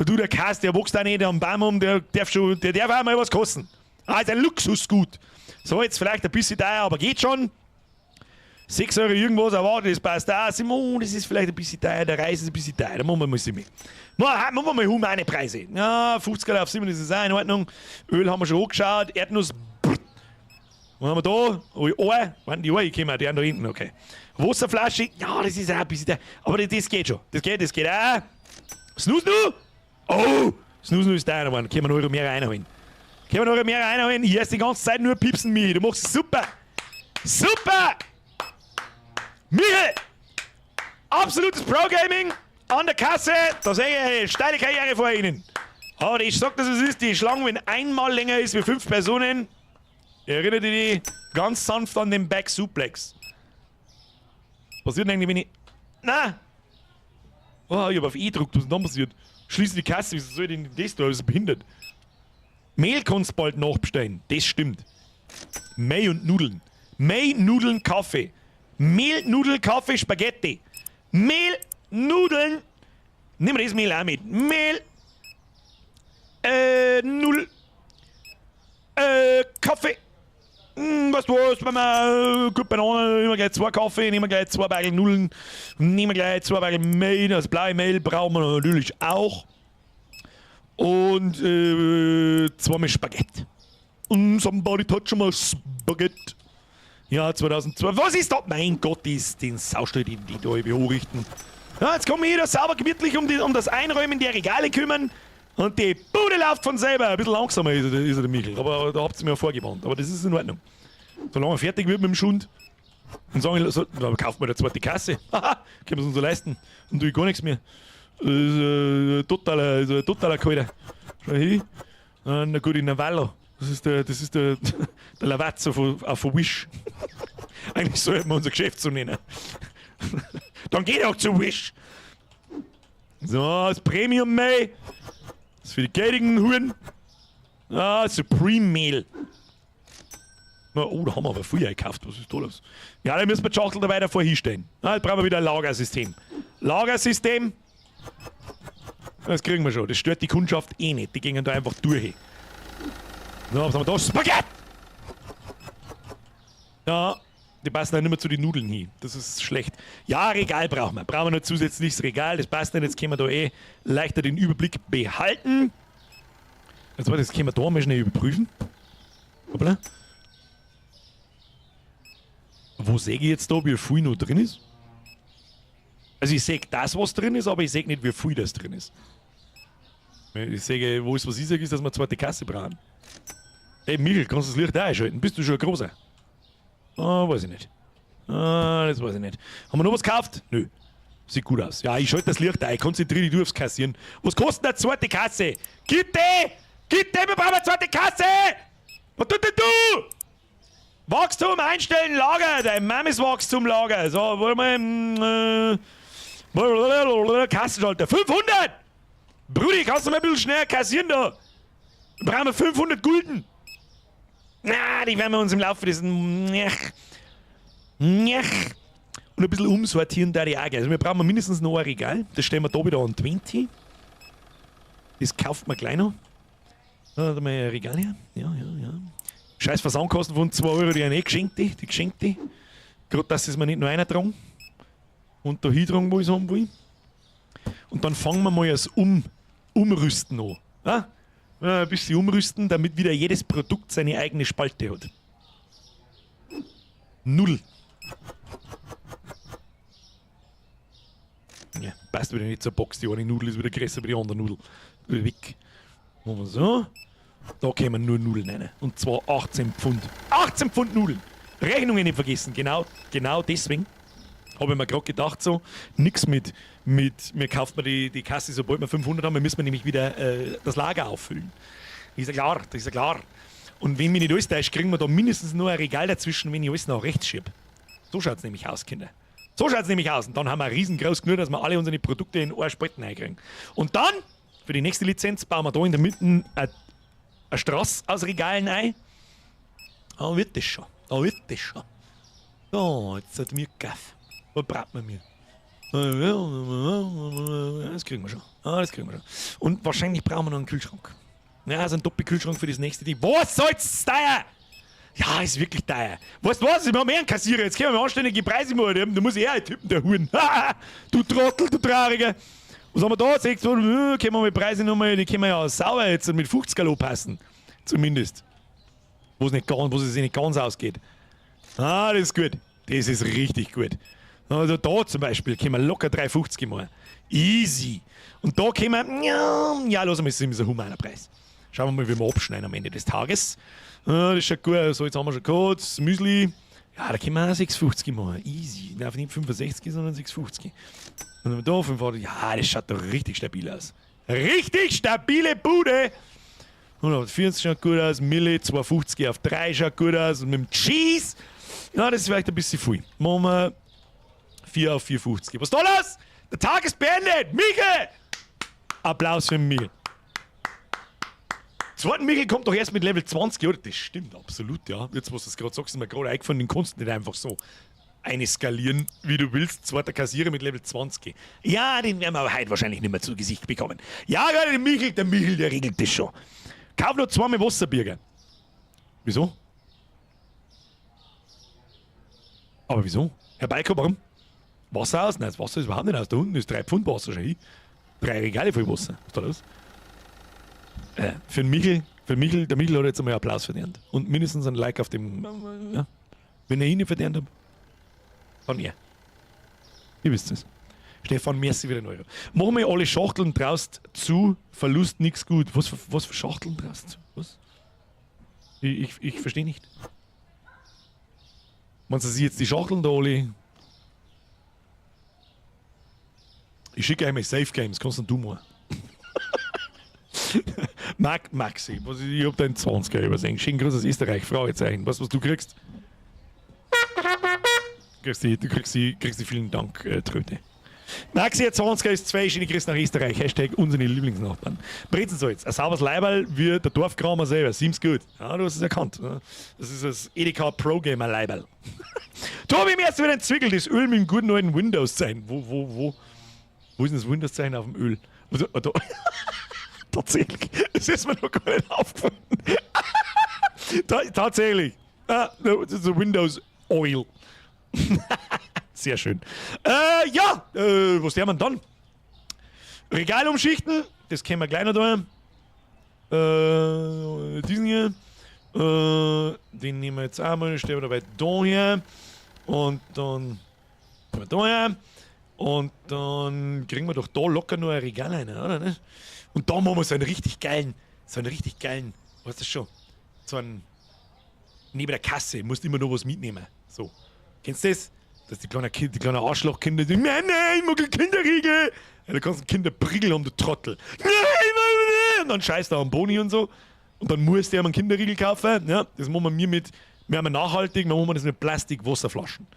Du, der Kass, der wächst auch nicht am Baum um, der darf schon, der darf auch mal was kosten. Ah, ist ein Luxusgut. So, jetzt vielleicht ein bisschen teuer, aber geht schon. 6 Euro irgendwas, aber das passt auch. Simon, das ist vielleicht ein bisschen teuer, der Reis ist ein bisschen teuer. Da machen wir mal mehr. Machen wir mal humane Preise. Ja, 50 auf 7, das ist auch in Ordnung. Öl haben wir schon angeschaut. Erdnuss. Was haben wir da? Oh, Ohr. Warten die Ohr gekommen, die sind da hinten, okay. Wasserflasche, ja, das ist auch ein bisschen teuer. Aber das geht schon. Das geht auch. Snus nu? Oh! Snus nu ist teuer geworden. Können wir noch Euro mehr reinholen. Können wir noch Euro mehr reinholen? Hier ist die ganze Zeit nur Piepsen, Michi. Du machst es super! Super! Michael! Absolutes Pro-Gaming an der Kasse. Da sehe ich eine steile Karriere vor Ihnen. Aber ich sag, dass es ist, die Schlange, wenn einmal länger ist wie 5 Personen, erinnert dich ganz sanft an den Back Suplex. Passiert denn eigentlich, wenn ich. Na! Oh, ich hab auf E gedrückt, was ist denn dann passiert? Schließe die Kasse, wieso soll ich denn das da? Das ist behindert. Mehl kannst du bald nachbestellen, das stimmt. Mehl und Nudeln. Mehl, Nudeln, Kaffee. Mehl, Nudeln, Kaffee, Spaghetti. Mehl, Nudeln. Nimm das Mehl auch mit. Mehl. Null. Kaffee. Weißt du was, wenn wir gut beieinander, nehmen wir gleich 2 Kaffee, nehmen wir gleich 2 Bagel Nudeln, nehmen wir gleich 2 Bagel Mehl, das blaue Mehl brauchen wir natürlich auch. Und 2 Spaghetti. Und somebody touch my Spaghetti. Ja, 2002. Was ist da? Mein Gott, ist den Saustall, die da irgendwie hochrichten. Ja, jetzt kommen wir hier sauber gemütlich um das Einräumen der Regale kümmern. Und die Bude läuft von selber. Ein bisschen langsamer ist er der Michel. Aber da habt ihr mir ja vorgewarnt. Aber das ist in Ordnung. Solange er fertig wird mit dem Schund und sagen, so, dann kauft man eine zweite Kasse. Haha, können wir es uns so leisten. Und tue ich gar nichts mehr. Das ist ein totaler Kalter. Schau hin. Na gut, in Navallo. Das ist der Lavazzo auch von Wish. Eigentlich sollten wir unser Geschäft so nennen. Dann geht auch zu Wish. So, das Premium Mehl. Das ist für die geldigen Huren. Ah, Supreme Mehl. Na, oh, da haben wir aber viel gekauft. Was ist da los? Ja, da müssen wir die Schachtel da weiter vor hinstellen. Na, jetzt brauchen wir wieder ein Lagersystem. Lagersystem. Das kriegen wir schon. Das stört die Kundschaft eh nicht. Die gehen da einfach durch. So, was haben wir da? Spaghetti! Ja, die passen ja nicht mehr zu den Nudeln hin. Das ist schlecht. Ja, Regal brauchen wir. Brauchen wir noch zusätzliches Regal. Das passt nicht. Jetzt können wir da eh leichter den Überblick behalten. Jetzt warte, das können wir da mal schnell überprüfen. Hoppla. Wo sehe ich jetzt da, wie viel noch drin ist? Also ich sehe das, was drin ist, aber ich sehe nicht, wie viel das drin ist. Ich sehe, wo ist, was ich sehe, ist, dass wir eine zweite Kasse brauchen. Ey, Michel, kannst du das Licht auch einschalten? Bist du schon ein großer? Ah, weiß ich nicht. Ah, das weiß ich nicht. Haben wir noch was gekauft? Nö. Sieht gut aus. Ja, ich schalte das Licht ein. Konzentriere dich, du aufs Kassieren. Was kostet eine zweite Kasse? Gitte! Gitte, wir brauchen eine zweite Kasse! Was tut denn du? Wachstum einstellen, Lager! Dein Mom ist Wachstum-Lager. So, wollen wir Kassenschalter. 500! Brudi, kannst du mal ein bisschen schneller kassieren da? Wir brauchen 500 Gulden. Na, die werden wir uns im Laufe des... Und ein bisschen umsortieren da die auch. Also wir brauchen mindestens noch ein Regal. Das stellen wir da wieder an 20. Das kauft man gleich noch. Da haben wir ein Regal her. Ja, ja, ja. Scheiß Versandkosten von 2 Euro, die sind eh geschenkt, die geschenkte. Gerade, dass es mir nicht nur einer tragen. Und da hintragen, wo ich es haben will. Und dann fangen wir mal das Umrüsten an. Ja? Ein bisschen umrüsten, damit wieder jedes Produkt seine eigene Spalte hat. Null. Ja, passt wieder nicht zur Box. Die eine Nudel ist wieder größer wie die andere Nudel. Weg. Machen wir so. Da kämen nur Nudeln rein. Und zwar 18 Pfund. 18 Pfund Nudeln! Rechnungen nicht vergessen. Genau, genau deswegen habe ich mir gerade gedacht, so, nix mit mir kauft man die Kasse, sobald wir 500 haben, müssen wir nämlich wieder das Lager auffüllen. Ist ja klar, das ist ja klar. Und wenn mich nicht alles täuscht, kriegen wir da mindestens nur ein Regal dazwischen, wenn ich alles nach rechts schiebe. So schaut's nämlich aus, Kinder. So schaut's nämlich aus. Und dann haben wir riesengroß genug, dass wir alle unsere Produkte in eine Spalten reinkriegen. Und dann, für die nächste Lizenz, bauen wir da in der Mitte eine Straße aus Regalen ein. Da wird das schon. Da wird das schon. So, jetzt hat mir Kaffee. Was braucht man mir? Das kriegen wir schon. Ah, das kriegen wir schon. Und wahrscheinlich brauchen wir noch einen Kühlschrank. Ja, so einen Doppelkühlschrank für das nächste Ding. Was soll's teuer? Ja, ist wirklich teuer. Weißt du was? Ich mach mehr einen Kassierer. Jetzt können wir anständige Preise machen. Da muss ich einen Typen, der Huren. Du Trottel, du Trauriger. Was haben wir da? 6, können wir mit Preise nochmal, die können wir ja sauber jetzt mit 50 passen. Zumindest. Wo es nicht ganz, wo es sich nicht ganz ausgeht. Ah, das ist gut. Das ist richtig gut. Also da zum Beispiel können wir locker 3,50 machen. Easy. Und da können wir, ja, ja, lass mal, ist immer so ein humaner Preis. Schauen wir mal, wie wir abschneiden am Ende des Tages. Ah, das schaut gut aus. So, jetzt haben wir schon gehabt. Das Müsli. Ja, da können wir auch 6,50 machen. Easy. Nein, nicht 65, sondern 6,50. Und dann da 5, ja, das schaut doch richtig stabil aus. Richtig stabile Bude! 140 schaut gut aus, Mille 2,50 auf 3 schaut gut aus und mit dem Cheese, ja, das ist vielleicht ein bisschen viel. Machen wir 4 auf 4,50. Was ist da los? Der Tag ist beendet! Michael! Applaus für Michael. Zweiten Michael kommt doch erst mit Level 20, oder? Das stimmt absolut, ja. Jetzt, was du es gerade sagst, ist mir gerade eingefallen, den kannst du nicht einfach so eine skalieren, wie du willst. Zweiter Kassierer mit Level 20. Ja, den werden wir aber heute wahrscheinlich nicht mehr zu Gesicht bekommen. Ja, der Michael, der Michael, der regelt das schon. Kauf noch zweimal Wasserbürger. Wieso? Aber wieso? Herr Balko, warum? Wasser aus? Nein, das Wasser ist überhaupt nicht aus. Da unten ist 3 Pfund Wasser schon hin. 3 Regale voll Wasser. Was ist da los? Für den Michel, der Michel hat jetzt einmal Applaus verdient. Und mindestens ein Like auf dem, ja. Wenn er ihn nicht verdient hat, dann er. Ihr wisst es. Stefan, merci wieder ein Euro. Machen wir alle Schachteln draußen zu, Verlust nix gut. Was für Schachteln draußen zu? Was? Ich verstehe nicht. Meinst du, sie jetzt die Schachteln da alle? Ich schicke einmal Safe Games, kannst du machen. Marc, Maxi, was ich hab deinen 20er übersehen. Schönen Gruß aus Österreich, Fragezeichen. Weißt du, was du kriegst? Du kriegst die vielen Dank, Tröte. Maxi, 20er ist 2, schöne Grüße nach Österreich. Hashtag unsere Lieblingsnachbarn. Brezensalz, ein sauberes Leiberl wie der Dorfkramer selber. Siems gut. Ja, du hast es erkannt. Das ist das Edeka Pro Gamer Leiberl. Tobi, mir ist wieder entwickelt, das Öl mit dem guten alten Windows-Zeichen. Wo ist denn das Windows-Zeichen auf dem Öl? Also, da. Tatsächlich, das ist mir noch gar nicht aufgefallen. Tatsächlich. Ah, das ist Windows Oil. Sehr schön. Ja, was der man dann? Regal umschichten, das können wir gleich noch da. Diesen hier. Den nehmen wir jetzt auch mal, stellen wir dabei da her. Und dann nehmen wir da her. Und dann kriegen wir doch da locker nur ein Regal rein, oder? Ne? Und da machen wir so einen richtig geilen, weißt du schon, so einen, neben der Kasse, musst immer noch was mitnehmen. So. Kennst du das? Dass die kleinen Arschlochkinder sagen, nein, nein, ich mag einen Kinderriegel. Ja, du kannst einen Kinderbriegel haben, du Trottel. Nein, nein, nein. Und dann scheißt er am Boni und so. Und dann musst du ihm einen Kinderriegel kaufen. Ja, das machen wir mit, wir haben nachhaltig, wir machen das mit Plastikwasserflaschen.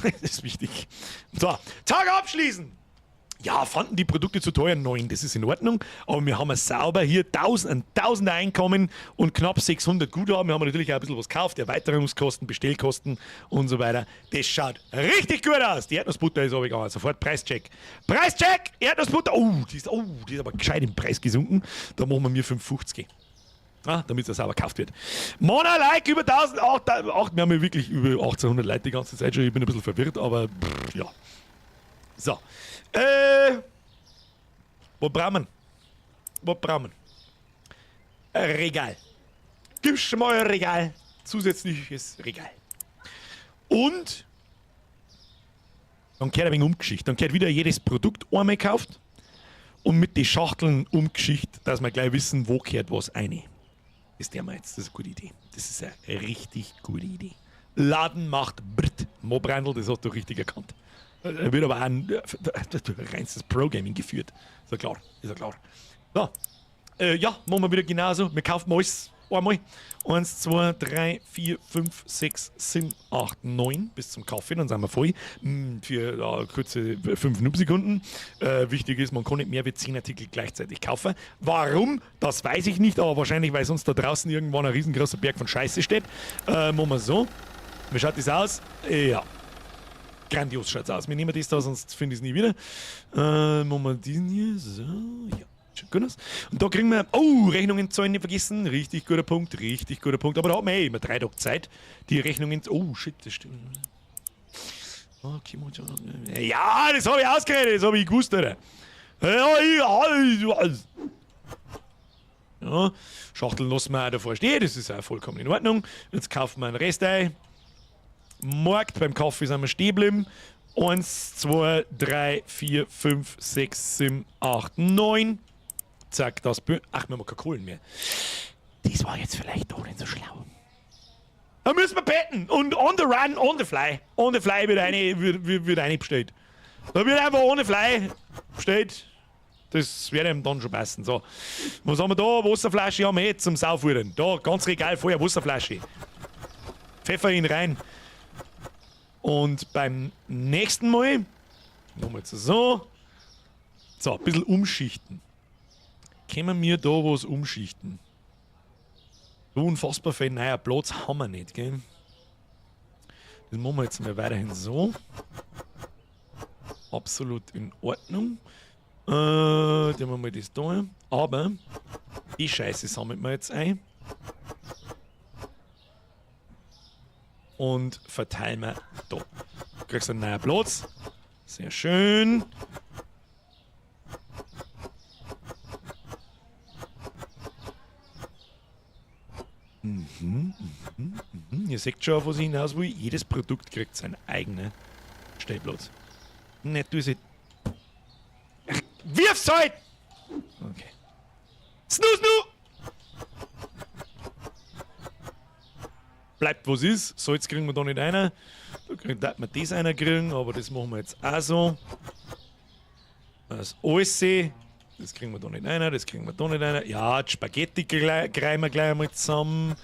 Das ist wichtig. So, Tag abschließen. Ja, fanden die Produkte zu teuer? Nein, das ist in Ordnung. Aber wir haben sauber hier 1000 Einkommen und knapp 600 Guthaben. Wir haben natürlich auch ein bisschen was gekauft. Erweiterungskosten, Bestellkosten und so weiter. Das schaut richtig gut aus. Die Erdnussbutter ist aber sofort Preischeck. Preischeck! Erdnussbutter! Oh, die ist aber gescheit im Preis gesunken. Da machen wir mir 5,50. Ah, damit es sauber gekauft wird. Mona Like über 1000, 8, wir haben ja wirklich über 1800 Leute die ganze Zeit schon. Ich bin ein bisschen verwirrt, aber pff, ja. So. Wo brauchen wir? Wo brauchen wir? Ein Regal. Gibst du mal ein Regal. Zusätzliches Regal. Und dann kehrt ein wenig umgeschickt. Dann kehrt wieder jedes Produkt einmal gekauft und mit den Schachteln umgeschickt, dass wir gleich wissen, wo kehrt was rein. Das ist jetzt. Das ist eine gute Idee. Das ist eine richtig gute Idee. Laden macht Britt. Mo Brandl, das hast du richtig erkannt. Er wird aber auch ein reinstes Pro-Gaming geführt. Ist ja klar, ist ja klar. So. Ja, machen wir wieder genauso. Wir kaufen alles einmal. 1, 2, 3, 4, 5, 6, 7, 8, 9 bis zum Kaffee. Dann sind wir voll. Für kurze 5 Sekunden. Wichtig ist, man kann nicht mehr wie 10 Artikel gleichzeitig kaufen. Warum? Das weiß ich nicht, aber wahrscheinlich, weil sonst da draußen irgendwann ein riesengroßer Berg von Scheiße steht. Machen wir so. Wie schaut das aus? Ja. Grandios schaut's aus. Wir nehmen das da, sonst finde ich es nie wieder. Machen wir diesen hier. So, ja. Schaut gut aus. Und da kriegen wir. Oh, Rechnungen zahlen nicht vergessen. Richtig guter Punkt, richtig guter Punkt. Aber da haben wir eh immer 3 Tage Zeit, die Rechnungen. Oh, shit, das stimmt. Okay, ja, das habe ich ausgeredet, das habe ich gewusst, Alter. Ja, ja, Schachteln lassen wir auch davor stehen, das ist auch vollkommen in Ordnung. Jetzt kaufen wir einen Rest ein. Markt, beim Kaffee sind wir stehen geblieben. 1, 2, 3, 4, 5, 6, 7, 8, 9. Zack, das. Bö Ach, wir haben keine Kohlen mehr. Das war jetzt vielleicht doch nicht so schlau. Da müssen wir betten. Und on the run, on the fly. On the fly wird eine bestellt. Da wird einfach on the fly bestellt. Das wird ihm dann schon passen. So. Was haben wir da? Wasserflasche haben wir jetzt zum Saufuhren. Da, ganz Regal voller Wasserflasche. Pfeffer ihn rein. Und beim nächsten Mal, machen wir jetzt so. So, ein bisschen umschichten. Können wir da was umschichten? So unfassbar viel neuer Platz haben wir nicht, gell? Das machen wir jetzt mal weiterhin so. Absolut in Ordnung. Tun wir mal das da. Aber die Scheiße sammeln wir jetzt ein. Und verteilen wir da. Du kriegst einen neuen Platz. Sehr schön. Ihr seht schon, auf was ich hinaus will. Jedes Produkt kriegt seinen eigenen Stellplatz. Nicht du sie. Ach, wirf's halt! Okay. Snu, snu! Bleibt, was ist. Salz kriegen wir da nicht rein. Da kriegt man das einer kriegen, aber das machen wir jetzt auch so. Das alles. Das kriegen wir da nicht rein, das kriegen wir da nicht rein. Ja, die Spaghetti kriegen wir gleich mal zusammen.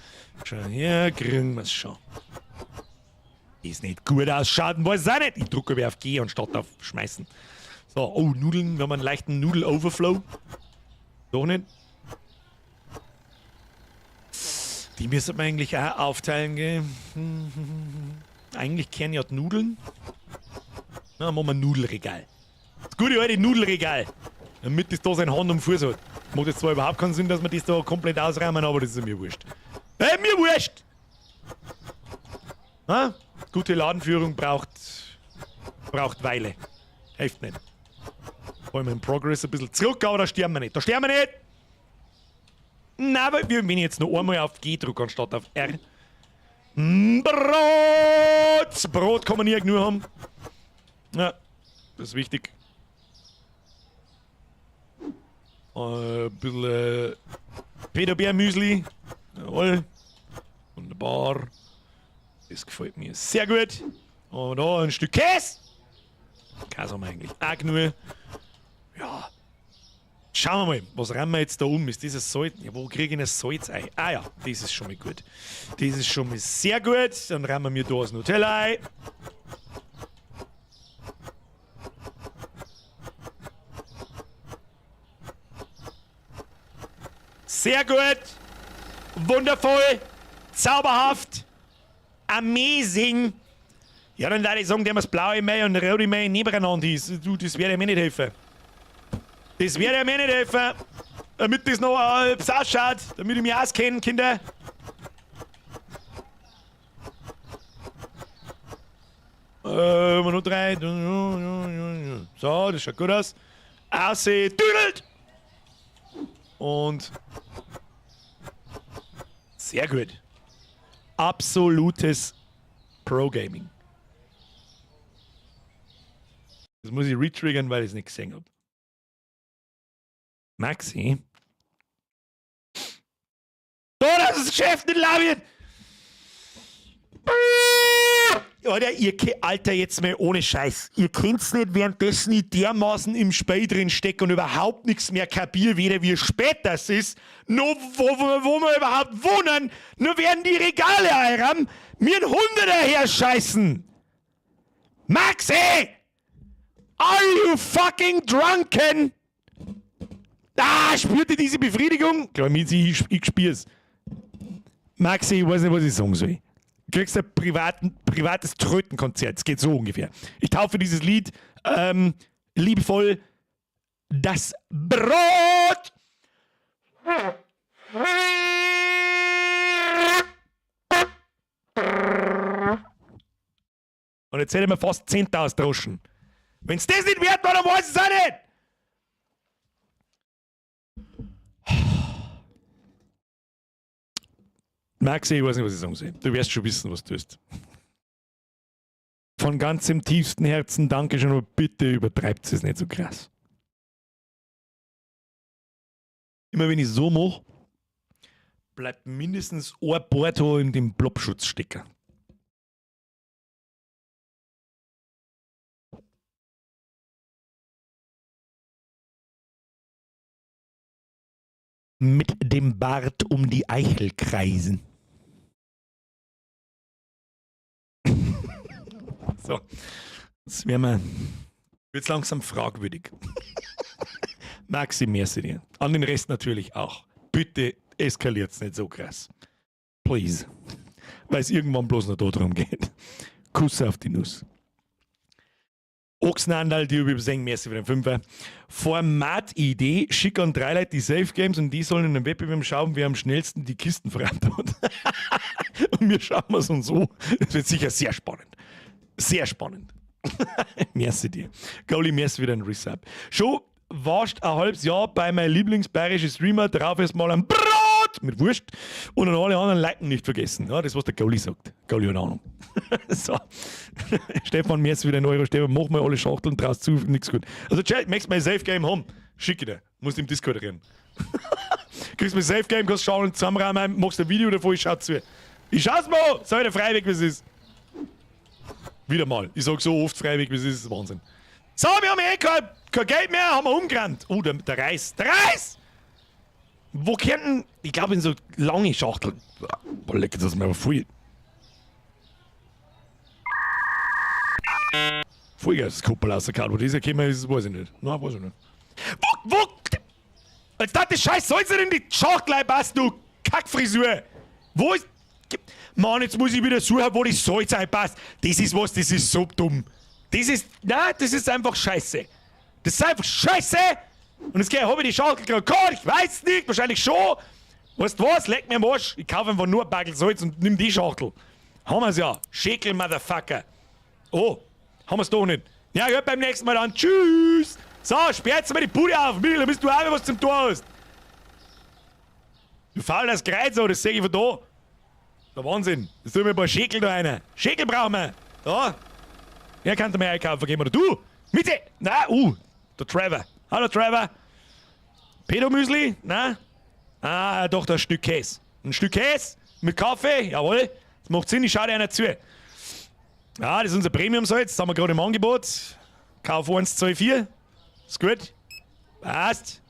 Schau her, kriegen wir es schon. Ist nicht gut ausschaut, weiß es auch nicht. Ich drücke aber auf G anstatt auf Schmeißen. So, oh, Nudeln, wir haben einen leichten Nudel-Overflow. Doch nicht. Die müssen wir eigentlich auch aufteilen, gell? Eigentlich kennen ja die Nudeln. Na, machen wir ein Nudelregal. Das gute alte Nudelregal. Damit das da seine Hand am Fuß hat. Macht jetzt zwar überhaupt keinen Sinn, dass wir das da komplett ausräumen, aber das ist mir wurscht. Ey, mir wurscht! Na? Gute Ladenführung braucht Weile. Hilft nicht. Wollen wir im Progress ein bisschen zurück, aber da sterben wir nicht. Da sterben wir nicht! Na, weil wir, wenn ich jetzt noch einmal auf G drücke anstatt auf R. Brot! Brot kann man nie genug haben. Ja, das ist wichtig. Ein bisschen Peter-Bär-Müsli. Jawohl. Wunderbar. Das gefällt mir sehr gut. Und da ein Stück Käse. Käse haben wir eigentlich auch genug. Ja. Schauen wir mal, was räumen wir jetzt da um? Ist dieses Salz? Ja, wo kriege ich das Salz ein? Ah ja, das ist schon mal gut. Das ist schon mal sehr gut. Dann räumen wir da das Nutella ein. Sehr gut. Wundervoll. Zauberhaft. Amazing. Ja, dann würde ich sagen, der das blaue Mehl und rote Mehl nebeneinander ist. Du, das werde mir nicht helfen. Das werde mir nicht helfen. Damit das noch etwas ausschaut. Damit ich mich auskenne, Kinder. Noch drei. So, das schaut gut aus. Ausseh, düdelt! Und sehr gut. Absolutes Pro-Gaming. Das muss ich retriggern, weil ich es nicht gesehen habe. Maxi. Da, das ist das Geschäft nicht laut. Alter, ihr, Alter, jetzt mal ohne Scheiß. Ihr kennt's nicht, währenddessen ich dermaßen im Spiel drin stecke und überhaupt nichts mehr kapier, weder wie spät das ist, noch wo wir überhaupt wohnen, nur werden die Regale einrammen, mir ein Hunde daher scheißen. Maxi! Are you fucking drunken? Ah, spürt ihr diese Befriedigung? Klar, ich spür's. Maxi, ich weiß nicht, was ich sagen soll. Kriegst ein privates Trötenkonzert. Es geht so ungefähr. Ich taufe dieses Lied liebevoll Das Brot. Und jetzt hätte ich mir fast 10.000 Droschen. Wenn's das nicht wert war, dann weiß ich's auch nicht! Maxi, ich weiß nicht, was ich sagen soll. Du wirst schon wissen, was du tust. Von ganzem tiefsten Herzen Dankeschön, aber bitte übertreibt es nicht so krass. Immer wenn ich so mache, bleibt mindestens ein Porto in dem Blobschutz stecken. Mit dem Bart um die Eichel kreisen. So, das werden wir. Wird's langsam fragwürdig. Maxi, merci dir. An den Rest natürlich auch. Bitte eskaliert's nicht so krass. Please. Weil es irgendwann bloß noch da drum geht. Kuss auf die Nuss. Ochsenandal, die übersehen, merci für den Fünfer. Formatidee, schick an drei Leute die Safe Games und die sollen in einem Wettbewerb schauen, wer am schnellsten die Kisten verrammt hat. Und wir schauen es uns so. Das wird sicher sehr spannend. Sehr spannend. Merci dir. Goalie, merci wieder ein Resub. Schon warst ein halbes Jahr bei meinem Lieblingsbayerischen Streamer, drauf erstmal ein Brot mit Wurst und an alle anderen Liken nicht vergessen. Ja, das, was der Goalie sagt. Goalie hat Ahnung. So. Stefan, merci wieder ein Euro. Stefan, mach mal alle Schachteln draus zu, nix gut. Also, Chat, möchtest mein Safe Game haben? Schick ich dir. Musst im Discord rennen. Kriegst mein Safe Game, kannst schauen und zusammenräumen, machst ein Video davon, ich schau zu. Ich schau's mal an! Sag dir freiwillig, wie es ist. Wieder mal. Ich sag so oft freiwillig, wie es ist, das ist Wahnsinn. So, wir haben eh kein Geld mehr, haben wir umgerannt. Oh, der Reis. Der Reis! Wo könnten, ich glaube in so lange Schachteln. Boah, leck, das ist mir aber voll. Voll das Kuppel rausgehauen. Wo das gekommen ist, weiß ich nicht. Nein, weiß ich nicht. Wo, als das die Scheiß Salz in die Schachtel reinpasst, du Kackfrisur! Wo ist. Mann, jetzt muss ich wieder suchen, wo die Salz reinpasst. Das ist was, das ist so dumm. Das ist. Nein, das ist einfach Scheiße. Das ist einfach Scheiße! Und jetzt habe ich die Schachtel gerade gehabt, ich weiß nicht, wahrscheinlich schon. Weißt du was? Leck mir am Arsch. Ich kaufe einfach nur ein Backel Salz und nimm die Schachtel. Haben wir's ja. Schäkel, Motherfucker. Oh, haben wir's doch nicht. Ja, hört beim nächsten Mal an. Tschüss. So, sperrt mal die Bude auf, Michel, da bist du auch, was zum Tor hast. Du faul das Kreuz, oh, das sehe ich von da. Der Wahnsinn. Jetzt tun wir ein paar Schäkel da rein. Schäkel brauchen wir. Da. Wer kann da mehr einkaufen gehen? Oder du? Mitte. Na, der Trevor. Hallo Trevor. Pedomüsli? Na? Ah, doch, das Stück Käse. Ein Stück Käse mit Kaffee, jawohl. Das macht Sinn, ich schau dir einer zu. Ja, das ist unser Premium-Salz, das haben wir gerade im Angebot. Kauf 1, 2, 4. Ist gut. Passt.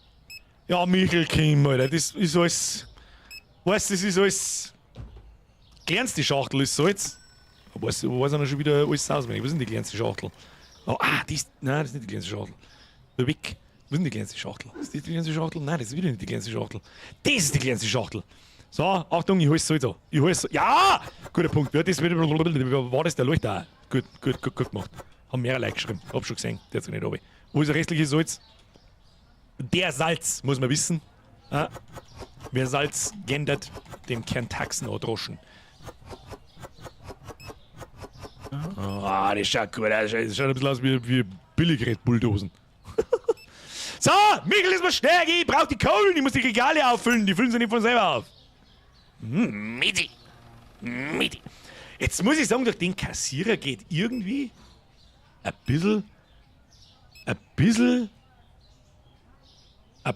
Ja, Michel Kim, Alter, das ist alles. Weißt du, das ist alles. Kleinste Schachtel ist Salz. Weiß, weiß ich noch schon wieder alles auswendig. Was ist denn die kleinste Schachtel? Oh, ah, die ist. Nein, das ist nicht die kleinste Schachtel. Da weg. Was ist denn die kleinste Schachtel? Ist das die kleinste Schachtel? Nein, das ist wieder nicht die kleinste Schachtel. Das ist die kleinste Schachtel. So, Achtung, ich hol's Salz an. Ich hol's. Ja! Guter Punkt. Ja, das wieder, war das der Leuchter? Gut, gut, gut, gut gemacht. Haben mehrere Leute geschrieben. Hab schon gesehen. Der hat sich nicht runter. Wo ist das restliche Salz? Der Salz, muss man wissen. Ja. Wer Salz gendert, dem kann Taxen droschen. Ah, das schaut gut aus. Das schaut ein bisschen aus wie billig Red Bulldosen. So, Michel, ist mal schnell, ich brauch die Kohlen, ich muss die Regale auffüllen, die füllen sie nicht von selber auf. Midi. Midi. Jetzt muss ich sagen, durch den Kassierer geht irgendwie ein bisschen ein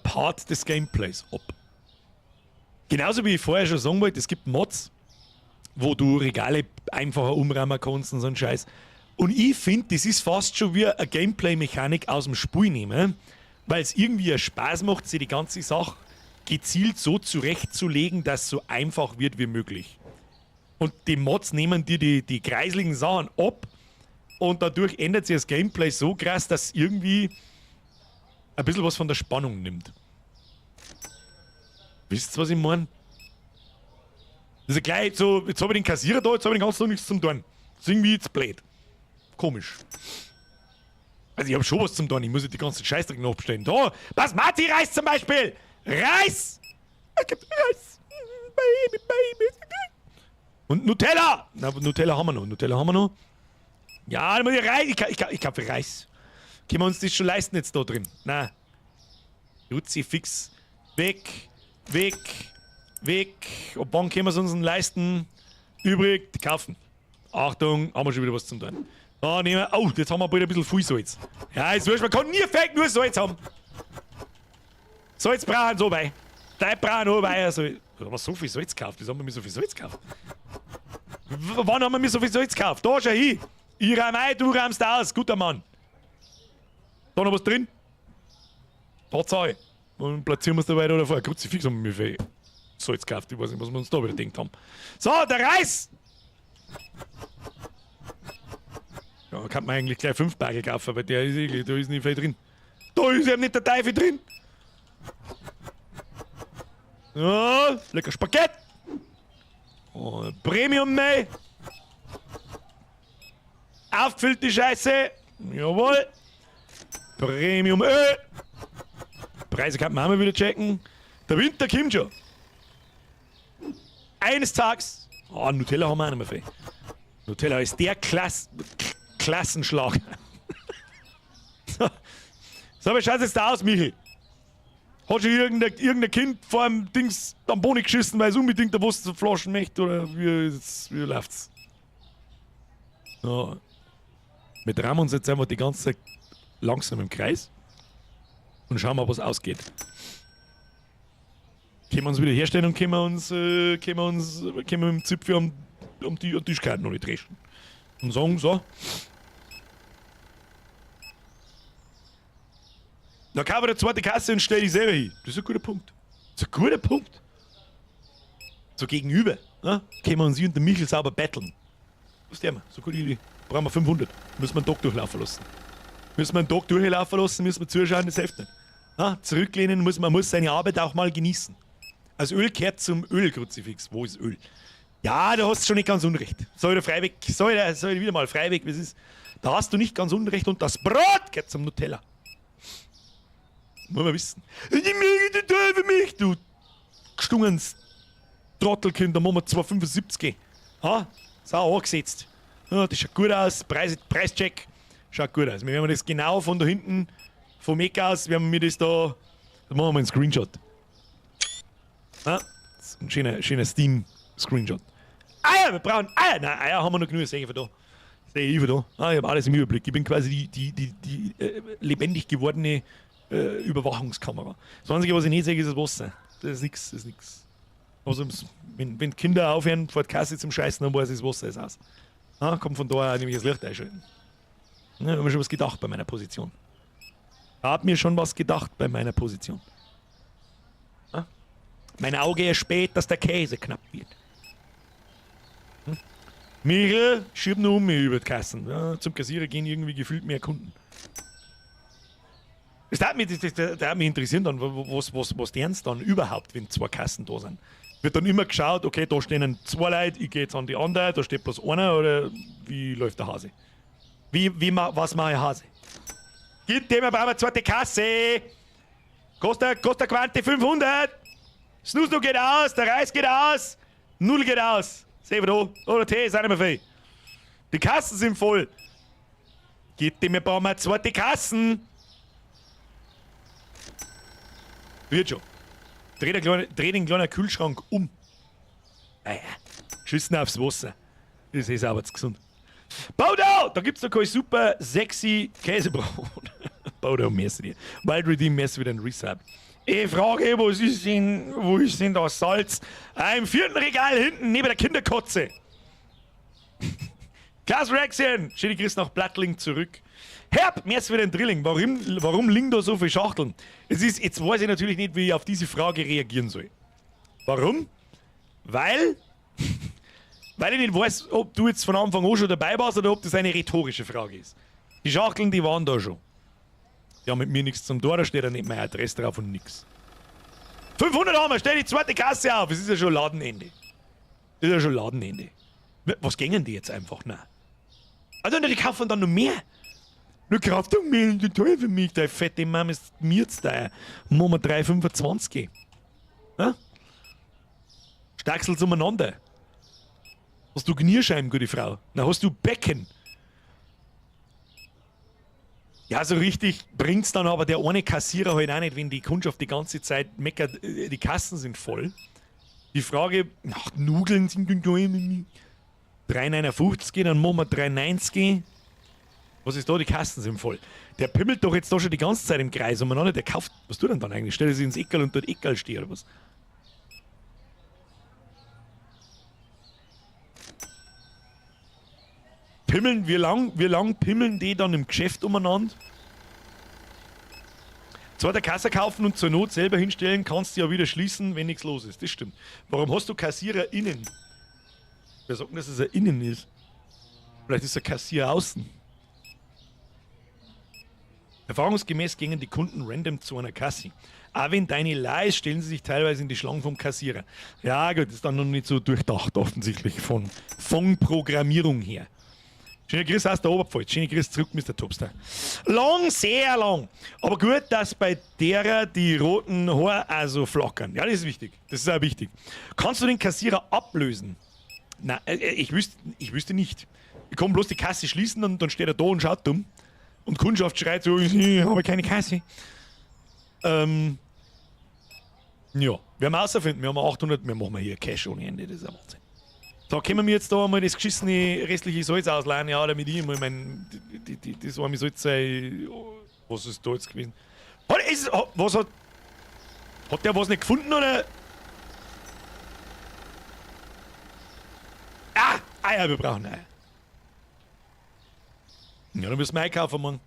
Part des Gameplays ab. Genauso wie ich vorher schon sagen wollte, es gibt Mods, wo du Regale einfacher umräumen kannst und so einen Scheiß. Und ich finde, das ist fast schon wie eine Gameplay-Mechanik aus dem Spiel nehmen, weil es irgendwie einen Spaß macht, sich die ganze Sache gezielt so zurechtzulegen, dass es so einfach wird wie möglich. Und die Mods nehmen dir die kreisligen Sachen ab und dadurch ändert sich das Gameplay so krass, dass es irgendwie ein bisschen was von der Spannung nimmt. Wisst ihr, was ich meine? Das ist ja gleich so, jetzt habe ich den Kassierer da, jetzt habe ich den ganzen Tag nichts zum tun. Das ist irgendwie jetzt blöd. Komisch. Also ich habe schon was zum tun, ich muss ja die ganzen Scheißdreck noch bestellen. Da, Basmati-Reis zum Beispiel! Reis! Es gibt Reis! Baby, Baby. Und Nutella! Na, Nutella haben wir noch, Nutella haben wir noch. Ja, dann muss ich Reis, ich kaufe Reis. Können wir uns das schon leisten jetzt da drin? Na. Kruzifix. Weg, weg, weg. Ab wann können wir es uns denn leisten? Übrig, die kaufen. Achtung, haben wir schon wieder was zum tun. Da nehmen wir. Oh, jetzt haben wir bald ein bisschen viel Salz. Ja, ist wurscht, man kann nie fake nur Salz haben. Salz brauchen so bei. Dein brauchen auch bei. Also, da haben wir so viel Salz gekauft. Wieso haben wir mir so viel Salz gekauft? Wann haben wir mir so viel Salz gekauft? Da, schau hin. Ich räum ein, du räumst aus. Guter Mann. Da noch was drin? Tatsache. Und platzieren wir es dabei da davor. Kruzifix haben wir mir viel Salz gekauft. Ich weiß nicht, was wir uns da wieder gedacht haben. So, der Reis! Ja, da kann man eigentlich gleich 5 Bagel kaufen, weil der ist eklig, da ist nicht viel drin. Da ist eben nicht der Teufel drin! Ja, lecker Spaghetti! Und Premium May! Aufgefüllt die Scheiße! Jawohl! Premium Öl! Preise kann man auch mal wieder checken. Der Winter kommt schon. Eines Tages. Oh, Nutella haben wir auch nicht mehr viel. Nutella ist der Klassenschlag. So. So, wie schaut's jetzt da aus, Michi? Hat schon irgendein Kind vor dem Dings am Boden geschissen, weil es unbedingt eine Wasserflaschen möchte? Oder wie läuft's? So. Wir drehen uns jetzt einfach die ganze Zeit langsam im Kreis und schauen mal, was ausgeht. Können wir uns wieder herstellen und können wir mit dem Zipfel um die Tischkarten noch nicht dreschen. Und sagen, so. Da kam der zweite Kasse und stell dich selber hin. Das ist ein guter Punkt. Das ist ein guter Punkt. So gegenüber. Ne? Können wir uns hier und der Michel sauber betteln. Was der wir? So gute Idee. Brauchen wir 500. Müssen wir einen Tag durchlaufen lassen. Müssen wir einen Tag durchlaufen lassen, müssen wir zuschauen, das hilft nicht. Na, zurücklehnen muss man, muss seine Arbeit auch mal genießen. Also Öl kehrt zum Ölkruzifix. Wo ist Öl? Ja, da hast du schon nicht ganz unrecht. Soll ich da freiweg, soll ich da, soll ich wieder mal freiweg, was ist? Da hast du nicht ganz unrecht und das Brot kehrt zum Nutella. Muss man wissen. Ich möchte total für mich, du gestungenes Trottelkind, da machen wir 2,75. Ha? Sau angesetzt. Ja, das schaut gut aus. Preischeck schaut gut aus. Wir werden das genau von da hinten, vom Eck aus, werden wir das da. Da machen wir einen Screenshot. Ja, das ist ein schöner Steam-Screenshot. Eier, wir brauchen Eier! Nein, Eier haben wir noch genug, sehe ich von da. Sehe ich von da. Ah, ich hab alles im Überblick. Ich bin quasi die lebendig gewordene Überwachungskamera. Das Einzige, was ich nicht sehe, ist das Wasser. Das ist nix, das ist nix. Also, wenn Kinder aufhören, vor der Kasse zum Scheißen, dann weiß ich, das Wasser ist aus. Ah, kommt von daher nämlich das Licht einschalten. Ja, hab mir schon was gedacht bei meiner Position. Hab mir schon was gedacht bei meiner Position. Ah? Mein Auge erspäht, dass der Käse knapp wird. Michel, schieb nur um mich über die Kassen. Ja, zum Kassierer gehen irgendwie gefühlt mehr Kunden. Das darf mich, das, das, das darf mich interessieren dann, was deren dann überhaupt, wenn zwei Kassen da sind. Wird dann immer geschaut, okay, da stehen zwei Leute, ich geh jetzt an die andere, da steht bloß einer, oder wie läuft der Hase? Was mache ich Hase? Gib dem aber eine zweite Kasse! Kostet Quante 500! Snus noch geht aus, der Reis geht aus, Null geht aus. Sehen wir da, oder Tee ist auch nicht mehr viel. Die Kassen sind voll. Gib dem ein paar zweite Kassen. Wird schon. Dreh den kleinen Kühlschrank um. Naja, Schüssen aufs Wasser. Das ist aber zu gesund. Bodo! Da gibt's doch kein super sexy Käsebrot. Bodo, merci dir. Wild Redeem, merci wieder ein Resub. Ich frage, wo ist denn das Salz? Ah, im 4. Regal hinten, neben der Kinderkotze. Klaas Rexian! Schöne Grüße nach Plattling zurück. Herb, merci für den Drilling. Warum liegen da so viele Schachteln? Jetzt weiß ich natürlich nicht, wie ich auf diese Frage reagieren soll. Warum? Weil ich nicht weiß, ob du jetzt von Anfang an schon dabei warst oder ob das eine rhetorische Frage ist. Die Schachteln, die waren da schon. Die haben mit mir nichts zum Tor, da steht ja nicht meine Adresse drauf und nix. 500 haben wir, stell die zweite Kasse auf, es ist ja schon Ladenende. Das ist ja schon Ladenende. Was gängen die jetzt einfach? Nein. Also, die kaufen dann noch mehr. Nur Kraftmehl, die toll für mich, der fette Mann ist mir jetzt da. Machen wir 3,25. Ja? Stachsel's umeinander. Hast du Knierscheiben, gute Frau? Na, hast du Becken? Ja, so richtig bringt's dann aber der eine Kassierer halt auch nicht, wenn die Kundschaft die ganze Zeit meckert, die Kassen sind voll. Die Frage, ach, Nudeln sind 3,59, dann machen wir 3,90. Was ist da? Die Kassen sind voll. Der pimmelt doch jetzt da schon die ganze Zeit im Kreis umeinander. Der kauft, was tut er denn dann eigentlich? Stellt er sich ins Eckerl und dort Eckerl stehen oder was? Pimmeln, wie lang pimmeln die dann im Geschäft umeinander? Zweite Kasse kaufen und zur Not selber hinstellen, kannst du ja wieder schließen, wenn nichts los ist. Das stimmt. Warum hast du KassiererInnen? Wer sagt denn, dass es ein Innen ist? Vielleicht ist der Kassier außen. Erfahrungsgemäß gingen die Kunden random zu einer Kasse. Auch wenn deine leer ist, stellen sie sich teilweise in die Schlange vom Kassierer. Ja gut, das ist dann noch nicht so durchdacht offensichtlich von Programmierung her. Schöne Grüße aus der Oberpfalz. Schöne Grüße zurück, Mr. Topstar. Lang, sehr lang. Aber gut, dass bei derer die roten Haare also flackern. Ja, das ist wichtig. Das ist auch wichtig. Kannst du den Kassierer ablösen? Nein, ich wüsste nicht. Ich kann bloß die Kasse schließen und dann steht er da und schaut dumm. Und Kundschaft schreit so, ich habe keine Kasse. Ja, wir haben herausfinden, wir haben 800, wir machen hier Cash ohne Ende, das ist ein Wahnsinn. So, können wir jetzt da einmal das geschissene restliche Salz ausleihen? Ja, damit ich mal mein, die, die, das arme Salz sei, was ist da jetzt gewesen? Hat, ist, hat, was hat, hat der was nicht gefunden, oder? Ah, Eier, wir brauchen Eier. Ja, dann müssen wir einkaufen, Mann.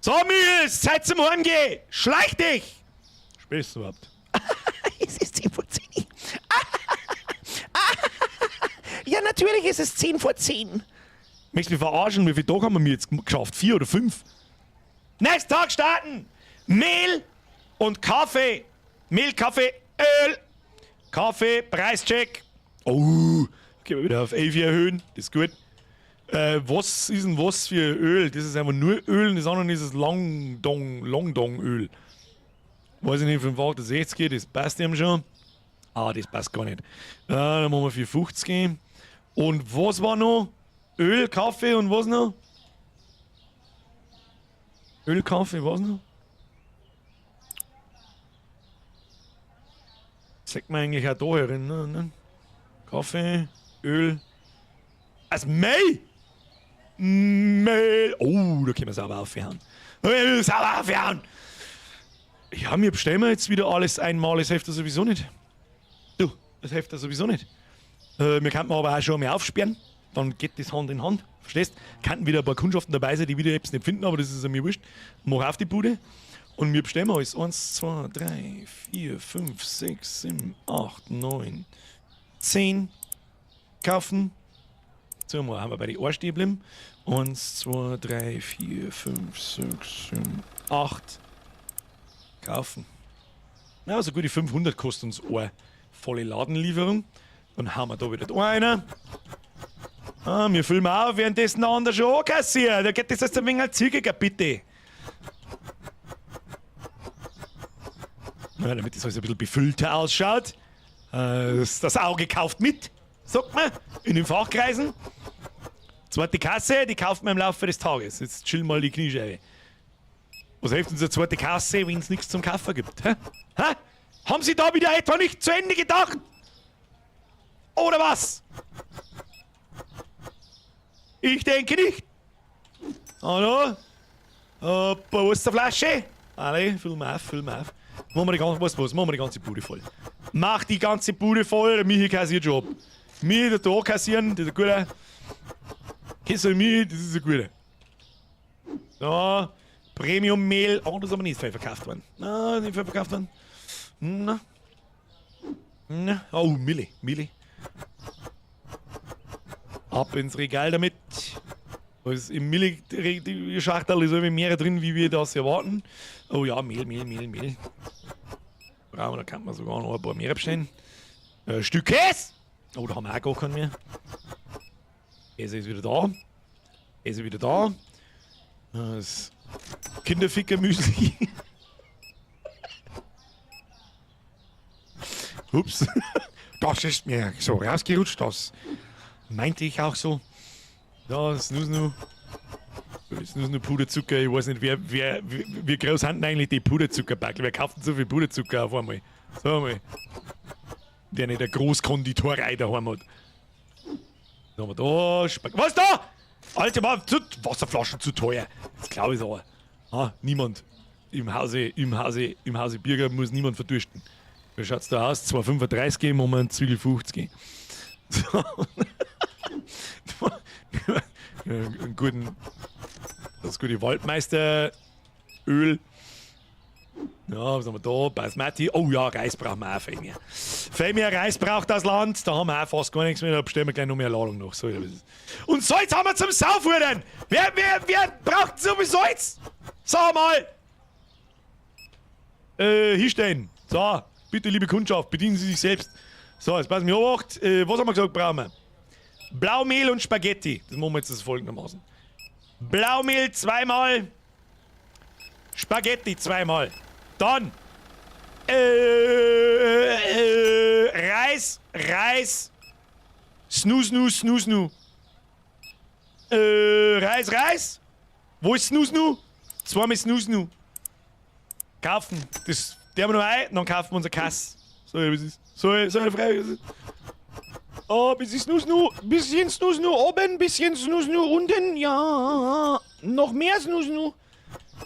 So, Michel, es ist Zeit zum Heimgehen. Schleich dich! Spätestens überhaupt. Es ist 10 vor 10. Ja, natürlich ist es 10 vor 10. Möchtest du mich verarschen? Wie viele Tage haben wir jetzt geschafft? 4 oder 5? Nächsten Tag starten! Mehl und Kaffee. Mehl, Kaffee, Öl. Kaffee, Preischeck. Oh, okay, wir wieder auf 11 erhöhen. Das ist gut. Was ist denn was für Öl? Das ist einfach nur Öl und das andere ist das Longdong-Öl. Weiß ich nicht, 568, das passt ihm schon. Ah, das passt gar nicht. Dann machen wir 450. Und was war noch? Öl, Kaffee und was noch? Öl, Kaffee, was noch? Sagt man eigentlich auch da herin, ne? Ne? Kaffee, Öl. Also Mehl! Mehl! Oh, da können wir sauber aufhören. Sauber aufhören! Ja, wir bestellen wir jetzt wieder alles einmal, das hilft ja sowieso nicht. Du, das hilft ja sowieso nicht. Wir könnten aber auch schon mal aufsperren, dann geht das Hand in Hand, verstehst? Könnten wieder ein paar Kundschaften dabei sein, die wieder etwas nicht finden, aber das ist mir wurscht. Mach auf die Bude und wir bestellen alles. 1, 2, 3, 4, 5, 6, 7, 8, 9, 10. Kaufen. So, mal haben wir bei den Ohrstehen geblieben. 1, 2, 3, 4, 5, 6, 7, 8. Kaufen. Na, also gute 500 kostet uns eine volle Ladenlieferung. Dann haben wir da wieder da einer. Ah, wir filmen auch währenddessen der andere schon ankassiert. Da geht das jetzt ein wenig zügiger, bitte. Na, damit das alles ein bisschen befüllter ausschaut. Das Auge kauft mit, sagt man, in den Fachkreisen. Zweite Kasse, die kauft man im Laufe des Tages. Jetzt chill mal die Kniescheibe. Was hilft uns eine zweite Kasse, wenn es nichts zum Kaufen gibt? Hä? Hä? Haben Sie da wieder etwa nicht zu Ende gedacht? Oder was? Ich denke nicht. Hallo? Hoppa, wo ist die Flasche? Alle, füll mal auf, füll mal auf. Machen wir die ganze, weißt du was, machen wir die ganze Bude voll. Mach die ganze Bude voll, der Michi kassiert schon ab. Michi, der da kassieren, das ist ein guter. Kennst du Michi, das ist ein guter. So, Premium-Mehl. Oh, das ist aber nicht viel verkauft worden. Na, nicht viel verkauft worden. Na. Na. Oh, Mille, Mille. Ab ins Regal damit. Da ist im Mille-Schachtel ist irgendwie mehr drin, wie wir das erwarten. Oh ja, Mehl, Mehl, Mehl, Mehl. Brauchen wir, da kann man sogar noch ein paar mehr bestellen. Stück Käse! Oh, da haben wir auch gar keinen mehr. Käse ist wieder da. Käse wieder da. Das Kinderficker-Müsli. Ups. Das ist mir so rausgerutscht, das meinte ich auch so. Da, Snusnu. Snusnu Puderzucker, ich weiß nicht, wie groß sind denn eigentlich die Puderzuckerbackel? Wer kauft denn so viel Puderzucker auf einmal? Sag mal. Der nicht eine Großkonditorei daheim hat. Dann haben wir da Was da? Alter, war zu, Wasserflaschen zu teuer. Das glaube ich aber. Ah, niemand. Im Hause Birger muss niemand verdursten. Wie schaut's da aus? 2,35 machen wir einen Zwiegel 50. So. Einen guten, das gute Waldmeisteröl. Ja, was haben wir da? Basmati. Oh ja, Reis brauchen wir auch viel mehr. Viel mehr Reis braucht das Land. Da haben wir auch fast gar nichts mehr. Da bestellen wir gleich noch mehr Ladung noch. So, und Salz haben wir zum Saufuhren. Wer braucht so viel Salz? Sag mal. Hinstellen. So, bitte, liebe Kundschaft, bedienen Sie sich selbst. So, jetzt passen wir auf. Was haben wir gesagt, brauchen wir? Blaumehl und Spaghetti. Das machen wir jetzt das folgendermaßen. Blaumehl zweimal. Spaghetti zweimal. Dann Reis, Reis, Snu, Snu, Snu, Snu. Reis, Reis. Wo ist Snu, Snu? Zweimal Snu, Snu. Kaufen. Das, der haben wir noch ein, dann kaufen wir unser Kass. So, wie es ist. So, frei. Oh, bisschen Snu, Snu, bisschen Snu, Snu oben, bisschen Snu, Snu unten, ja. Noch mehr Snu, Snu.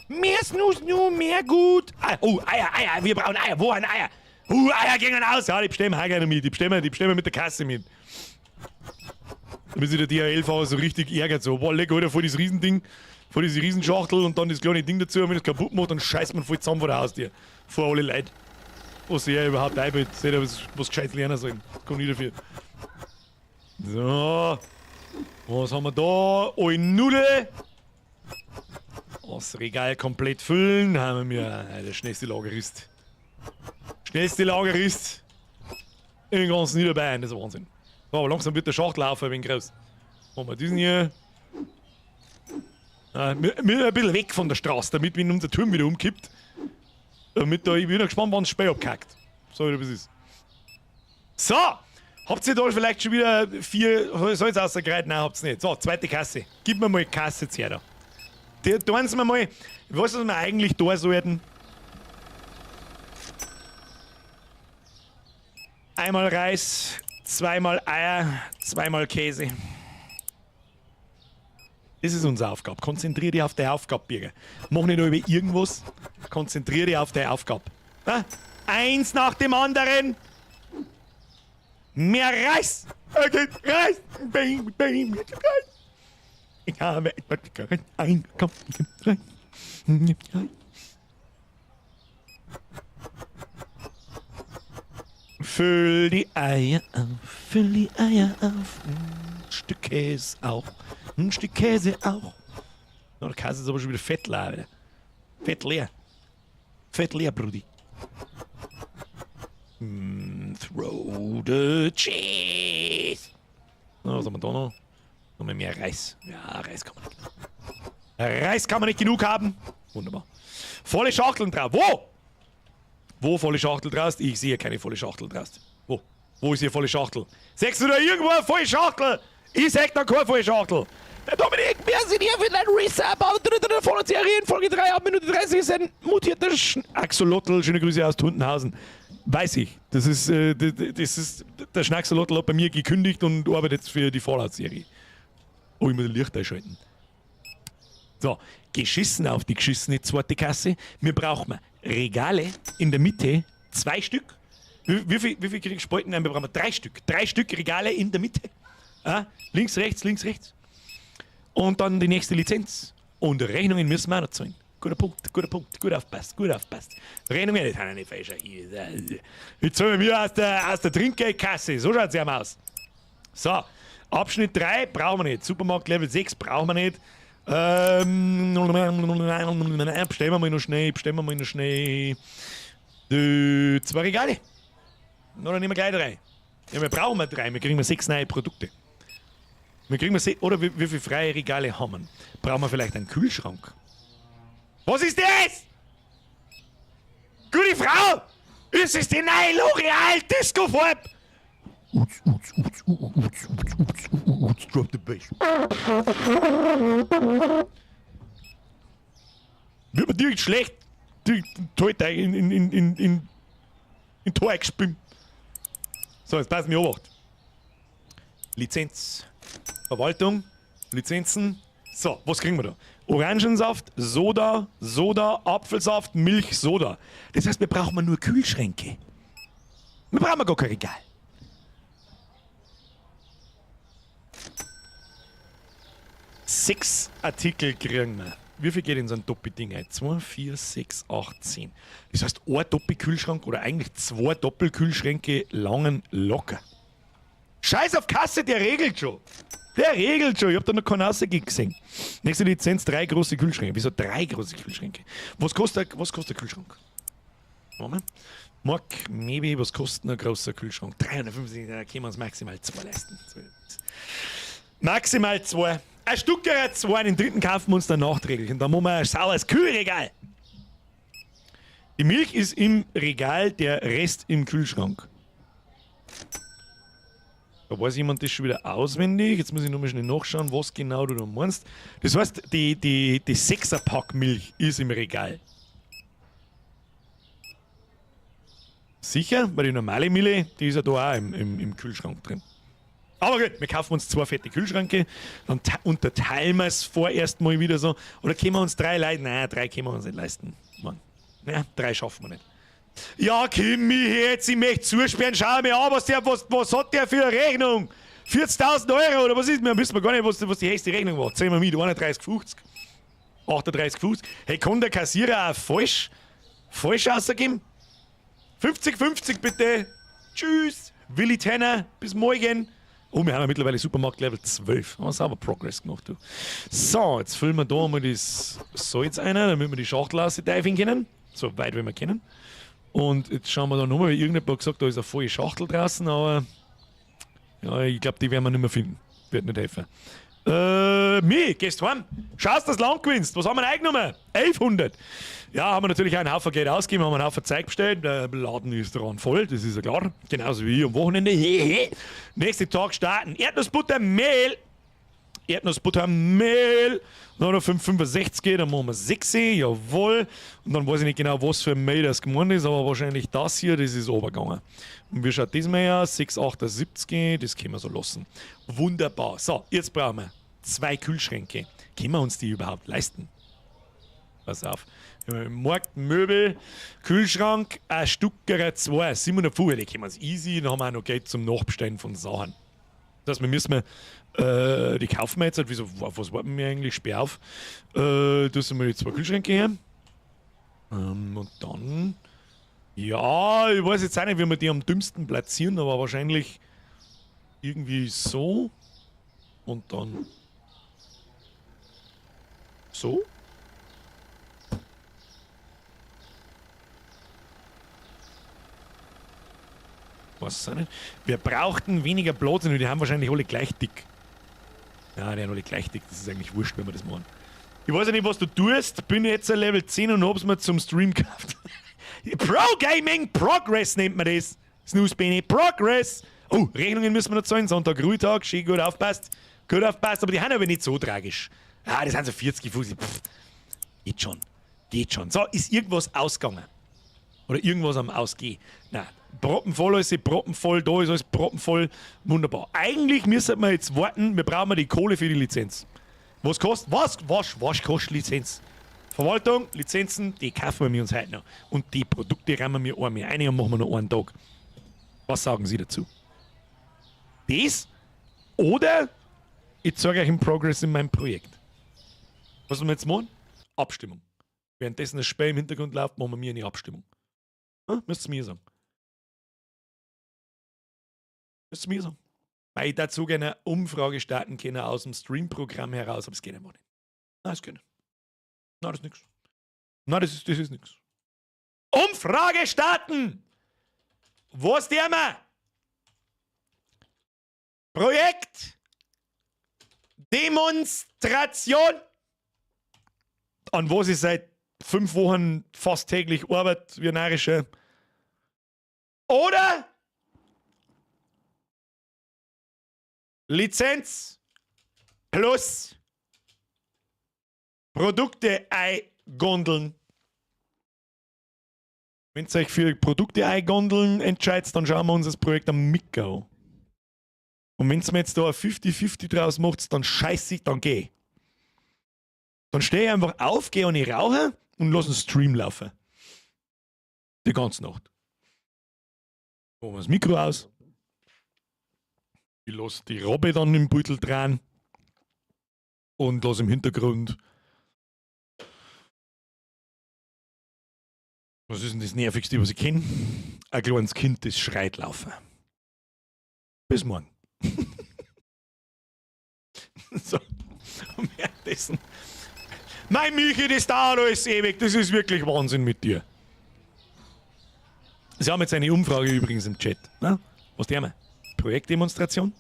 Mehr Snus, nu, mehr gut. Ah, oh, Eier, Eier, wir brauchen Eier. Wo ein Eier? Eier gingen aus. Ja, die bestellen wir auch gerne mit. Die bestellen wir mit der Kasse mit. Damit sich der DHL-Fahrer so richtig ärgert. So, boah, leck, Alter, voll das Riesending, voll diese Riesenschachtel und dann das kleine Ding dazu. Und wenn das kaputt macht, dann scheißt man voll zusammen vor der Haustür. Vor alle Leute. Was sie ja überhaupt einbildet. Seht ihr, was Gescheites lernen sollen. Kommt nicht dafür. So. Was haben wir da? Olle Nudel. Das Regal komplett füllen, haben wir der schnellste Lagerist. Schnellste Lagerist in ganz Niederbayern, das ist Wahnsinn. So, aber langsam wird der Schachtel laufen, ein wenig groß. Machen wir diesen hier. Wir ein bisschen weg von der Straße, damit wenn unser Turm wieder umkippt. Damit da, ich bin gespannt, wann das Spiel abkackt. So wie das ist. So! Habt ihr da vielleicht schon wieder 4 Salz rausgereiht? Nein, habt's nicht. So, zweite Kasse. Gib mir mal Kasse jetzt her da. Tun Sie mir mal, was wir eigentlich da sollten. Einmal Reis, zweimal Eier, zweimal Käse. Das ist unsere Aufgabe. Konzentrier dich auf deine Aufgabe, Birger. Mach nicht nur über irgendwas. Konzentrier dich auf deine Aufgabe. Na? Eins nach dem anderen. Mehr Reis. Okay, Reis. Bang, bang, Reis. Ich habe etwas einkaufen. Füll die Eier auf, füll die Eier auf. Ein Stück Käse auch, ein Stück Käse auch. No, der Käse ist aber schon wieder fett leer. Wieder. Fett leer. Fett leer, Brudi. Throw the cheese. Na, was haben wir da noch? Noch mal mehr Reis. Ja, Reis kann man nicht genug. Reis kann man nicht genug haben. Wunderbar. Volle Schachteln drauf. Wo? Wo volle Schachtel draus? Ich sehe keine volle Schachtel draus. Wo? Wo ist hier volle Schachtel? Sechst du da irgendwo eine volle Schachtel? Ich sag da keine volle Schachtel. Der Dominik, wir sind hier für dein Resub auf der dritten Folge in Folge 3 ab Minute 30 ist ein mutierter Axolotl. Schöne Grüße aus Tuntenhausen. Weiß ich. Das ist, der Schnacksolotl hat bei mir gekündigt und arbeitet jetzt für die Fallout-Serie. Oh, ich muss das Licht einschalten. So, geschissen auf die geschissene zweite Kasse. Wir brauchen Regale in der Mitte, 2 Stück. Wie viel krieg ich Spalten? Nein, wir brauchen 3 Stück. 3 Stück Regale in der Mitte. Ah, links, rechts, links, rechts. Und dann die nächste Lizenz. Und Rechnungen müssen wir auch noch zahlen. Guter Punkt, guter Punkt, gut aufpasst, gut aufpasst. Rechnungen, das sind ja nicht falsch. Jetzt zahlen wir aus der Trinkgeldkasse. So schaut's ja aus. So, Abschnitt 3 brauchen wir nicht. Supermarkt Level 6 brauchen wir nicht. Bestellen wir mal noch schnell, bestellen wir mal noch schnell. 2 Regale. Na, dann nehmen wir gleich 3. Ja, wir brauchen mal 3, wir kriegen mal 6 neue Produkte. Wir kriegen mal oder wie viele freie Regale haben wir? Brauchen wir vielleicht einen Kühlschrank? Was ist das? Gute Frau! Ist es die neue L'Oreal Disco-Farbe? Uts, uts, uts, uts, uts, uts, uts, drop the bass. Wird mir direkt schlecht. Direkt Teig in Tor gespielt. So, jetzt passen wir Obacht. Lizenz. Verwaltung. Lizenzen. So, was kriegen wir da? Orangensaft, Soda, Soda, Apfelsaft, Milch, Soda. Das heißt, wir brauchen nur Kühlschränke. Wir brauchen gar kein Regal. 6 Artikel kriegen wir. Wie viel geht in so ein Doppel-Ding ein? 2, 4, 6, 8, 10. Das heißt, ein Doppelkühlschrank oder eigentlich 2 Doppelkühlschränke langen locker. Scheiß auf Kasse, der regelt schon. Der regelt schon. Ich hab da noch keinen Rausgehen gesehen. Nächste Lizenz, 3 große Kühlschränke. Wieso 3 große Kühlschränke? Was kostet der Kühlschrank? Moment. Mark, maybe, was kostet ein großer Kühlschrank? 350, da können wir uns maximal 2 leisten. Maximal 2. Ein Stückerer 2, den dritten kaufen wir uns dann nachträglich. Und dann machen wir ein saures Kühlregal. Die Milch ist im Regal, der Rest im Kühlschrank. Da weiß jemand das schon wieder auswendig. Jetzt muss ich nochmal schnell nachschauen, was genau du da meinst. Das heißt, die 6er-Pack Milch ist im Regal. Sicher, weil die normale Milch, die ist ja da auch im Kühlschrank drin. Aber gut, wir kaufen uns 2 fette Kühlschränke, dann unterteilen wir es vorerst mal wieder so. Oder können wir uns 3 leisten? Nein, 3 können wir uns nicht leisten. Mann. Nein, 3 schaffen wir nicht. Ja, Kimi, jetzt, ich möchte zusperren, schau mir an, was hat der für eine Rechnung? 40.000 Euro oder was ist? Wir wissen gar nicht, was die höchste Rechnung war. Zählen wir mit, 31,50. 38,50. Hey, kann der Kassierer auch falsch rausgeben? 50,50 bitte. Tschüss. Willi Tanner, bis morgen. Oh, wir haben ja mittlerweile Supermarkt Level 12. Haben wir sauber Progress gemacht, du. So, jetzt füllen wir da mal das Salz ein, damit wir die Schachtel rausteifen können. So weit, wie wir können. Und jetzt schauen wir da nochmal, weil irgendjemand hat gesagt, da ist eine volle Schachtel draußen, aber ja, ich glaub, die werden wir nicht mehr finden. Wird nicht helfen. Mi, gehst heim. Schaust, dass du Land gewinnst. Was haben wir denn eingenommen? 1100. Ja, haben wir natürlich auch einen Haufen Geld ausgegeben, haben einen Haufen Zeug bestellt. Der Laden ist dran voll, das ist ja klar. Genauso wie ich am Wochenende. Hehe. Nächsten Tag starten. Erdnussbutter, Mehl. Erdnussbutter, Mehl. Noch 5,65, dann machen wir 6, jawohl. Und dann weiß ich nicht genau, was für ein Mehl das gemeint ist, aber wahrscheinlich das hier, das ist runtergegangen. Und wie schaut das mal aus? 6,78, das können wir so lassen. Wunderbar. So, jetzt brauchen wir 2 Kühlschränke. Können wir uns die überhaupt leisten? Pass auf. Markt, Möbel, Kühlschrank, ein Stückerer 2, 750, die können wir uns easy, dann haben wir auch noch Geld zum Nachbestellen von Sachen. Das heißt, wir müssen, die kaufen wir jetzt halt, wieso, auf was warten wir eigentlich? Sperr auf. Da sind wir die 2 Kühlschränke her. Und dann, ja, ich weiß jetzt auch nicht, wie wir die am dümmsten platzieren, aber wahrscheinlich irgendwie so. Und dann so. Weiß es auch nicht. Wir brauchten weniger Platz und die haben wahrscheinlich alle gleich dick. Ja, die haben alle gleich dick. Das ist eigentlich wurscht, wenn wir das machen. Ich weiß ja nicht, was du tust. Bin jetzt ein Level 10 und hab's mir zum Stream gekauft. Pro Gaming Progress nennt man das. Snooze Benny Progress. Oh, Rechnungen müssen wir noch zahlen. Sonntag, Ruhetag. Schön gut aufpasst. Gut aufpasst, aber die haben aber nicht so tragisch. Ah, das sind so 40, 50. Pff. Geht schon. Geht schon. So, ist irgendwas ausgegangen? Oder irgendwas am Ausgehen? Nein. Proppenvoll, alles ist proppenvoll, da ist alles proppenvoll. Wunderbar. Eigentlich müssen wir jetzt warten, wir brauchen die Kohle für die Lizenz. Was kostet, was, was, was kostet Lizenz? Verwaltung, Lizenzen, die kaufen wir uns heute noch. Und die Produkte rammen wir einmal rein und machen wir noch einen Tag. Was sagen Sie dazu? Das oder ich zeige euch einen Progress in meinem Projekt. Was wollen wir jetzt machen? Abstimmung. Währenddessen das Spiel im Hintergrund läuft, machen wir mir eine Abstimmung. Hm? Müsst ihr mir sagen. Müsst ihr mir sagen. Weil ich dazu gerne eine Umfrage starten kann aus dem Stream-Programm heraus, aber es geht einfach nicht. Nein, es geht nicht. Nein, das ist nix. Nein, das ist nix. Umfrage starten! Was der mal? Projekt Demonstration, an was ich seit 5 Wochen fast täglich arbeite, wie narische. Oder Lizenz plus Produkte eingondeln. Wenn ihr euch für Produkte eingondeln entscheidet, dann schauen wir uns das Projekt am Mick an. Und wenn ihr mir jetzt da ein 50-50 draus macht, dann scheiß ich, dann geh. Dann stehe ich einfach auf, gehe und ich rauche und lass einen Stream laufen. Die ganze Nacht. Machen wir das Mikro aus. Ich lasse die Robbe dann im Beutel dran und lasse im Hintergrund. Was ist denn das Nervigste, was ich kenne? Ein kleines Kind, das schreit laufen. Bis morgen. So, und währenddessen. Mein Michi, das dauert alles ewig. Das ist wirklich Wahnsinn mit dir. Sie haben jetzt eine Umfrage übrigens im Chat. Ne? Was tun wir? Projektdemonstration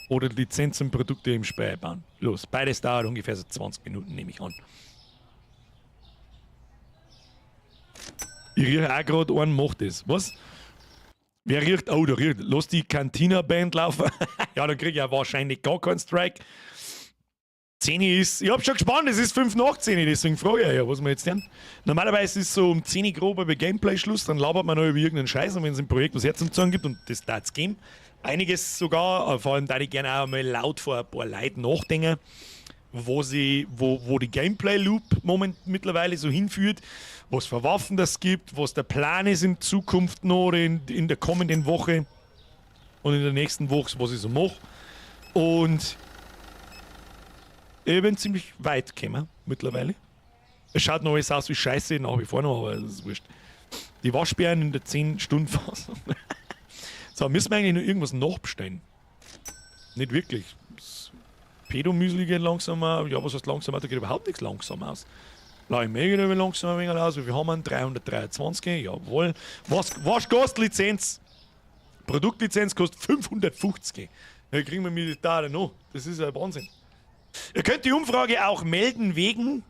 oder Lizenz und Produkte im Speicher bauen? Los, beides dauert ungefähr so 20 Minuten, nehme ich an. Ich rieche auch gerade einen, macht das. Was? Wer riecht? Oh, da riecht. Lass die Cantina-Band laufen. Ja, dann kriege ich ja wahrscheinlich gar keinen Strike. 10 ist, ich hab schon gespannt, es ist 5 nach 10, deswegen frage ich ja, was wir jetzt tun. Normalerweise ist so um 10 grob bei Gameplay-Schluss, dann labert man noch über irgendeinen Scheiß und wenn es im Projekt was herzusagen gibt, und das darf es geben, einiges sogar, vor allem da ich gerne auch mal laut vor ein paar Leuten nachdenken, wo die Gameplay-Loop moment mittlerweile so hinführt, was für Waffen das gibt, was der Plan ist in Zukunft noch oder in der kommenden Woche und in der nächsten Woche, was ich so mache. Und ich bin ziemlich weit gekommen mittlerweile. Es schaut noch alles aus wie Scheiße, nach wie vor noch, aber das ist wurscht. Die Waschbären in der 10-Stunden-Fassung. So, müssen wir eigentlich noch irgendwas nachbestellen? Nicht wirklich. Das Pedomüsli geht langsamer. Ja, was heißt langsamer? Da geht überhaupt nichts langsam aus. Blaue Milch geht aber langsam ein wenig aus. Wie viel haben wir? 323. Jawohl. Was kostet Lizenz? Produktlizenz kostet 550. Da kriegen wir mit da noch. Das ist ja Wahnsinn. Ihr könnt die Umfrage auch melden wegen.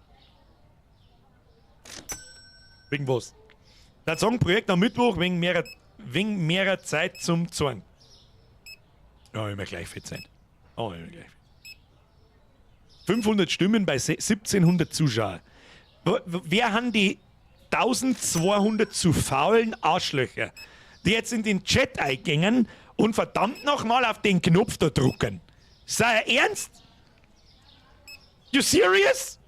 Wegen was? Das Songprojekt am Mittwoch wegen mehrer Zeit zum Zorn. Ja, immer gleich viel Zeit. Oh, immer gleich. 500 Stimmen bei 1700 Zuschauern. Wer haben die 1200 zu faulen Arschlöcher, die jetzt in den Chat eingängen und verdammt nochmal auf den Knopf da drucken? Sei er ernst? You serious?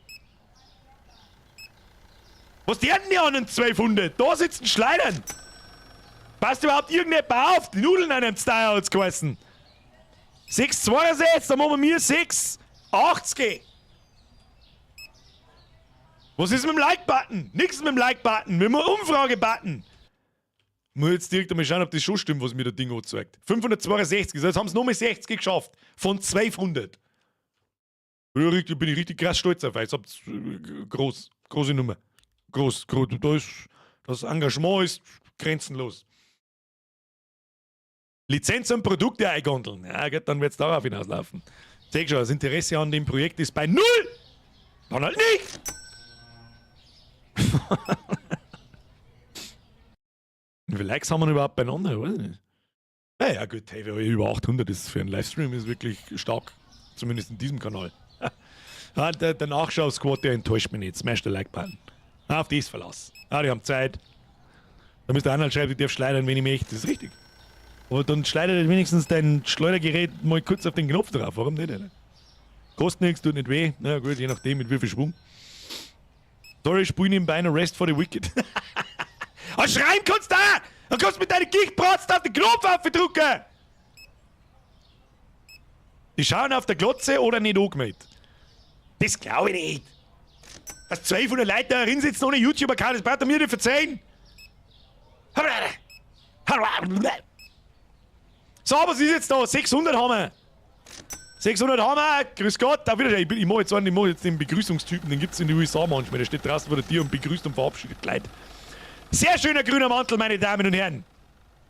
Was die denn die anderen 1200? Da sitzen Schleudern. Passt überhaupt irgendjemand auf? Die Nudeln an dem Style hat's geheißen. 6,62, dann machen wir mir 6,80. Was ist mit dem Like-Button? Nix mit dem Like-Button. Wir haben einen Umfrage-Button. Muss jetzt direkt einmal schauen, ob das schon stimmt, was mir der Ding anzeigt. 562, jetzt haben sie nochmal 60 geschafft. Von 1200. Ja, richtig, bin ich richtig krass stolz auf euch. Habt groß, große Nummer. Groß, groß. Das Engagement ist grenzenlos. Lizenz und Produkte eingondeln. Ja, gut, dann wird es darauf hinauslaufen. Seh schon, das Interesse an dem Projekt ist bei null! Dann halt nicht! Wie viele Likes haben wir denn überhaupt beieinander? Weiß ich nicht. Ja, ja, gut, hey, über 800 ist für einen Livestream ist wirklich stark. Zumindest in diesem Kanal. Ah, der Nachschau-Squad, der enttäuscht mich nicht. Smash the Like-Button. Auf die ist Verlass. Ah, die haben Zeit. Da müsste einer schreiben, ich darf schleudern, wenn ich möchte. Das ist richtig. Aber dann schleudert wenigstens dein Schleudergerät mal kurz auf den Knopf drauf. Warum nicht? Alter? Kostet nichts, tut nicht weh. Na gut, je nachdem, mit wie viel Schwung. Sorry, spiel nebenbei noch Rest for the Wicked. Ah, schreien kannst du da! Dann kannst du mit deinen Gichtbratzen auf den Knopf aufdrücken! Die schauen auf der Glotze oder nicht angemeldet. Das glaube ich nicht. Dass 1200 Leute da drin sitzen ohne YouTube-Account, das braucht er mir nicht verzeihen. So, was ist jetzt da? 600 haben wir. 600 haben wir. Grüß Gott. Auf Wiedersehen. Ich mach jetzt den Begrüßungstypen, den gibt es in den USA manchmal. Der steht draußen vor der Tür und begrüßt und verabschiedet Leute. Sehr schöner grüner Mantel, meine Damen und Herren.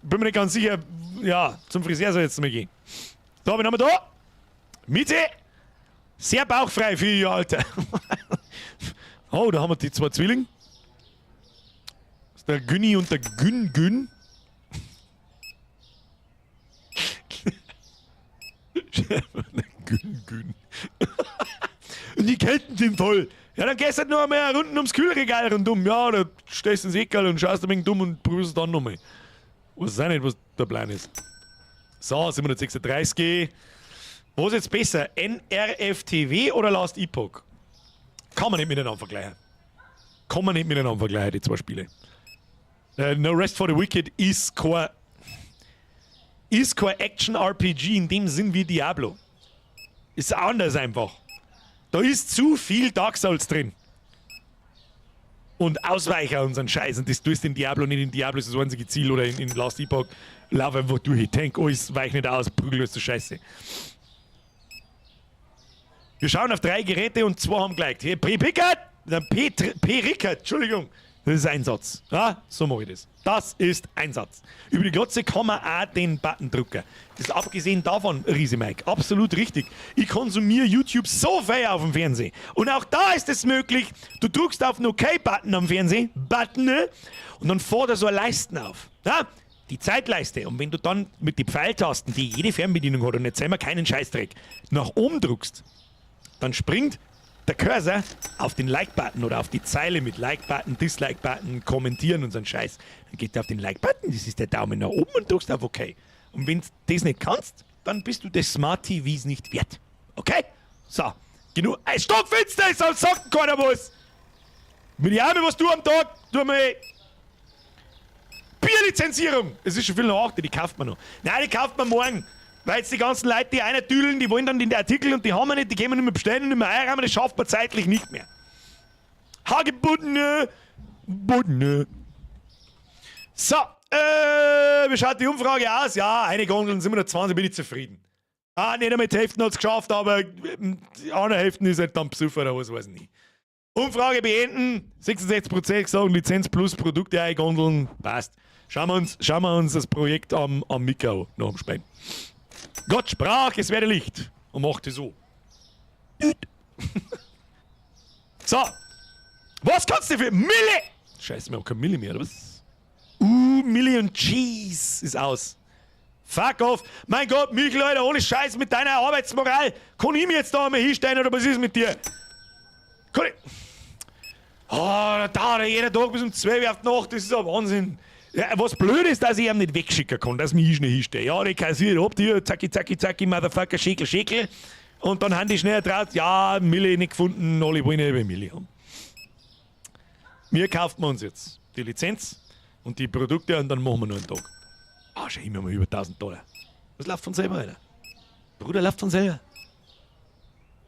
Bin mir nicht ganz sicher, ja, zum Friseur soll jetzt mal gehen. Da, wen haben wir da? Mitte! Sehr bauchfrei für ihr Alter. Oh, da haben wir die zwei Zwillinge. Das ist der Günni und der Gün Gün. Gün Gün. Und die Kelten sind voll. Ja, dann gehst du halt noch einmal runden ums Kühlregal rundum. Ja, da stehst du ins Eckerl und schaust ein wenig dumm und probierst es dann nochmal. Weiß auch nicht, was der Plan ist. So, 736. Was ist jetzt besser? NRFTW oder Last Epoch? Kann man nicht miteinander vergleichen. Kann man nicht miteinander vergleichen, die zwei Spiele. No Rest for the Wicked ist kein Action-RPG in dem Sinn wie Diablo. Ist anders einfach. Da ist zu viel Dark Souls drin. Und Ausweicher und so ein Scheiß. Und das tust du in Diablo nicht. In Diablo ist das einzige Ziel oder in Last Epoch. Lauf einfach durch, tank alles, weich nicht aus, prügel alles zur Scheiße. Wir schauen auf 3 Geräte und 2 haben geliked. Hier, P. Pickert! P. P. Rickert, Entschuldigung. Das ist ein Satz. Ja, so mache ich das. Das ist ein Satz. Über die Glotze kann man auch den Button drücken. Das ist abgesehen davon, Riese Mike, absolut richtig. Ich konsumiere YouTube so viel auf dem Fernsehen. Und auch da ist es möglich, du drückst auf den OK-Button am Fernsehen, Button, ne? Und dann fährt er so eine Leisten auf. Ja? Die Zeitleiste. Und wenn du dann mit den Pfeiltasten, die jede Fernbedienung hat, und jetzt sehen wir keinen Scheißdreck, nach oben drückst, dann springt der Cursor auf den Like-Button oder auf die Zeile mit Like-Button, Dislike-Button, kommentieren und so ein Scheiß. Dann geht er auf den Like-Button, das ist der Daumen nach oben und drückst auf OK. Und wenn du das nicht kannst, dann bist du des Smart T Vs nicht wert. Okay? So. Genug. Ey, stockfinster ist, sonst sagt keiner was. Mit die Arme, was du am Tag, tu mal. Bierlizenzierung! Es ist schon viel nach 8, die kauft man noch. Nein, die kauft man morgen. Weil jetzt die ganzen Leute, die einer düdeln, die wollen dann den Artikel und die haben wir nicht, die können wir nicht mehr bestellen und nicht mehr einräumen, das schafft man zeitlich nicht mehr. Hagebutne, Butne. So, wie schaut die Umfrage aus? Ja, eine Gondeln sind wir noch 20, bin ich zufrieden. Ah, nicht einmal die Hälfte hat's geschafft, aber die andere Hälfte ist halt dann Besucher oder was weiß ich nicht. Umfrage beenden, 66% sagen Lizenz plus Produkte eingondeln, passt. Schauen wir uns das Projekt am Mikro noch am Spielen. Gott sprach, es werde Licht und machte so. So. Was kannst du für Mille? Scheiße, wir haben keine Mille mehr, oder was? Mille und Cheese ist aus. Fuck off. Mein Gott, Michel, Alter, ohne Scheiß mit deiner Arbeitsmoral. Kann ich mir jetzt da einmal hinstellen oder was ist mit dir? Kann ich... Oh, da dauert jeder Tag bis um 12 Uhr auf die Nacht, das ist ein Wahnsinn. Ja, was blöd ist, dass ich ihn nicht wegschicken kann, dass mich ich schnell hinstehe. Ja, die kassiert ab dir, zacki, zacki, zacki, Motherfucker, Schäkel, Schäkel. Und dann haben die schnell drauf, ja, Mille nicht gefunden, alle wollen eben Mille haben. Mir kauft man uns jetzt die Lizenz und die Produkte und dann machen wir noch einen Tag. Ah, schon immer mal über 1000 Dollar. Das läuft von selber, Alter. Bruder, läuft von selber.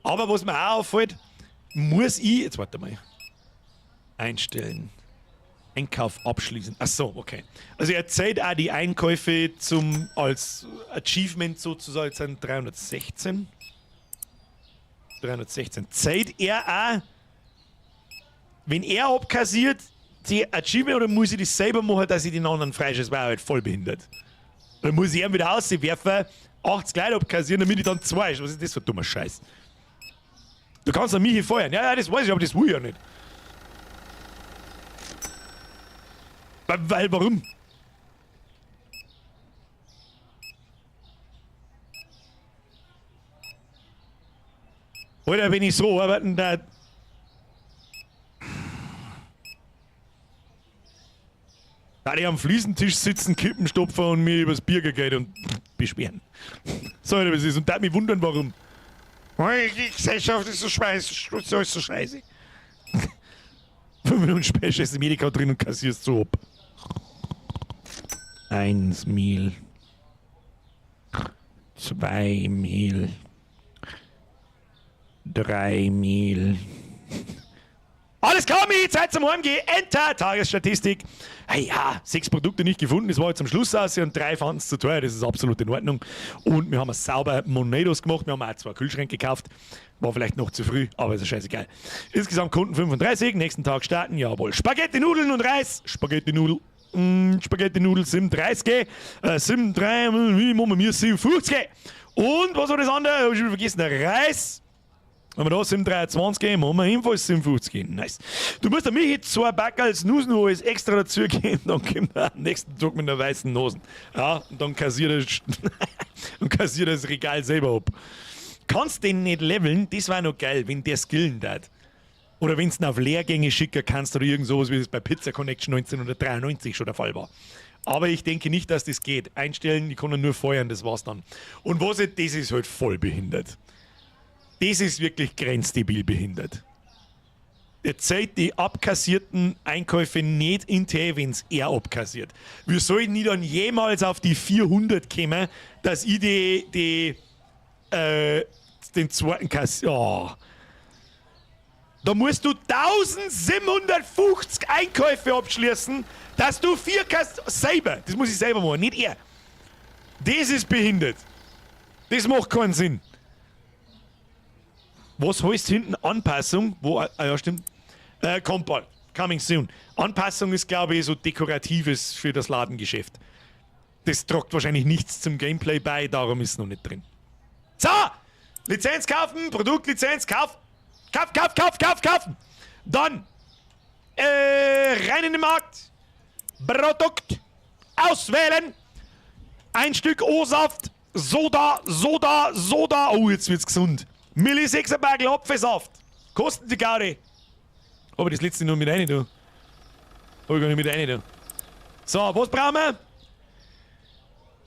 Aber was mir auch auffällt, muss ich, jetzt warte mal, einstellen. Einkauf abschließen. Ach so, okay. Also er zählt auch die Einkäufe als Achievement sozusagen, jetzt sind 316. 316. Zählt er auch, wenn er abkassiert, die Achievement, oder muss ich das selber machen, dass ich den anderen freischalte? Das war halt voll behindert. Dann muss ich ihn wieder rauswerfen, 80 Leute abkassieren, damit ich dann 2 ist. Was ist das für ein dummer Scheiß? Du kannst an mich hier feuern. Ja, ja, das weiß ich, aber das will ich ja nicht. Weil, warum? Oder wenn ich so arbeiten da. Da ich am Fliesentisch sitzen, Kippen stopfen und mir übers Bier geht und beschweren. So, oder was ist? Und da mich wundern, warum. Die Gesellschaft ist so scheiße, ist alles so scheiße. 5 Minuten später stehst du im Edeka drin und kassierst so ab. 1 Mehl. 2 Mehl. 3 Mehl. Alles klar, Michi, Zeit zum Heimgehen. Enter, Tagesstatistik. Hey, ja, 6 Produkte nicht gefunden, das war jetzt am Schluss aus und 3 fanden es zu teuer, das ist absolut in Ordnung. Und wir haben sauber Monedos gemacht, wir haben auch 2 Kühlschränke gekauft. War vielleicht noch zu früh, aber ist ja scheißegal. Insgesamt Kunden 35, nächsten Tag starten, jawohl. Spaghetti, Nudeln und Reis. Spaghetti, Nudel. Spaghetti, Nudeln, 37, 7, 3, wie machen wir 57. Und was war das andere? Hab ich schon wieder vergessen. Der Reis. Wenn wir da 7,23 geben, haben wir ebenfalls 7,50. Nice. Du musst der Michi zwei Backerl Snus noch alles extra dazu geben, dann kommt er am nächsten Tag mit einer weißen Nase. Ja, und dann kassiert er, und kassiert das Regal selber ab. Kannst den nicht leveln, das war noch geil, wenn der skillen darf. Oder wenn du ihn auf Lehrgänge schicken kannst oder irgend sowas, wie das bei Pizza Connection 1993 schon der Fall war. Aber ich denke nicht, dass das geht. Einstellen, die können nur feuern, das war's dann. Und was ist, das ist halt voll behindert. Das ist wirklich grenzdebil behindert. Der zählt die abkassierten Einkäufe nicht in T, wenn's er abkassiert. Wir sollten nie dann jemals auf die 400 kommen, dass ich den zweiten Kass. Oh. Da musst du 1750 Einkäufe abschließen, dass du vier Kass. Selber. Das muss ich selber machen, nicht er. Das ist behindert. Das macht keinen Sinn. Was heißt hinten Anpassung? Wo, ah ja, stimmt. Kommt bald. Coming soon. Anpassung ist, glaube ich, so Dekoratives für das Ladengeschäft. Das tragt wahrscheinlich nichts zum Gameplay bei, darum ist es noch nicht drin. So! Lizenz kaufen, Produktlizenz kaufen. Kauf, kauf, kauf, kauf, kaufen! Dann rein in den Markt. Produkt auswählen. Ein Stück O-Saft. Soda, Soda, Soda. Oh, jetzt wird's gesund. Milli 6 Bagel Apfelsaft. Kosten die Gaudi. Aber das letzte nur mit rein, du. Hab ich gar nicht mit rein, du. So, was brauchen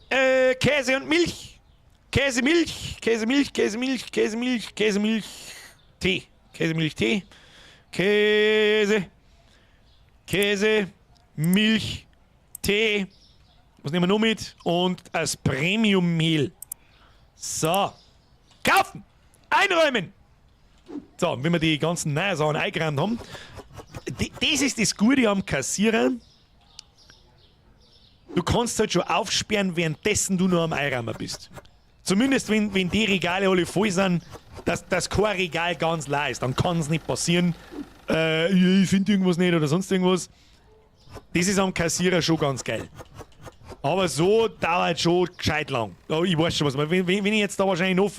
wir? Käse und Milch. Käse, Milch, Käse, Milch, Käse, Milch, Käse, Milch, Käse, Milch, Tee. Käse, Milch, Tee. Käse. Käse, Milch, Tee. Was nehmen wir noch mit? Und als Premium-Mehl. So. Kaufen! Einräumen! So, wenn wir die ganzen neuen Sachen eingeräumt haben. Das ist das Gute am Kassierer. Du kannst halt schon aufsperren, währenddessen du noch am Einräumen bist. Zumindest wenn die Regale alle voll sind, dass kein Regal ganz leer ist. Dann kann es nicht passieren, ich finde irgendwas nicht oder sonst irgendwas. Das ist am Kassierer schon ganz geil. Aber so dauert schon gescheit lang. Oh, ich weiß schon was. Wenn ich jetzt da wahrscheinlich noch.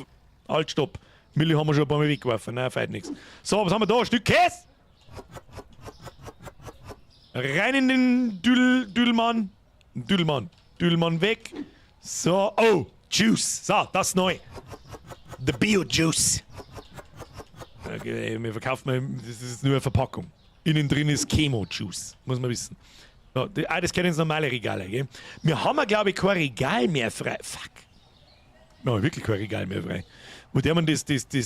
Halt, stopp. Milli haben wir schon ein paar Mal weggeworfen. Nein, feit nichts. So, was haben wir da? Ein Stück Käse! Rein in den Düdelmann. Düdelmann. Düdelmann weg. So, oh, Juice. So, das ist neu. The Bio Juice. Okay, wir verkaufen, das ist nur eine Verpackung. Innen drin ist Chemo Juice, muss man wissen. So, das gehört ins normale Regal, gell? Wir haben ja, glaube ich, kein Regal mehr frei. Fuck. Wir haben wirklich kein Regal mehr frei. Wo der man das,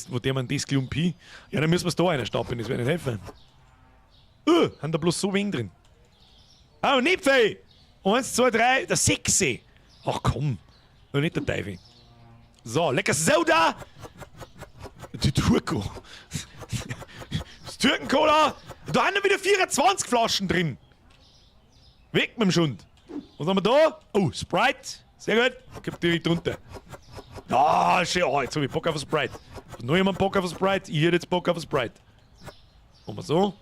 wo der man das Klumpi? Ja, dann müssen wir es da einer stapeln, das wird nicht helfen. Haben da bloß so wenig drin. Oh, nicht viel! 1, 2, 3, der 6. Ach komm. Noch nicht der Teufel. So, lecker Soda! Die Turko. Das Türken-Cola! Da haben wir wieder 24 Flaschen drin. Weg mit dem Schund. Was haben wir da? Oh, Sprite. Sehr gut. Kommt direkt runter. Ah, schön. Oh, jetzt hab ich Bock auf Sprite. Hat noch jemand Bock auf Sprite? Ich hätte jetzt Bock auf Sprite. Machen wir so.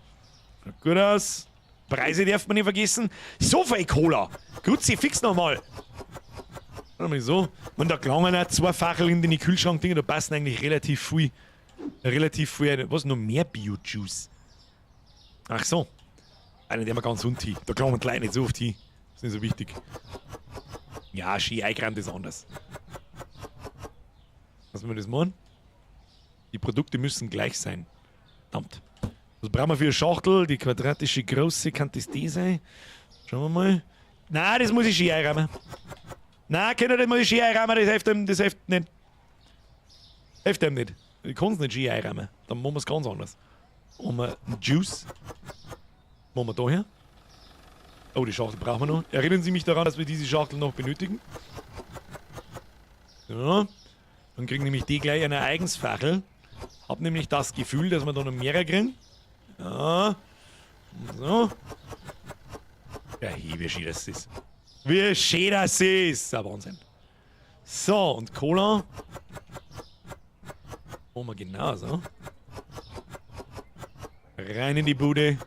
Sieht gut aus. Preise darf man nicht vergessen. So viel Cola. Grüezi, fix nochmal. Warte mal so. Und da gelangen auch zwei Facheln in den Kühlschrank-Dinger, da passen eigentlich relativ viel. Relativ viel rein. Was? Noch mehr Bio-Juice? Ach so. Einen, der wir ganz unten hin. Da gelangen die Leute nicht so oft hin. Ist nicht so wichtig. Ja, schön eingeräumt ist anders. Lassen wir das machen? Die Produkte müssen gleich sein. Verdammt. Was brauchen wir für eine Schachtel? Die quadratische große, kann das die sein? Schauen wir mal. Nein, das muss ich schön einräumen. Nein, Kinder, das muss ich schön einräumen, das hilft ihm, das hilft nicht. Hilft ihm nicht. Ich kann es nicht schön einräumen. Dann machen wir es ganz anders. Machen wir einen Juice. Machen wir da her. Oh, die Schachtel brauchen wir noch. Erinnern Sie mich daran, dass wir diese Schachtel noch benötigen. So. Dann kriegen nämlich die gleich eine Eigensfachel. Hab nämlich das Gefühl, dass wir da noch mehrere kriegen. Ja. So. Ja, hey, wie schön das ist. Wie schön das ist. Ja, Wahnsinn. So, und Cola. Machen wir genauso. Rein in die Bude.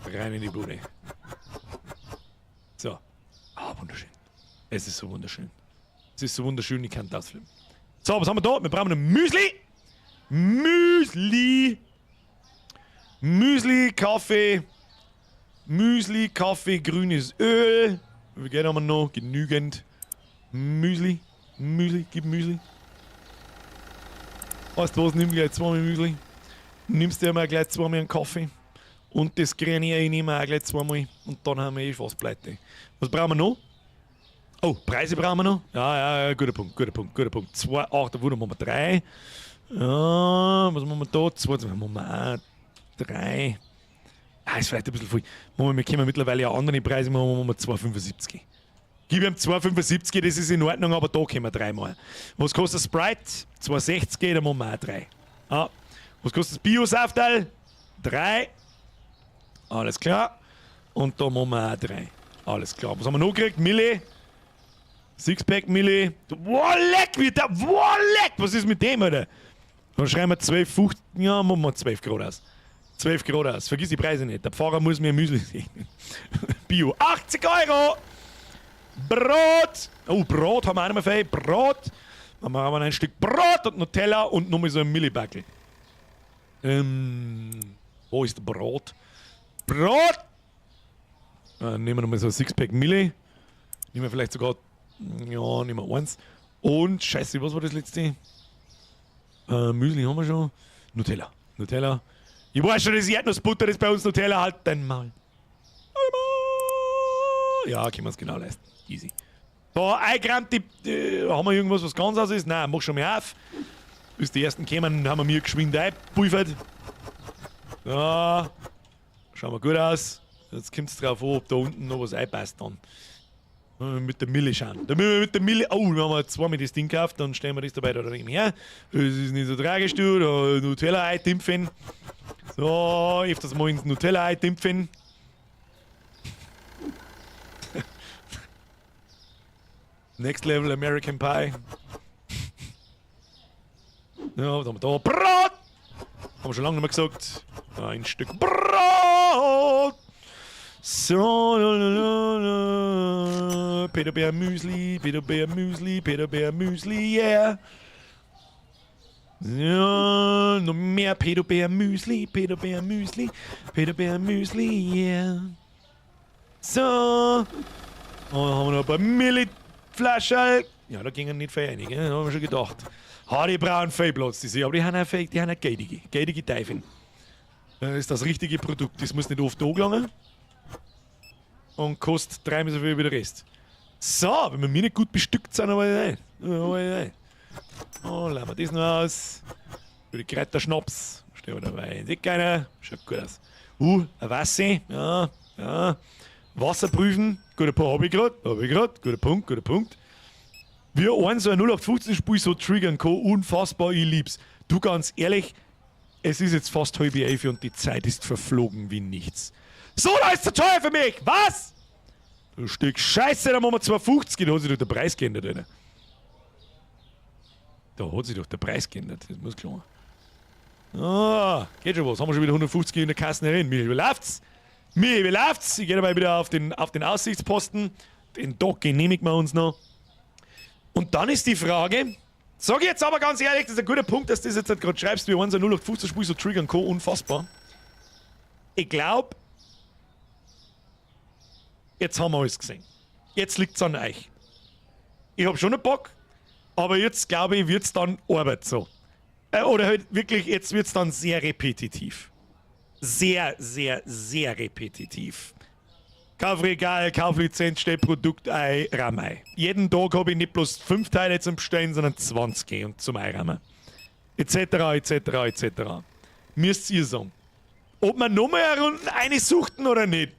Rein in die Bude. So. Ah, wunderschön. Es ist so wunderschön. Es ist so wunderschön, ich kann das filmen. So, was haben wir da? Wir brauchen ein Müsli. Müsli. Müsli, Kaffee. Müsli, Kaffee, grünes Öl. Wie viel Geld haben wir noch? Genügend. Müsli. Müsli, gib Müsli. Weißt du was, nimm gleich zweimal Müsli. Nimmst dir mal gleich zweimal einen Kaffee. Und das grüne ich nehme auch gleich zweimal. Und dann haben wir eh fast pleite. Was brauchen wir noch? Oh, Preise brauchen wir noch. Ja, guter Punkt, guter Punkt, guter Punkt. 2, 8, wo machen wir 3. Ja, was machen wir da? 2, machen wir auch 3. Ah, ist vielleicht ein bisschen viel. Machen wir können mittlerweile ja andere Preise machen, machen wir 2,75. Gib ihm 2,75, das ist in Ordnung, aber da können wir dreimal. Was kostet Sprite? 2,60, da machen wir auch 3. Ah, was kostet das Bio-Safterl? 3. Alles klar. Und da machen wir auch 3. Alles klar. Was haben wir noch gekriegt? Mille. Sixpack Mille. Boah, leck, wie der. Boah, leck! Was ist mit dem, Alter? Dann schreiben wir 12,50. Ja, machen wir 12 Grad aus. 12 Grad aus. Vergiss die Preise nicht. Der Pfarrer muss mir Müsli segnen. Bio. 80 Euro! Brot! Oh, Brot haben wir auch noch mehr viel. Brot. Dann machen wir ein Stück Brot und Nutella und nochmal so ein Millibackel. Wo ist Brot? Brot! Nehmen wir nochmal so ein Sixpack Mille. Nehmen wir vielleicht sogar. Ja, nehmen wir eins. Und, scheiße, was war das letzte? Müsli haben wir schon. Nutella. Nutella. Ich weiß schon, das ist Erdnussbutter, das ist bei uns Nutella. Halt dein Maul. Ja, können wir es genau leisten. Easy. Da, eingerammt, haben wir irgendwas, was ganz aus ist? Nein, mach schon mal auf. Bis die ersten kämen, haben wir mir geschwind eingepulvert. Ja, schauen wir gut aus. Jetzt kommt es drauf an, ob da unten noch was einpasst dann. Mit der Mille schauen. Da müssen wir mit der Mille. Oh, wir haben zweimal das Ding gekauft, dann stellen wir das dabei da drüben her. Das ist nicht so tragisch, du. Da Nutella eintimpfen. So, öfters mal ins Nutella eintimpfen. Next Level American Pie. Ja, was haben wir da? Brot! Haben wir schon lange nicht mehr gesagt. Ein Stück Brot! So, la. Peter Bär Müsli, Peter Bär Müsli, Peter Bär Müsli, yeah. Ja, noch mehr Peter Bär Müsli, Peter Bär Müsli, Peter Bär Müsli, yeah. So. Und dann haben wir noch ein paar Milliflaschen. Ja, da gingen nicht viel rein, gell? Da haben wir schon gedacht. Ha, die brauchen viel Platz, die sind, aber die haben auch, viel, die haben auch geldige Teufel. Das ist das richtige Produkt, das muss nicht oft angelangen. Und kostet dreimal so viel wie der Rest. So, wenn wir mir nicht gut bestückt sind, aber nicht. Oh, lassen wir das noch aus. Für die Kräuterschnaps. Stehen wir dabei. Sieht keiner. Schaut gut aus. Ein Wasser. Ja, ja. Wasser prüfen. Guter Punkt, hab ich grad. Hab ich grad. Guter Punkt, guter Punkt. Wie ein so ein 0815 Spiel so triggern kann, unfassbar, ich lieb's. Du, ganz ehrlich, es ist jetzt fast 10:30 und die Zeit ist verflogen wie nichts. So, da ist zu teuer für mich! Was? Du Stück Scheiße, da machen wir 2,50, da hat sich doch der Preis geändert, Alter. Da hat sich doch der Preis geändert, das muss klar. Ah, geht schon was. Haben wir schon wieder 150 in der Kasse herin. Michi, wie läuft's? Michi, wie läuft's? Ich gehe dabei wieder auf den Aussichtsposten. Den Dock genehmigen wir uns noch. Und dann ist die Frage, sag ich jetzt aber ganz ehrlich, das ist ein guter Punkt, dass du das jetzt halt gerade schreibst, wie 1 0815 Spiel so triggern kann, unfassbar. Ich glaub, jetzt haben wir alles gesehen. Jetzt liegt's an euch. Ich hab schon einen Bock, aber jetzt, glaube ich, wird's dann Arbeit so. Oder halt wirklich, jetzt wird's dann sehr repetitiv. Sehr, sehr, sehr repetitiv. Kaufregal, Kauflizenz, stell Produkt ein, Rahm ein. Jeden Tag hab ich nicht bloß 5 Teile zum Bestellen, sondern 20 und zum Einrahmen. Et cetera, et cetera, et cetera. Müsst ihr sagen. Ob wir nochmal eine Runde eine suchten oder nicht.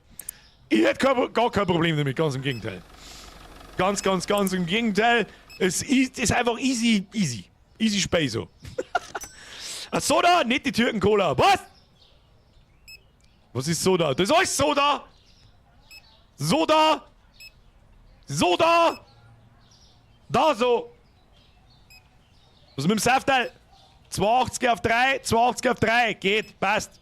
Ich hätte gar kein Problem damit, ganz im Gegenteil. Ganz, ganz, ganz im Gegenteil. Es ist einfach easy, easy. Easy Space so. Ach, Soda, nicht die Türken-Cola. Was? Was ist Soda? Das ist alles Soda! Soda! Soda! Da so! Was ist mit dem Safteil? 2,80 auf 3, 2,80 auf 3. Geht, passt.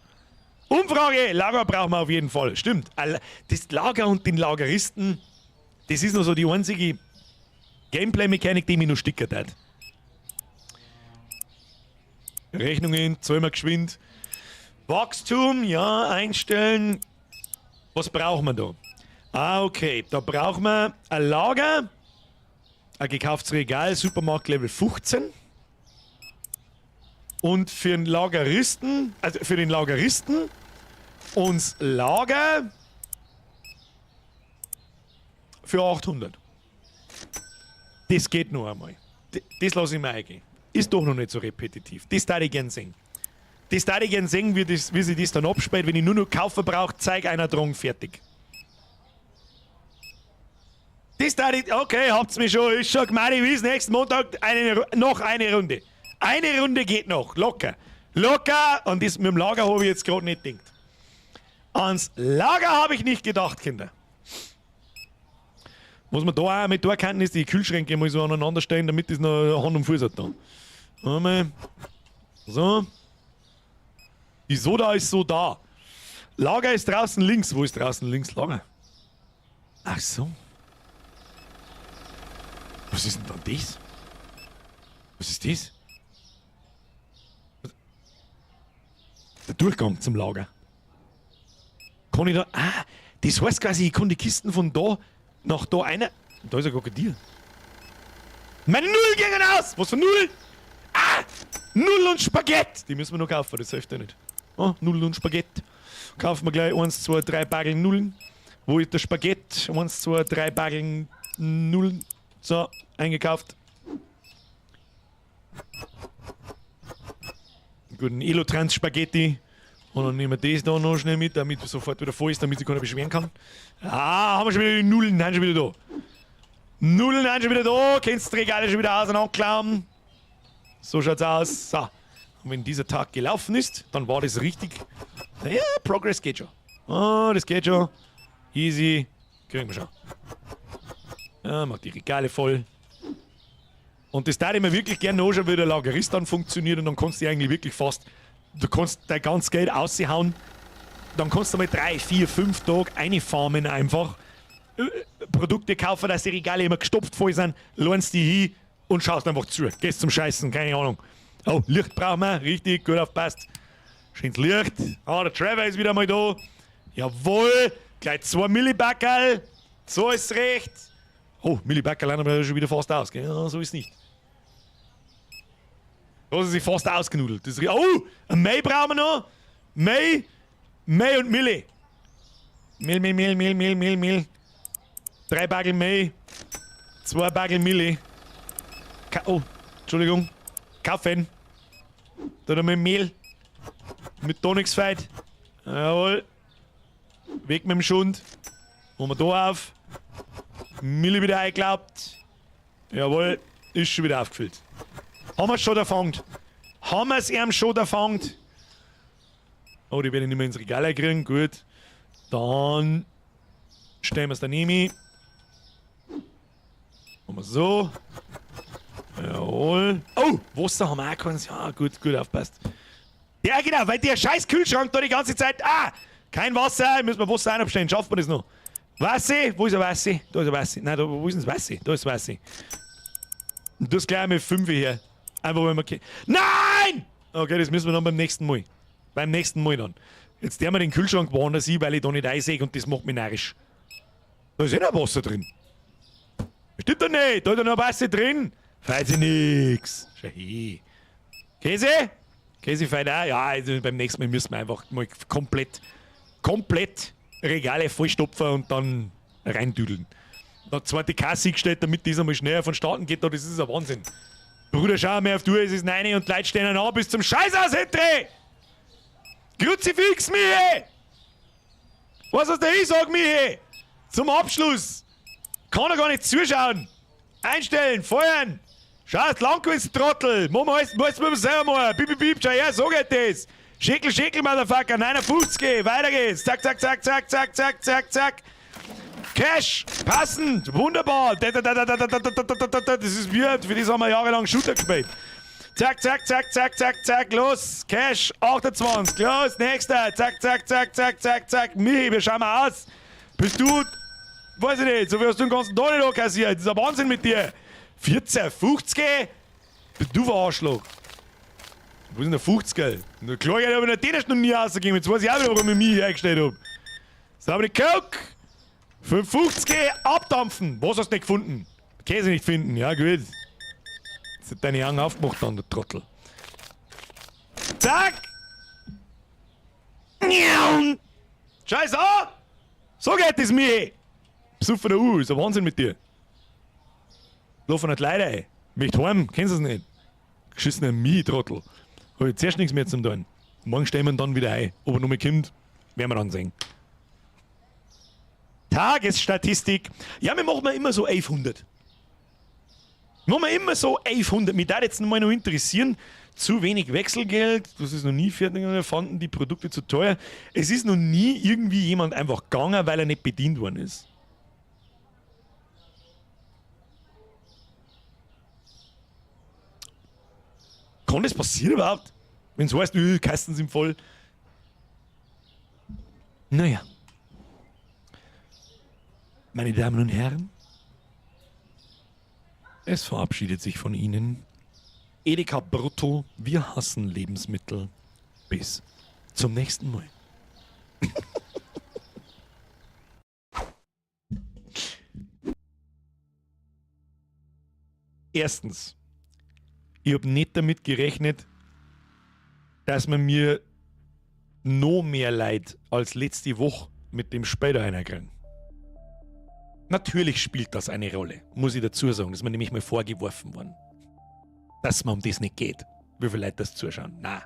Umfrage! Lager brauchen wir auf jeden Fall. Stimmt. Das Lager und den Lageristen, das ist noch so die einzige Gameplay-Mechanik, die mich noch stickert hat. Rechnungen, zahlen wir geschwind. Wachstum, ja, einstellen. Was brauchen wir da? Ah, okay. Da brauchen wir ein Lager, ein gekauftes Regal, Supermarkt Level 15. Und für den Lageristen, also für den Lageristen, uns Lager für 800. Das geht noch einmal. Das lasse ich mir eingehen. Ist doch noch nicht so repetitiv. Das darf ich gern sehen. Das darf ich gern sehen, wie sich das dann abspielt, wenn ich nur noch kaufen brauche, zeig einer Drang, fertig. Das darf ich, okay, habt's mich schon, ist schon gemeint, ich weiß, nächsten Montag noch eine Runde. Eine Runde geht noch, locker. Locker, und das mit dem Lager habe ich jetzt gerade nicht gedacht. Ans Lager habe ich nicht gedacht, Kinder. Was man da auch mit da kann, ist die Kühlschränke mal so aneinander stellen, damit das noch Hand und Fuß hat da. Einmal. So. Die Soda ist so da. Lager ist draußen links. Wo ist draußen links Lager? Ach so. Was ist denn dann das? Was ist das? Der Durchgang zum Lager. Kann ich da... Ah, das heißt quasi, ich kann die Kisten von da nach da einer... Da ist ein Krokodil. Meine Null gingen aus! Was für Null? Ah! Null und Spaghetti! Die müssen wir noch kaufen, das hilft ja nicht. Oh, Null und Spaghetti. Kaufen wir gleich 1, 2, 3 Bageln Nullen. Wo ist der Spaghetti? 1, 2, 3 Bageln Nullen. So, eingekauft. Guten Elotrans Spaghetti. Und dann nehmen wir das da noch schnell mit, damit sofort wieder voll ist, damit sich keiner beschweren kann. Ah, haben wir schon wieder die Nullen, sind schon wieder da. Nullen sind schon wieder da, kennst du die Regale schon wieder auseinanderklauen. So schaut's aus. So. Und wenn dieser Tag gelaufen ist, dann war das richtig. Naja, Progress geht schon. Oh, das geht schon. Easy. Kriegen wir schon. Ja, mach die Regale voll. Und das darf ich mir wirklich gerne anschauen, wie der Lagerist dann funktioniert. Und dann kannst du eigentlich wirklich fast. Du kannst dein ganzes Geld aushauen. Dann kannst du mal 3, 4, 5 Tage reinfarmen einfach. Produkte kaufen, dass die Regale immer gestopft voll sind. Lohnst die hin und schaust einfach zu. Gehst zum Scheißen, keine Ahnung. Oh, Licht brauchen wir. Richtig, gut aufpasst. Schönes Licht. Ah, der Trevor ist wieder mal da. Jawohl. Gleich 2 Millibackerl. So ist's recht. Oh, Millibackerl haben wir schon wieder fast aus. Gell? Ja, so ist's nicht. Da ist sie fast ausgenudelt. Das ist oh, ein May brauchen wir noch. May, May und Milli. Mehl, Mehl, Mehl, Mehl, Mehl, Mehl, Mehl. 3 Bagel May. 2 Bagel Milli. Oh, Entschuldigung. Kaufen. Da haben wir Mehl. Mit Tonicsfeit. Jawohl. Weg mit dem Schund. Machen wir da auf. Milli wieder eingeklappt. Jawohl. Ist schon wieder aufgefüllt. Haben wir's schon erfangt? Haben wir's ihm schon erfangt? Oh, die werde ich nicht mehr ins Regal kriegen. Gut. Dann stellen wir's daneben hin. Machen wir so. Jawohl. Oh, Wasser haben wir auch keins. Ja, gut, gut aufpasst. Ja, genau, weil der scheiß Kühlschrank da die ganze Zeit... Ah, kein Wasser. Müssen wir Wasser einabstellen. Schafft man das noch? Wasser? Wo ist der Wasser? Da ist der Wasser. Nein, da, wo ist denn das Wasser? Da ist das Wasser. Und das gleich mit 5 hier. Einfach weil wir Nein! Okay, das müssen wir dann beim nächsten Mal. Beim nächsten Mal dann. Jetzt der wir den Kühlschrank woanders hin, weil ich da nicht einsehe und das macht mich narrisch. Da ist eh noch Wasser drin. Stimmt doch nicht, da ist doch noch Wasser drin. Feit sich nix. Schau hin. Käse? Käse feit auch. Ja, also beim nächsten Mal müssen wir einfach mal komplett Regale vollstopfen und dann reindüdeln. Da zweite Kasse gestellt, damit das einmal schneller vonstatten geht. Da, das ist ein Wahnsinn. Bruder, schau mal auf du, es ist 9 und die Leute stehen an bis zum Scheiß aus, Henry! Kruzifix, Michi! Was hast du ich sag, Michi? Zum Abschluss! Kann er gar nicht zuschauen! Einstellen, feuern! Schau, lang gewesen, Trottel! Mach mal, muss man selber machen! Piep, piep, piep, schau her, so geht das! Schickel, schickel, Motherfucker! 59, weiter geht's! Zack, zack, zack, zack, zack, zack, zack, zack! Cash! Passend! Wunderbar! Da, da, da, da, da, da, da, da, da, da, da. Das ist weird, für das haben wir jahrelang Shooter gespielt. Zack, zack, zack, zack, zack, zack, los! Cash! 28, los, nächster! Zack, zack, zack, zack, zack, zack! Michi, wir schauen mal aus! Bist du... Weiß ich nicht, so viel hast du den ganzen Tag nicht kassiert. Das ist ein Wahnsinn mit dir! 14,50? Bist du Arschloch? Wo ist denn der 50er? Na klar, ich habe den erst noch nie rausgegeben. Jetzt weiß ich auch wieder, warum ich mich hergestellt habe. So, aber die Coke! 5,50 abdampfen! Was hast du nicht gefunden? Käse nicht finden, ja gut. Jetzt hat deine Augen aufgemacht dann, der Trottel. Zack! Scheiße! So geht es mir! Besoffener U, ist ein Wahnsinn mit dir. Laufen nicht leider, ey. Möcht heim, kennst du es nicht? Geschissener Mie-Trottel. Hab ich zuerst nichts mehr zum tun. Morgen stellen wir ihn dann wieder ein. Ob er noch mal kommt, werden wir dann sehen. Tagesstatistik. Ja, wir machen immer so 1100. Machen wir immer so 1100. Mich würde jetzt mal noch interessieren, zu wenig Wechselgeld, das ist noch nie fertig, fanden die Produkte zu teuer. Es ist noch nie irgendwie jemand einfach gegangen, weil er nicht bedient worden ist. Kann das passieren überhaupt? Wenn es heißt, Kasten sind voll. Naja. Meine Damen und Herren, es verabschiedet sich von Ihnen Edeka Brutto. Wir hassen Lebensmittel. Bis zum nächsten Mal. Erstens, ich hab nicht damit gerechnet, dass man mir noch mehr leid als letzte Woche mit dem Später einer kriegen. Natürlich spielt das eine Rolle, muss ich dazu sagen. Das ist mir nämlich mal vorgeworfen worden. Dass mir um das nicht geht. Wie viele Leute das zuschauen. Na,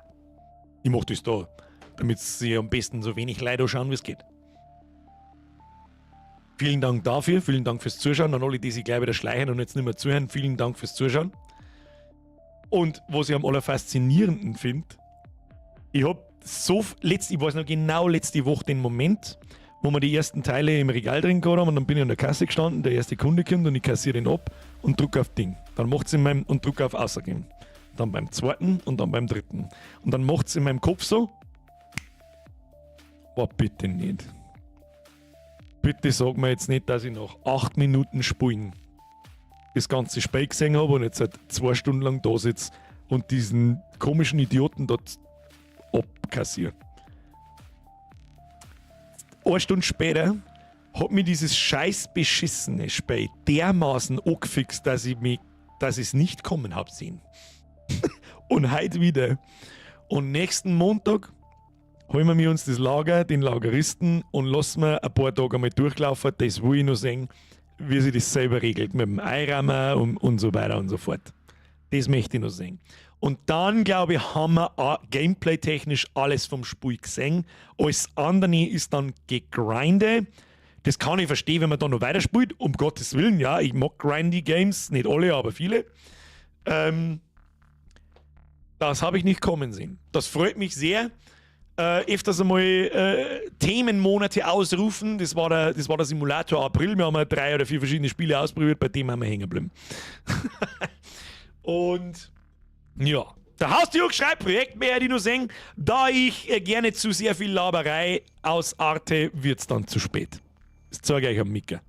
ich mach das da, damit sie am besten so wenig Leute anschauen, wie es geht. Vielen Dank dafür, vielen Dank fürs Zuschauen. An alle, die sich gleich wieder schleichen und jetzt nicht mehr zuhören, vielen Dank fürs Zuschauen. Und was ich am allerfaszinierendsten finde, ich hab so, letzt, ich weiß noch genau letzte Woche den Moment, wo wir die ersten Teile im Regal drin gehabt haben und dann bin ich an der Kasse gestanden, der erste Kunde kommt und ich kassiere den ab und drück auf Ding. Dann macht's in meinem, und drück auf Außergeben. Dann beim zweiten und dann beim dritten. Und dann macht's in meinem Kopf so, boah, bitte nicht. Bitte sag mir jetzt nicht, dass ich nach 8 Minuten Spulen das ganze Spiel gesehen habe und jetzt seit 2 Stunden lang da sitze und diesen komischen Idioten dort abkassiere. Eine Stunde später hat mir dieses scheiß beschissene Spiel dermaßen angefixt, dass ich mich, dass ich es nicht kommen hab sehen. Und heute wieder. Und nächsten Montag holen wir uns das Lager, den Lageristen und lassen wir ein paar Tage einmal durchlaufen. Das will ich noch sehen, wie sich das selber regelt mit dem Eirammer und so weiter und so fort. Das möchte ich noch sehen. Und dann, glaube ich, haben wir auch gameplay-technisch alles vom Spiel gesehen. Alles andere ist dann gegrinde. Das kann ich verstehen, wenn man da noch weiterspielt. Um Gottes Willen, ja, ich mag grindy Games. Nicht alle, aber viele. Das habe ich nicht kommen sehen. Das freut mich sehr. Öfters einmal Themenmonate ausrufen. Das war der Simulator April. Wir haben ja 3 oder 4 verschiedene Spiele ausprobiert, bei dem haben wir hängen geblieben. Und ja, der Haustürk schreibt, Projekt mehr, die nur sehen, da ich gerne zu sehr viel Laberei ausarte, wird's dann zu spät. Das zeige ich euch am Micker.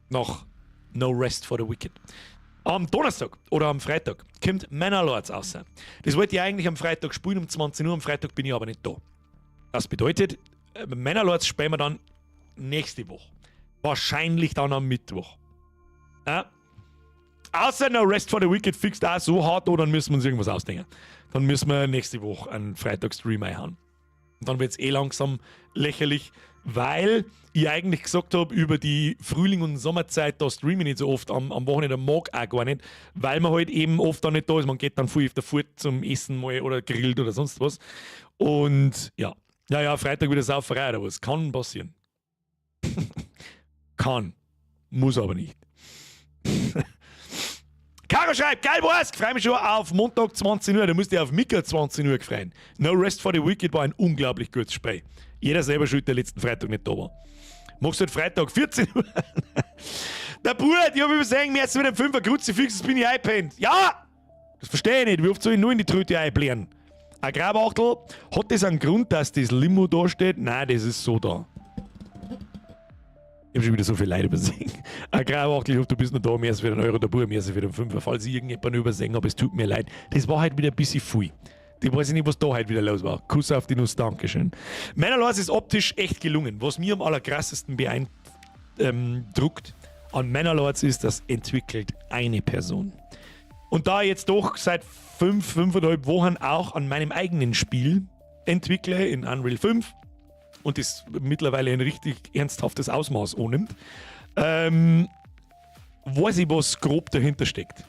Noch No Rest for the Wicked. Am Donnerstag oder am Freitag kommt Manor Lords raus. Das wollte ich eigentlich am Freitag spielen um 20 Uhr, am Freitag bin ich aber nicht da. Das bedeutet, Manor Lords spielen wir dann nächste Woche. Wahrscheinlich dann am Mittwoch. Ja? Außer No Rest for the Wicked fixt auch so hart, oder dann müssen wir uns irgendwas ausdenken. Dann müssen wir nächste Woche einen Freitag-Stream einhauen. Und dann wird's eh langsam lächerlich, weil ich eigentlich gesagt hab, über die Frühling- und Sommerzeit, da streame ich nicht so oft, am Wochenende mag auch gar nicht, weil man halt eben oft da nicht da ist. Man geht dann viel auf der Furt zum Essen mal oder grillt oder sonst was. Und ja, ja, Freitag wieder Sauferei oder was. Kann passieren. Kann. Muss aber nicht. Caro schreibt, geil war's, freu mich schon auf Montag 20 Uhr, da musst du dich auf Mika 20 Uhr freuen. No Rest for the Wicked war ein unglaublich gutes Spiel. Jeder selber schuld, der letzten Freitag nicht da war. Machst du halt Freitag 14 Uhr? Der Bub, ich hab übersehen, mir jetzt mit dem 5er Kruzifix, das bin ich eingepennt. Ja! Das verstehe ich nicht, wie oft soll ich nur in die Tröte einblären? Ein Grabachtel, hat das einen Grund, dass das Limo da steht? Nein, das ist so da. Ich hab schon wieder so viel Leute übersehen. Ein Grauachtel, ich hoffe, du bist noch da. Merci für den Euro, der Bub, merci für den Fünfer. Falls ich irgendjemanden übersehen habe, es tut mir leid. Das war halt wieder ein bisschen viel. Ich weiß nicht, was da heute wieder los war. Kuss auf die Nuss, Dankeschön. Manor Lords ist optisch echt gelungen. Was mir am allerkrassesten beeindruckt an Manor Lords ist, das entwickelt eine Person. Und da ich jetzt doch seit 5, 5,5 Wochen auch an meinem eigenen Spiel entwickle in Unreal 5 und das mittlerweile ein richtig ernsthaftes Ausmaß annimmt, weiß ich, was grob dahinter steckt.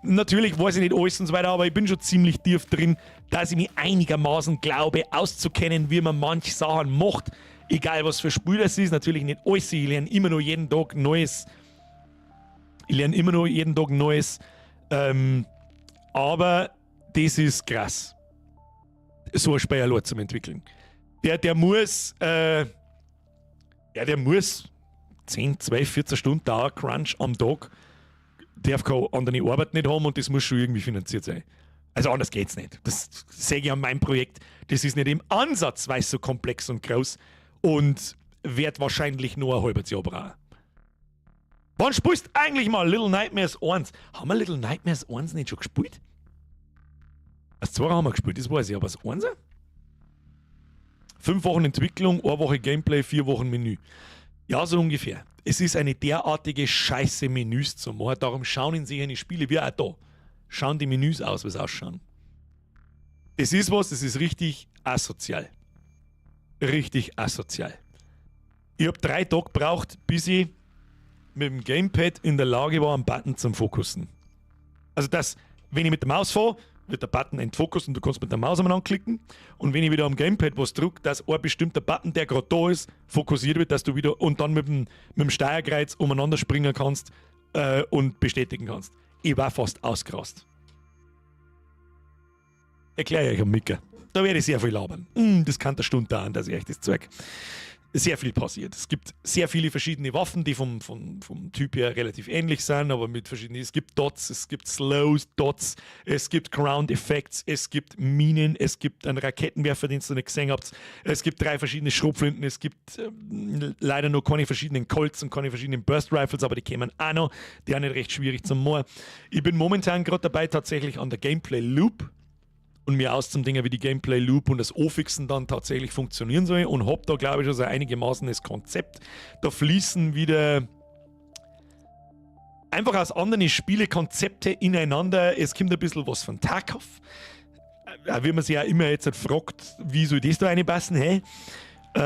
Natürlich weiß ich nicht alles und so weiter, aber ich bin schon ziemlich tief drin, dass ich mich einigermaßen glaube, auszukennen, wie man manche Sachen macht. Egal was für Spiel das ist, natürlich nicht alles. Ich lerne immer nur jeden Tag Neues. Ich lerne immer nur jeden Tag Neues. Aber das ist krass. So ein Spiel allein zum Entwickeln. Der muss 10, 12, 14 Stunden Dauer-Crunch am Tag, darf keine andere Arbeit nicht haben und das muss schon irgendwie finanziert sein. Also anders geht's nicht. Das sehe ich an meinem Projekt. Das ist nicht im Ansatzweise so komplex und groß und wird wahrscheinlich nur ein halbes Jahr brauchen. Wann spielst eigentlich mal Little Nightmares 1? Haben wir Little Nightmares 1 nicht schon gespielt? Das 2 haben wir gespielt, das weiß ich, aber das 1? 5 Wochen Entwicklung, eine Woche Gameplay, 4 Wochen Menü. Ja, so ungefähr. Es ist eine derartige Scheiße, Menüs zu machen. Darum schauen in sich eine Spiele wie auch da. Schauen die Menüs aus, wie sie ausschauen. Das ist was, das ist richtig asozial. Richtig asozial. Ich habe 3 Tage gebraucht, bis ich mit dem Gamepad in der Lage war, einen Button zum Fokussen. Also das, wenn ich mit der Maus fahre, wird der Button entfokust und du kannst mit der Maus umeinander klicken. Und wenn ich wieder am Gamepad was drücke, dass ein bestimmter Button, der gerade da ist, fokussiert wird, dass du wieder und dann mit dem Steuerkreuz umeinander springen kannst und bestätigen kannst. Ich war fast ausgerast. Erkläre ich euch am Micker. Da werde ich sehr viel labern. Das kann der Stunde dauern, dass ich euch das zeige. Sehr viel passiert. Es gibt sehr viele verschiedene Waffen, die vom Typ her relativ ähnlich sind, aber mit verschiedenen. Es gibt Dots, es gibt Slow Dots, es gibt Ground Effects, es gibt Minen, es gibt einen Raketenwerfer, den ihr noch nicht gesehen habt. Es gibt drei verschiedene Schrotflinten, es gibt leider noch keine verschiedenen Colts und keine verschiedenen Burst Rifles, aber die kämen auch noch. Die sind nicht recht schwierig zum machen. Ich bin momentan gerade dabei, tatsächlich an der Gameplay Loop und mir auszudenken, wie die Gameplay Loop und das Ofixen dann tatsächlich funktionieren soll, und hab da, glaube ich, schon so einigermaßen das Konzept. Da fließen wieder einfach aus anderen Spiele Konzepte ineinander. Es kommt ein bisschen was von Tarkov. Wie man sich ja immer jetzt halt fragt, wie soll das da reinpassen, hä?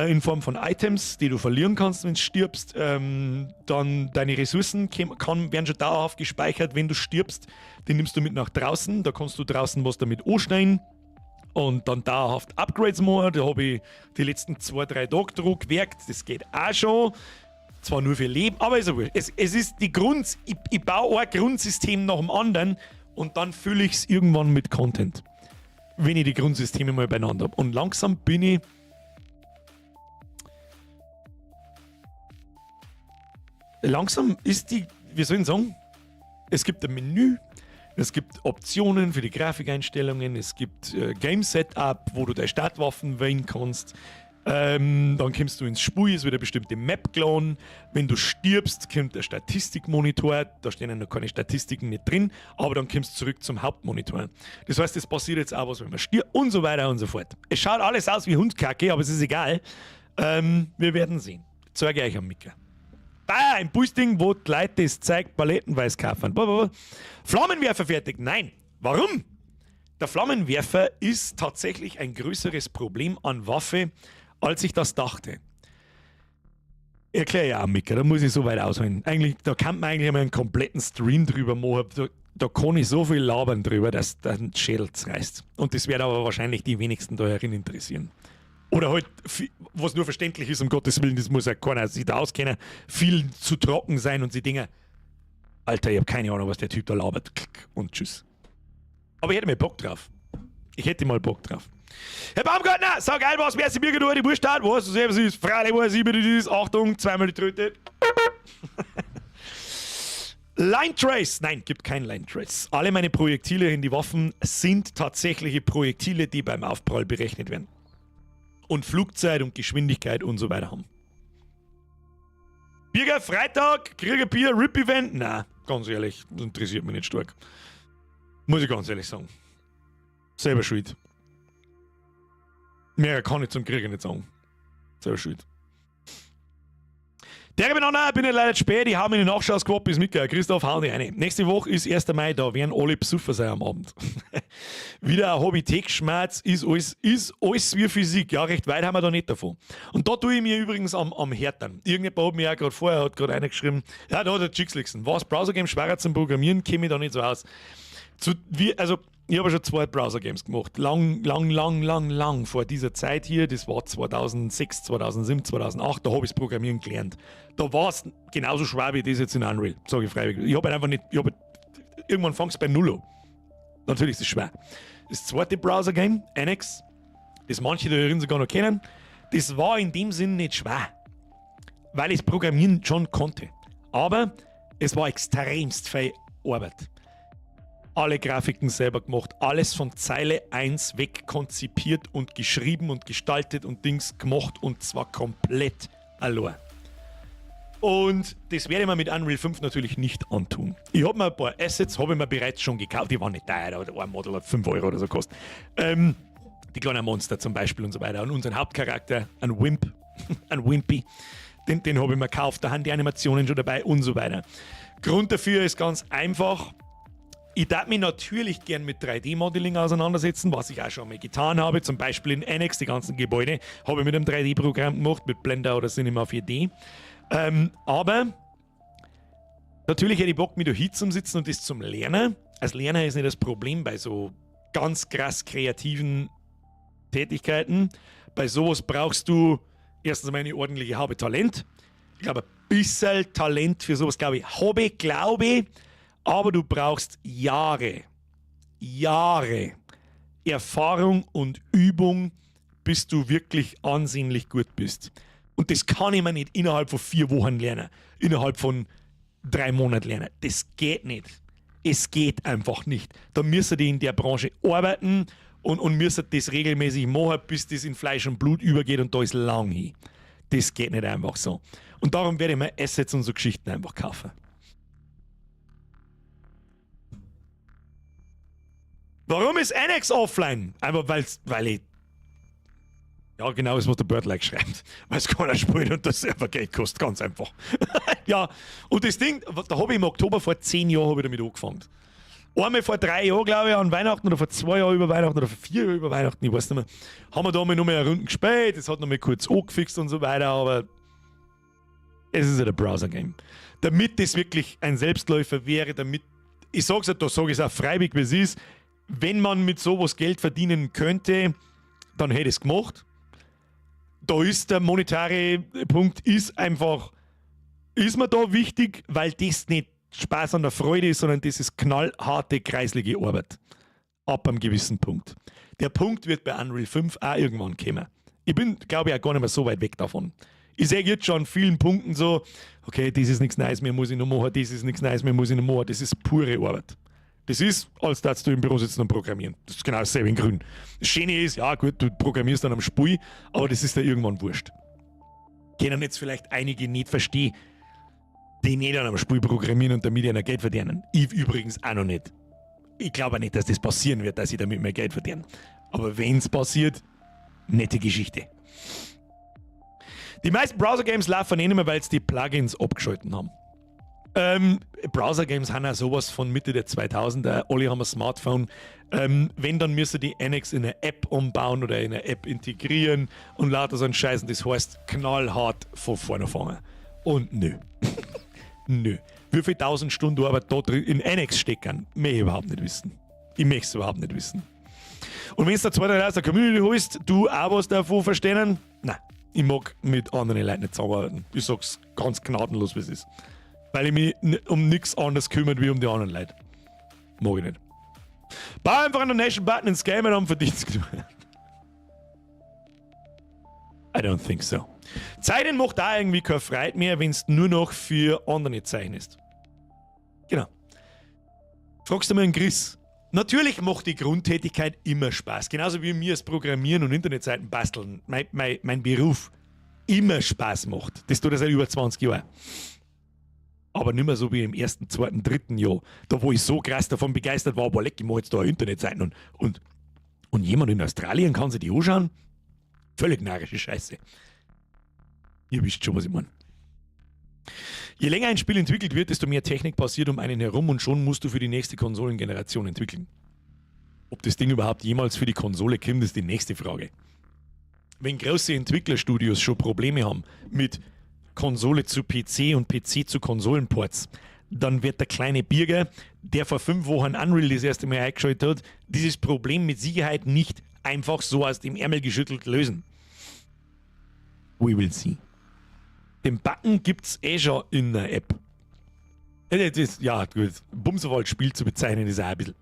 In Form von Items, die du verlieren kannst, wenn du stirbst. Dann deine Ressourcen werden schon dauerhaft gespeichert, wenn du stirbst. Die nimmst du mit nach draußen. Da kannst du draußen was damit anstellen und dann dauerhaft Upgrades machen. Da habe ich die letzten 2, 3 Tage dran gewerkt. Das geht auch schon. Zwar nur für Leben, aber ist ja wurscht. Es ist die Grund, ich baue ein Grundsystem nach dem anderen und dann fülle ich es irgendwann mit Content. Wenn ich die Grundsysteme mal beieinander habe. Und langsam bin ich. Langsam ist die, wie soll ich sagen, es gibt ein Menü, es gibt Optionen für die Grafikeinstellungen, es gibt Game Setup, wo du deine Startwaffen wählen kannst. Dann kommst du ins Spiel, es wird eine bestimmte Map geladen. Wenn du stirbst, kommt der Statistikmonitor. Da stehen ja noch keine Statistiken nicht drin, aber dann kommst du zurück zum Hauptmonitor. Das heißt, es passiert jetzt auch was, wenn man stirbt und so weiter und so fort. Es schaut alles aus wie Hundkacke, aber es ist egal. Wir werden sehen. Zeige ich euch am Micker. Ah, ein Boosting, wo die Leute das Zeug palettenweise kaufen. Flammenwerfer fertig. Nein. Warum? Der Flammenwerfer ist tatsächlich ein größeres Problem an Waffe, als ich das dachte. Erkläre ja auch, Mika, da muss ich so weit ausholen. Eigentlich, da kann man eigentlich einmal einen kompletten Stream drüber machen. Da kann ich so viel labern drüber, dass der Schädel zerreißt. Und das wird aber wahrscheinlich die wenigsten da herin interessieren. Oder halt, was nur verständlich ist, um Gottes Willen, das muss ja keiner sich da auskennen, viel zu trocken sein und sie denken, Alter, ich habe keine Ahnung, was der Typ da labert. Klick und tschüss. Aber ich hätte mal Bock drauf. Ich hätte mal Bock drauf. Herr Baumgartner, sag geil was, wer sie mir die Wurst hat, was du selber siehst, freilich weiß ich, wie das ist. Achtung, zweimal die Tröte. Line Trace! Nein, gibt kein Line Trace. Alle meine Projektile in die Waffen sind tatsächliche Projektile, die beim Aufprall berechnet werden. Und Flugzeit und Geschwindigkeit und so weiter haben. Birger, Freitag, krieg ein Bier, RIP-Event? Na, ganz ehrlich, das interessiert mich nicht stark. Muss ich ganz ehrlich sagen. Selber schuld. Mehr kann ich zum Kriegen nicht sagen. Selber schuld. Der miteinander, bin ich leider spät, ich habe meine Nachschausquote bis mitgehört. Christoph, hau dich rein. Nächste Woche ist 1. Mai, da werden alle Besucher sein am Abend. Wieder ein Hobby-Tech-Schmerz, ist alles wie Physik. Ja, recht weit haben wir da nicht davon. Und da tue ich mir übrigens am härtern. Irgendjemand hat mir ja gerade vorher, hat gerade einer geschrieben, ja, da hat der Chicks. Was, Browser-Games schwerer zum Programmieren, käme ich da nicht so aus. Also, ich habe schon zwei Browser-Games gemacht. Lang, lang, lang, lang, lang vor dieser Zeit hier. Das war 2006, 2007, 2008. Da habe ich das Programmieren gelernt. Da war es genauso schwer wie das jetzt in Unreal, sage ich freiwillig. Ich habe halt einfach nicht. Ich hab halt, irgendwann fangst du bei Null an. Natürlich ist es schwer. Das zweite Browser-Game, Annex, das manche da drin sogar noch kennen, das war in dem Sinn nicht schwer, weil ich das Programmieren schon konnte. Aber es war extremst viel Arbeit. Alle Grafiken selber gemacht, alles von Zeile 1 weg konzipiert und geschrieben und gestaltet und Dings gemacht und zwar komplett allein. Und das werde ich mir mit Unreal 5 natürlich nicht antun. Ich habe mir ein paar Assets, habe ich mir bereits schon gekauft, die waren nicht teuer, aber ein Model hat 5 Euro oder so gekostet. Die kleinen Monster zum Beispiel und so weiter. Und unseren Hauptcharakter, ein Wimp, ein Wimpy, den habe ich mir gekauft, da haben die Animationen schon dabei und so weiter. Grund dafür ist ganz einfach: Ich darf mich natürlich gern mit 3D-Modeling auseinandersetzen, was ich auch schon mal getan habe. Zum Beispiel in Annex, die ganzen Gebäude, habe ich mit einem 3D-Programm gemacht, mit Blender oder Cinema 4D. Aber natürlich hätte ich Bock, mich da hinzusitzen und das zum Lernen. Als Lerner ist nicht das Problem bei so ganz krass kreativen Tätigkeiten. Bei sowas brauchst du erstens einmal eine ordentliche Haube Talent. Ich glaube, ein bisschen Talent für sowas, glaube ich, habe ich, glaube ich. Aber du brauchst Jahre, Jahre Erfahrung und Übung, bis du wirklich ansehnlich gut bist. Und das kann ich mir nicht innerhalb von 4 Wochen lernen, innerhalb von 3 Monaten lernen. Das geht nicht. Es geht einfach nicht. Da müssen die in der Branche arbeiten und müssen das regelmäßig machen, bis das in Fleisch und Blut übergeht, und da ist lang hin. Das geht nicht einfach so. Und darum werde ich mir Assets und so Geschichten einfach kaufen. Warum ist Annex offline? Einfach weil ich. Ja, genau ist, was der Birdlike schreibt. Weil es keiner spielt und das Server Geld kostet, ganz einfach. Ja, und das Ding, da habe ich im Oktober vor 10 Jahren hab ich damit angefangen. Einmal vor 3 Jahren, glaube ich, an Weihnachten oder vor 2 Jahren über Weihnachten oder vor 4 Jahren über Weihnachten, ich weiß nicht mehr, haben wir da mal noch mal eine Runde gespielt, es hat noch mal kurz angefixt und so weiter, aber es ist ja der Browser-Game. Damit das wirklich ein Selbstläufer wäre, damit, ich sag's ja, da sage ich es auch freiwillig, wie es ist, wenn man mit sowas Geld verdienen könnte, dann hätte ich es gemacht. Da ist der monetäre Punkt ist einfach, ist mir da wichtig, weil das nicht Spaß an der Freude ist, sondern das ist knallharte, kreislige Arbeit. Ab einem gewissen Punkt. Der Punkt wird bei Unreal 5 auch irgendwann kommen. Ich bin, glaube ich, auch gar nicht mehr so weit weg davon. Ich sehe jetzt schon an vielen Punkten so, okay, das ist nichts Neues mehr, muss ich noch machen, das ist nichts Neues mehr, muss ich noch machen. Das ist pure Arbeit. Das ist, als würdest du im Büro sitzen und programmieren. Das ist genau dasselbe in Grün. Das Schöne ist, ja gut, du programmierst dann am Spiel, aber das ist da irgendwann wurscht. Können jetzt vielleicht einige nicht verstehen, die nicht an einem Spiel programmieren und damit ihr Geld verdienen. Ich übrigens auch noch nicht. Ich glaube nicht, dass das passieren wird, dass ich damit mehr Geld verdiene. Aber wenn es passiert, nette Geschichte. Die meisten Browser-Games laufen eh nicht mehr, weil sie die Plugins abgeschalten haben. Browser-Games haben auch sowas von Mitte der 2000er. Alle haben ein Smartphone. Wenn, dann müssen die Annex in eine App umbauen oder in eine App integrieren und lauter so einen Scheiß. Und das heißt knallhart von vorne fangen. Und nö. Nö. Wie viel tausend Stunden Arbeit da drin in Annex stecken, möchte ich überhaupt nicht wissen. Ich möchte es überhaupt nicht wissen. Und wenn es da zwei, drei aus der Community holst, du auch was davon verstehen? Nein, ich mag mit anderen Leuten nicht zusammenarbeiten. Ich sag's ganz gnadenlos, wie es ist. Weil ich mich um nichts anderes kümmere wie um die anderen Leute. Mag ich nicht. Bau einfach einen Donation-Button ins Game und dann verdienst du genug. I don't think so. Zeichnen macht auch irgendwie keine Freude mehr, wenn es nur noch für andere zeichnest. Genau. Fragst du mal einen Chris. Natürlich macht die Grundtätigkeit immer Spaß. Genauso wie mir das Programmieren und Internetseiten basteln. Mein Beruf. immer Spaß macht. Das tut er seit über 20 Jahren. Aber nicht mehr so wie im ersten, zweiten, dritten Jahr. Da, wo ich so krass davon begeistert war, boah, leck, ich mach jetzt da eine Internetseite und jemand in Australien kann sich die anschauen. Völlig narrische Scheiße. Ihr wisst schon, was ich meine. Je länger ein Spiel entwickelt wird, desto mehr Technik passiert um einen herum und schon musst du für die nächste Konsolengeneration entwickeln. Ob das Ding überhaupt jemals für die Konsole kommt, ist die nächste Frage. Wenn große Entwicklerstudios schon Probleme haben mit Konsole zu PC und PC zu Konsolenports, dann wird der kleine Birger, der vor 5 Wochen Unreal das erste Mal eingeschaltet hat, dieses Problem mit Sicherheit nicht einfach so aus dem Ärmel geschüttelt lösen. We will see. Den Button gibt's eh schon in der App. Das, ja, gut. Bumserwald Spiel zu bezeichnen, ist auch ein bisschen.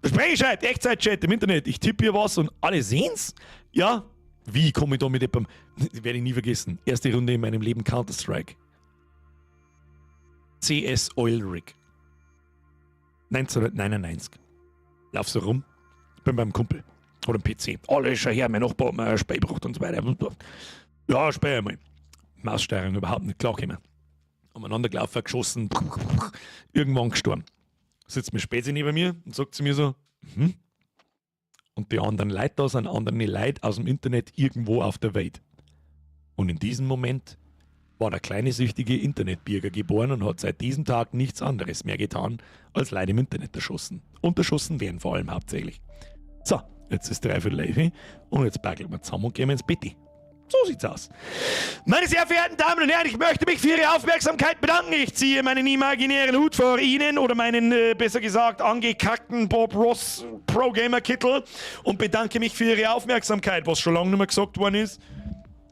Sprechscheit, Echtzeit-Chat im Internet. Ich tippe hier was und alle sehen's. Ja, wie komme ich da mit jemandem? Das werde ich nie vergessen. Erste Runde in meinem Leben Counter-Strike. CS Oil Rig. 1999. Lauf so rum. Bin beim Kumpel. Oder am PC. Alle schon her, mein Nachbar hat mir ein Spiel gebracht und so weiter. Ja, spiel einmal. Maussteuerung überhaupt nicht klargekommen. Umeinander gelaufen, geschossen, irgendwann gestorben. Sitzt mir Spezi neben mir und sagt zu mir so, Und die anderen Leute da sind andere Leute aus dem Internet irgendwo auf der Welt. Und in diesem Moment war der kleine süchtige Internetbürger geboren und hat seit diesem Tag nichts anderes mehr getan, als Leute im Internet erschossen. Und erschossen werden vor allem hauptsächlich. So, jetzt ist 10:45 und jetzt packeln wir zusammen und gehen wir ins Bett. So sieht's aus. Meine sehr verehrten Damen und Herren, ich möchte mich für Ihre Aufmerksamkeit bedanken. Ich ziehe meinen imaginären Hut vor Ihnen oder meinen, besser gesagt, angekackten Bob Ross Pro Gamer Kittel und bedanke mich für Ihre Aufmerksamkeit, was schon lange nicht mehr gesagt worden ist.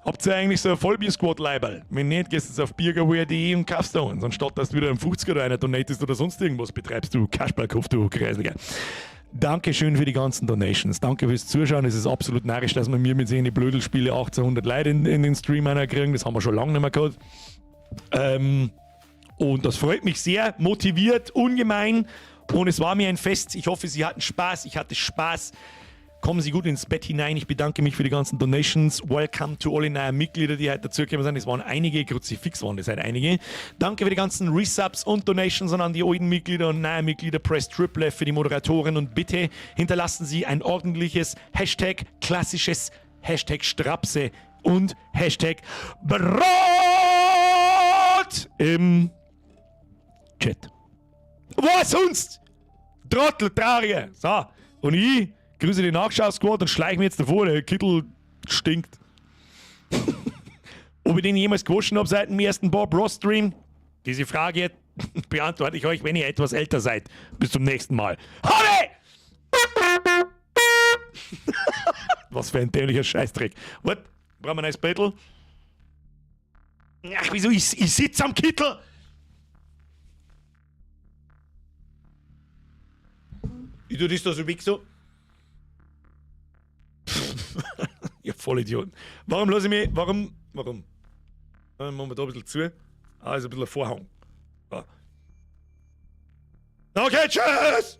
Habt ihr eigentlich so ein Vollbier-Squad-Leiberl? Wenn nicht, gehst du jetzt auf biergerwehr.de und kaufst da eins. Anstatt dass du wieder einen 50er oder einer donatest oder sonst irgendwas betreibst, du Kasperlkopf, du Kreisliger. Dankeschön für die ganzen Donations. Danke fürs Zuschauen. Es ist absolut narrisch, dass wir mir mit solchen Blödelspiele 1800 Leute in den Stream kriegen. Das haben wir schon lange nicht mehr gehabt. Und das freut mich sehr, motiviert, ungemein. Und es war mir ein Fest. Ich hoffe, Sie hatten Spaß. Ich hatte Spaß. Kommen Sie gut ins Bett hinein. Ich bedanke mich für die ganzen Donations. Welcome to alle neuen Mitglieder, die heute dazugekommen sind. Es waren einige, Kruzifix waren das heute einige. Danke für die ganzen Resubs und Donations und an die alten Mitglieder und neuen Mitglieder. Press Triple F für die Moderatoren und bitte hinterlassen Sie ein ordentliches #klassisches #Strapse und #Brot im Chat. Was sonst? Trottel, Traurige. So, und ich grüße die Nachschau-Squad und schleiche mir jetzt davor. Der Kittel stinkt. Ob ich den jemals gewaschen habe seit dem ersten Bob Ross Stream? Diese Frage beantworte ich euch, wenn ihr etwas älter seid. Bis zum nächsten Mal. Habe! Was für ein dämlicher Scheißdreck. What? Brauchen wir ein neues Bettel? Ach, wieso? Ich sitze am Kittel! Ich tue das da so weg so. Ihr Vollidioten. Warum lasse ich mich. Warum? Warum? Dann machen wir da ein bisschen zu. Ah, ist ein bisschen ein Vorhang. Ja. Okay, tschüss!